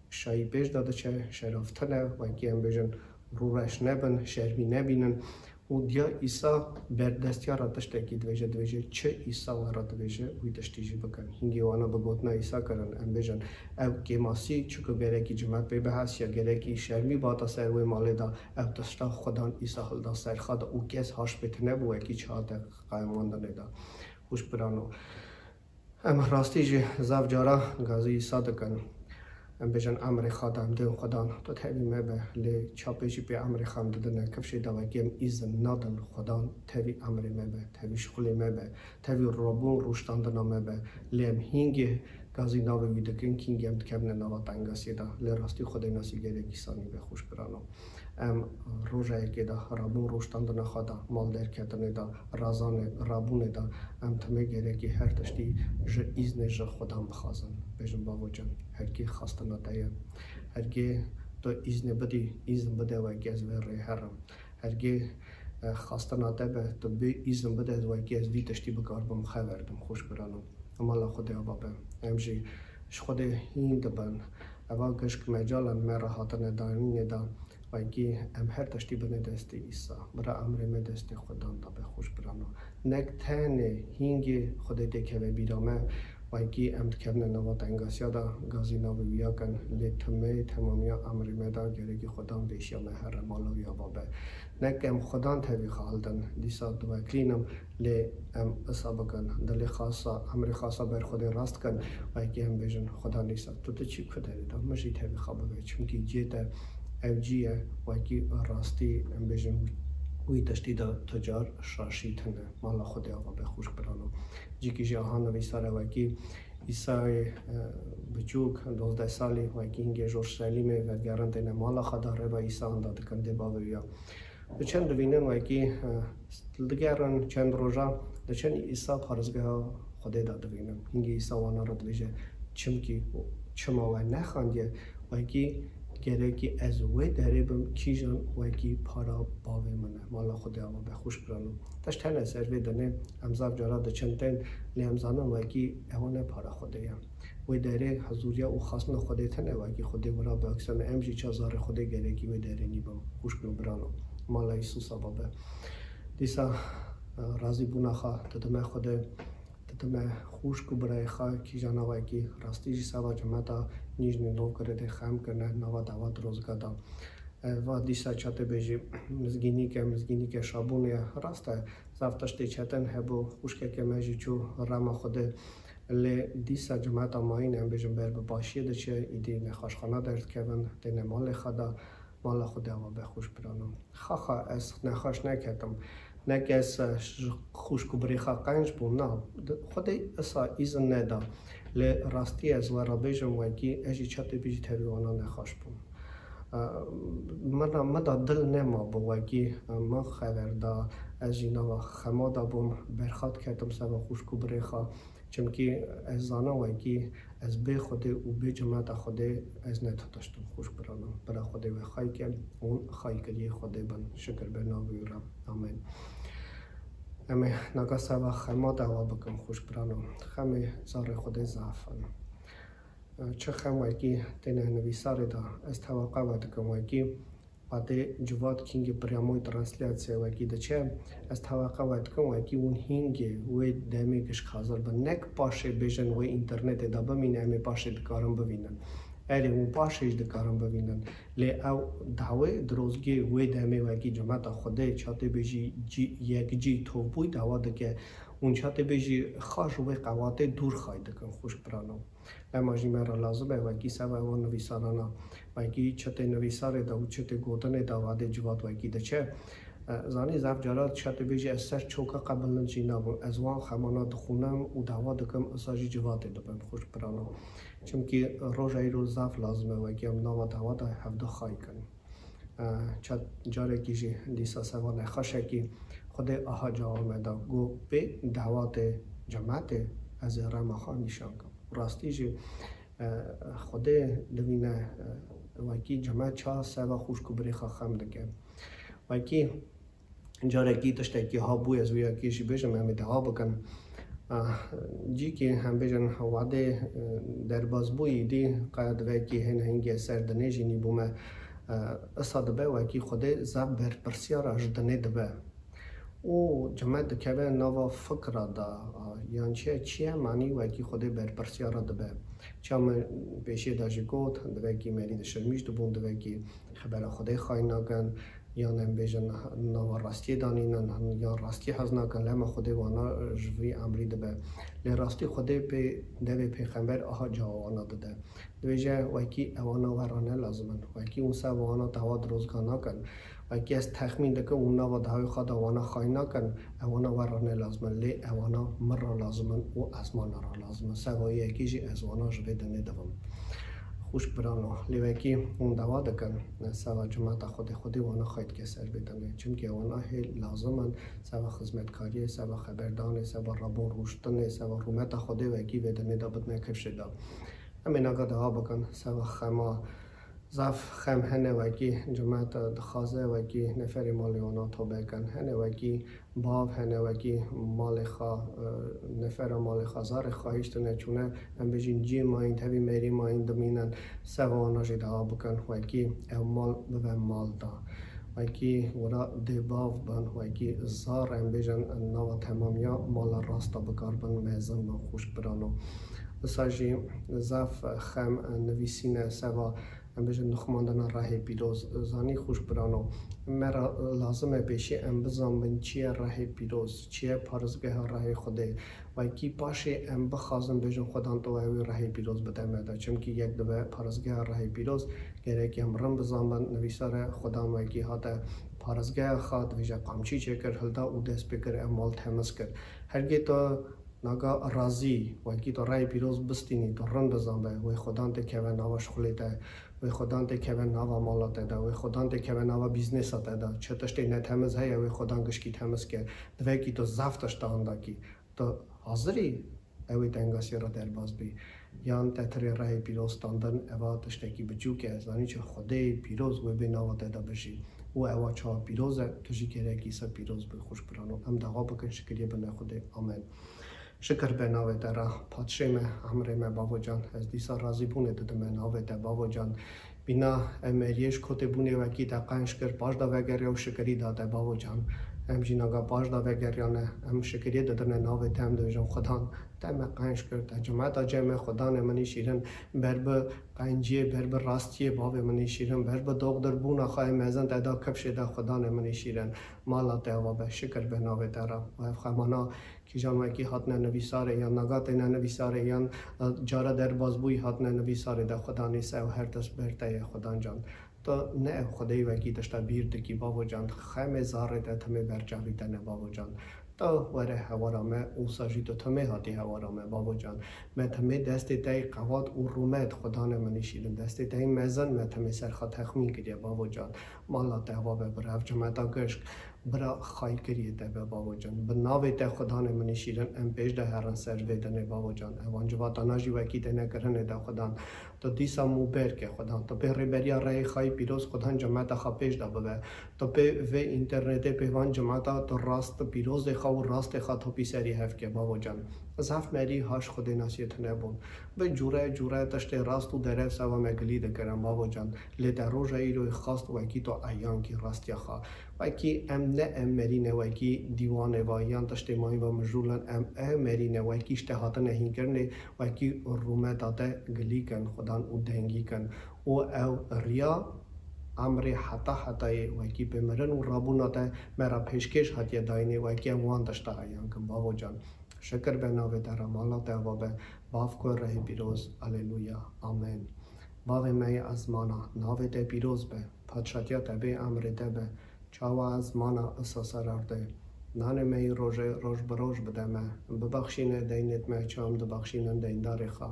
şayî pêş de diçe, şeraftin e, wekî em bêjin, rûreş nebin, şermî nebînin. Û diya Îsa berdestiya re tiştekî dibêje, dibêje, çi Îsa we re dibêje, wî tiştî jî bikin. Hîngê wana bi gotina Îsa kirin, em bêjin, ew kêmasî, çiku gerekî cimet pê bihesiya, gerekî şermî bata ser wê malê de, ew tişta Xudan Îsa hilda ser xwe de û kes haş pê tune bû, wekî çi hate qayimandinê de. Xweş birano. Em rastî jî zaf cara gazî Îsa dikin. Em bêjin emrê xwe da, em dên Xudan, tu tevî me be, lê çapê jî pê emrê xwe em didine. Kifşê da wekî em îzin nadin Xudan, tevî emrê me be, tevî şixulê me be, tevî rabûn rûştandina me be. Lê em hîngê gazî navê wî dikin, hîngê em dikevine nava tengasiyê de. Lê rastî Xwedê nasî gelek îsanî be xweş birano. Em rojayekê de, rabûn rûştandina xwe de, mal derketinê de, razanê, rabûnê de, em timê gerekî her tiştî ji îznê ji Xudan bixwazin. Bêjin bavo can, hergê xastina te ye. Hergê tu îznê bidî, îzin bide wekî ez vê rê herim. Hergê, e, xastina te be, tu bê îzin bide wekî ez vî tiştî bikaribim xever dim, xweş birano. Mala Xwedê ava be. Em jî ji Xwedê hîn dibin. Eva gişk mecalan me re hatine danînê de, wekî em her tiştî bine destê Îsa. Bira emrê me destê Xudan de be, xweş birano. Nek tenê hîngê Xwedê têkeve bîra me, wekî em dikevine nava tengasiya de, gazî navê wî ya kin, lê timê temamiya emrê me de gerekî Xudan pêşiya me here, mala wî ava be. Nek em Xudan tevî xwe hildin, dîsa diveklînim, lê em isa bikin, dilê xasa, emrê xasa ber Xwedê rast kin, wekî em bêjin, Xudan Îsa, tu diçî ku derê de, min jî tevî xwe bibe, çimkî cihê te ew cî ye, wekî rastî, em bêjin, wî, wî tiştî de tu car şaşî tune. Mala Xwedê ava be xweş birano. Cîkî jî aha nivîsar e, wekî Îsayê, e, biçûk, dozdeh salî, wekî hingê ji Urşelîmê vegerandine mala xwe de, rêva Îsa anda dikin dê bavê wî ya. Diçin divînin wekî, e, digerin çend roja, diçin Îsa parêzgeha Xwedê de divînin. Hingê Îsa wana re dibêje, çimkî çima we nexandiye, wekî gerekî ez wê derê bim, kîjan wekî para bavê min e. Mala Xwedê ava be xweş birano. Tişt hene ser vê dinê, em zaf cara diçin tên, lê em zanin wekî ewa ne para Xwedê ye. Wê derê hezûriya û xastina Xwedê tune wekî Xwedê wira biaksane, em jî ça zarê Xwedê gerekî wê derê nîbin. Xwişk û birano, mala Îsusa bibe. Dîsa, e, razîbûna xwe didime Xwedê, didime xwişk û birayê xwe, kîjana wekî rastî jî seba cemeta Nîjnî Novgorodê xem kirine, nava dawa dirozga da. E, va dîsa çatê bêjî mizgînîke, mizgînîke şabûnê ye. Rast e, zaf tiştê çetin hebû, xwişkeke me jî çû rema Xwedê. Lê dîsa cemeta mayîn, em bêjin, ber bi başiyê diçe, îdî nexweşxana derdikevin, têne malê xwe de, mala Xwedê ava be xweş birano. Xaxa ez nexweş neketim. Ne kes, e, ji xwişk û birê xwe qenc bû, na. Xwedê isa îzin neda. Lê rastî ez we re bêjim wekî, ez jî çetê bî jî tevî wana nexweş bûm. E, min, min da dil nema bi wekî, e, min xever da, ez jî nava xema da bûm, berxat ketim seba xwişk û birê xwe. Çimkî ez zanim wekî ez bê Xwedê û bê cemeta Xwedê ez ne tiştim xweş birano. Bira Xwedê we xay ke û xaykiriyê Xwedê bin. Şikir be navê wî re. Amen. Em ê naka seba xema dawa bikin xweş birano. Xemê zarê Xwedê zaf in. Çi xem wekî têne nivîsarê de, ez teweqe we dikim wekî Padê Civat Kingê Priyamoy translasiya wekî diçe, ez teweqe we dikim wekî hûn hîngê wê demê gişk hazir bin. Nek paşê bêjin wê înternetê de bimîne, em ê paşê dikarin bivînin. Erê, hûn paşê jî dikarin bivînin. Lê ew dawê dirozgê wê demê wekî cemeta Xwedê, çatê bêjî cî-, yekcî tovbûyî dawa dike. Hûn çatê bêjî xaş wê qewatê dûr xay dikin, xweş birano. Lema jî me re lazim e, wekî seba wan nivîsarana, wekî çetê nivîsarê de û çetê gotinê de Padê Civat wekî diçe. E, zanî zaf cara çetê bêjî ez ser çoka qe bilind jî nabim. Ez wan xemana dixwînim û dawa dikim, isa jî Civatê dibim, xweş birano. Çimkî roja îro zaf lazim e, wekî em nava dawa de hevdu xay kin. E, çend carekî jî dîsa seba nexweşekî Xwedê aha cewab me da, got, bê dawatê cematê ez ê rema xwe nîşan kim. Rastî jî, e, Xwedê divîne, e, wekî cemat ça seba xwişk û birê xwe xem dike. Wekî carekî tiştekî ha bû, ez wî yekê jî bêjim, em ê deha bikin. Ah, cîkî hem bêjin wadê, eh, derbazbûyî dî, qaya divekî hêne hingê ser dinê jî nîbûme. Eh, isa dibe wekî Xwedê zaf berpirsiyara ji dinê dibe. Û cime dikeve nava fikra da, ah, yan çi ye, çi ye, manî wekî Xwedê berpirsiyara dibe. Çiya min pêşê de jî got, divekî merî dişirmîş dibûn, divekî xebera Xwedê xay nakin. yan em bêjin nava rastiyê danînin, yan rastiyê hez nakin, lema Xwedê wana ji vî emrî dibe. Lê rastî Xwedê pê devê pêxember aha cawa wana dide. Dibêje, wekî ewana we re ne lazim in. Wekî hûn ser wana tewa dirozga nakin. Wekî ez texmîn dikim hûn nava dawê xwe de wana xay nakin, ewana we re ne lazim in. Lê ewana min re lazim in û ezmana re lazim in. Seva yekî jî ez wana ji vê dinê divim. Xwişk birano, lê wekî hûn dawa dikin, seva cimata Xwedê, Xwedê wana xay dike ser vê dinê. Çimkî wana hê lazim in, seva xizmetkariyê, seva xeberdanê, seva rabûn rûştinê, seva rûmeta Xwedê wekî vê dinê de bidine kifşê de. Em ê naga dewa bikin, seva xema, zaf xem hene wekî cimat dixwaze, wekî neferê malê wana tobe kin. Hene wekî bav, hene wekî malê xwe, e, nefera malê xwe, zarê xwe hiştine çûne, em bêjin cî mayîn, tevî mêrî mayîn dimînin, seva wana jî dewa bikin, wekî ew mal bibe mal da. Wekî wira dê bav bin, wekî zar em bêjin nava temamiya mala rasta bikar bin, mezin bin, xwişk birano. Wisa jî zaf xem nivîsîne seva, em bêjin, nixumandina rehê pîroz. Zanî xwişk birano, me re lazim e pêşî em bizanbin çi ye rehê pîroz, çi ye parêzgeha rehê Xwedê. Wekî paşê em bixwazin bêjin Xwedan tu ewî rehê pîroz bide me de. Çimkî yek dibe parêzgeha rehê pîroz, gerek em rin bizanbin, nivîsare Xwedan wekî hate parêzgeha xwe, dibêje qamçî çêkir, hilda û dest pê kir, ev mal temiz kir. Hergê tu naga razî, wekî tu rehê pîroz bistînî, tu rin bizanbe, wê Xwedan tê keve nava şixulê te, wê Xwedan tê keve nava mala te de, wê Xwedan tê keve nava bîznesa te de. Çi tiştê netemiz heye, wê Xwedan gişkî temiz ke. Divekî tu zaf tişta hindakî. Tu hazirî ewê tengasiyê re derbas bî. Yan te tirê rehê pîroz standin, eva tiştekî biçûk e. Zanî çi Xwedê pîroz wê bê nava te de bijî. Û ewa çawa pîroz e, tu jî gerekî ser pîroz bî, xwişk birano. Em dawa bikin, şikiriyê bine Xwedê. Amen. Şikir be navê te re, padşê me, emrê me, bavo can. Ez dîsa razîbûnê didime navê te, bavo can. Bîna em meriyê ji kotê bûnê wekî te qenc kir, paş da vegeriya û şikirî da te, bavo can. Em jî naga paş da vegeriyane, em şikiriyê didine navê te, em dibêjin Xudan, te me qenc kir, te cimeta cem me, Xudanê min î şîrin, ber bi qenciyê, ber bi rastiyê, bavê min î şîrin, ber bi doxdirbûna xwe yê mezin te da kifşê de, Xudanê min î şîrin. Mala te ava be, şikir be navê te re. Û ev xemana Kîjan wekî hatine nivîsarê yan naga têne nivîsarê yan, e, cara derbazbûyî hatine nivîsarê de, Xudanî se ew her tişt ber te ye, Xudan can. Tu ne ew Xwedê wekî tişta bîr dikî, bavo can. Xemê zarê te timê berçavî te ne, bavo can. Tu were hewara me, ûsa jî tu timê hatî hewara me, bavo can. Me timê destê te yê qewat û rûmet, Xudanê min î şîrin, destê te yê mezin me timê ser xwe texmîn kiriye, bavo can. Mala te ava be, bi rev cimeta gişk. Bira xaykiriyê te be, bavo can. Bi navê te, Xudanê min î şîrin, em pêş de herin ser vê dinê, bavo can. Evan civatana jî wekî têne kirinê de, Xudan. Tu dîsa mûber ke, Xudan. Tu pê rêberiya rehê xayî pîroz, Xudan, cimeta xwe pêş de bibe. Tu pê vê înternetê, pê van cimeta tu rast pîrozê xwe û rastê xwe topî serî hev ke, bavo can. Zaf merî haş Xwedê nasiyê tune bûn. Bi cûre cûre tiştê rast û derev seva me gilî dikirin, bavo can. Lê te roja îro xwest wekî tu eyan kî rastiya xwe. Wekî em ne em merî ne wekî dîwanê ve yan tiştê mayî ve mijûl in, em ew merî ne wekî ji te hatine hînkirinê, wekî rûmeta te gilî kin, Xudan, û dengî kin. Û ew riya emrê heta hetayê wekî pê mirin û rabûna te me re pêşkêş hatiye dayînê, wekî em wan tişta eyan kin, bavo can. Şikir be navê te re, mala te ava be, bav ku rehê pîroz. Aleluya. Amen. Bavê me yê ezmana, navê te pîroz be, padşatiya te bê, emrê te be, çawa ezmana isa ser erdê. Nanê me yê rojê roj bi roj bide me, bibexşîne deynêt me, çawa em dibexşînin deyndarê xwe.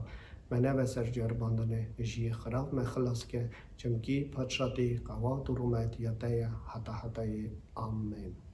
Me neve ser ceribandinê, ji yê xirab me xilas ke, çimkî padşatî, qewat û rûmet ya te ye heta hetayê. Amen.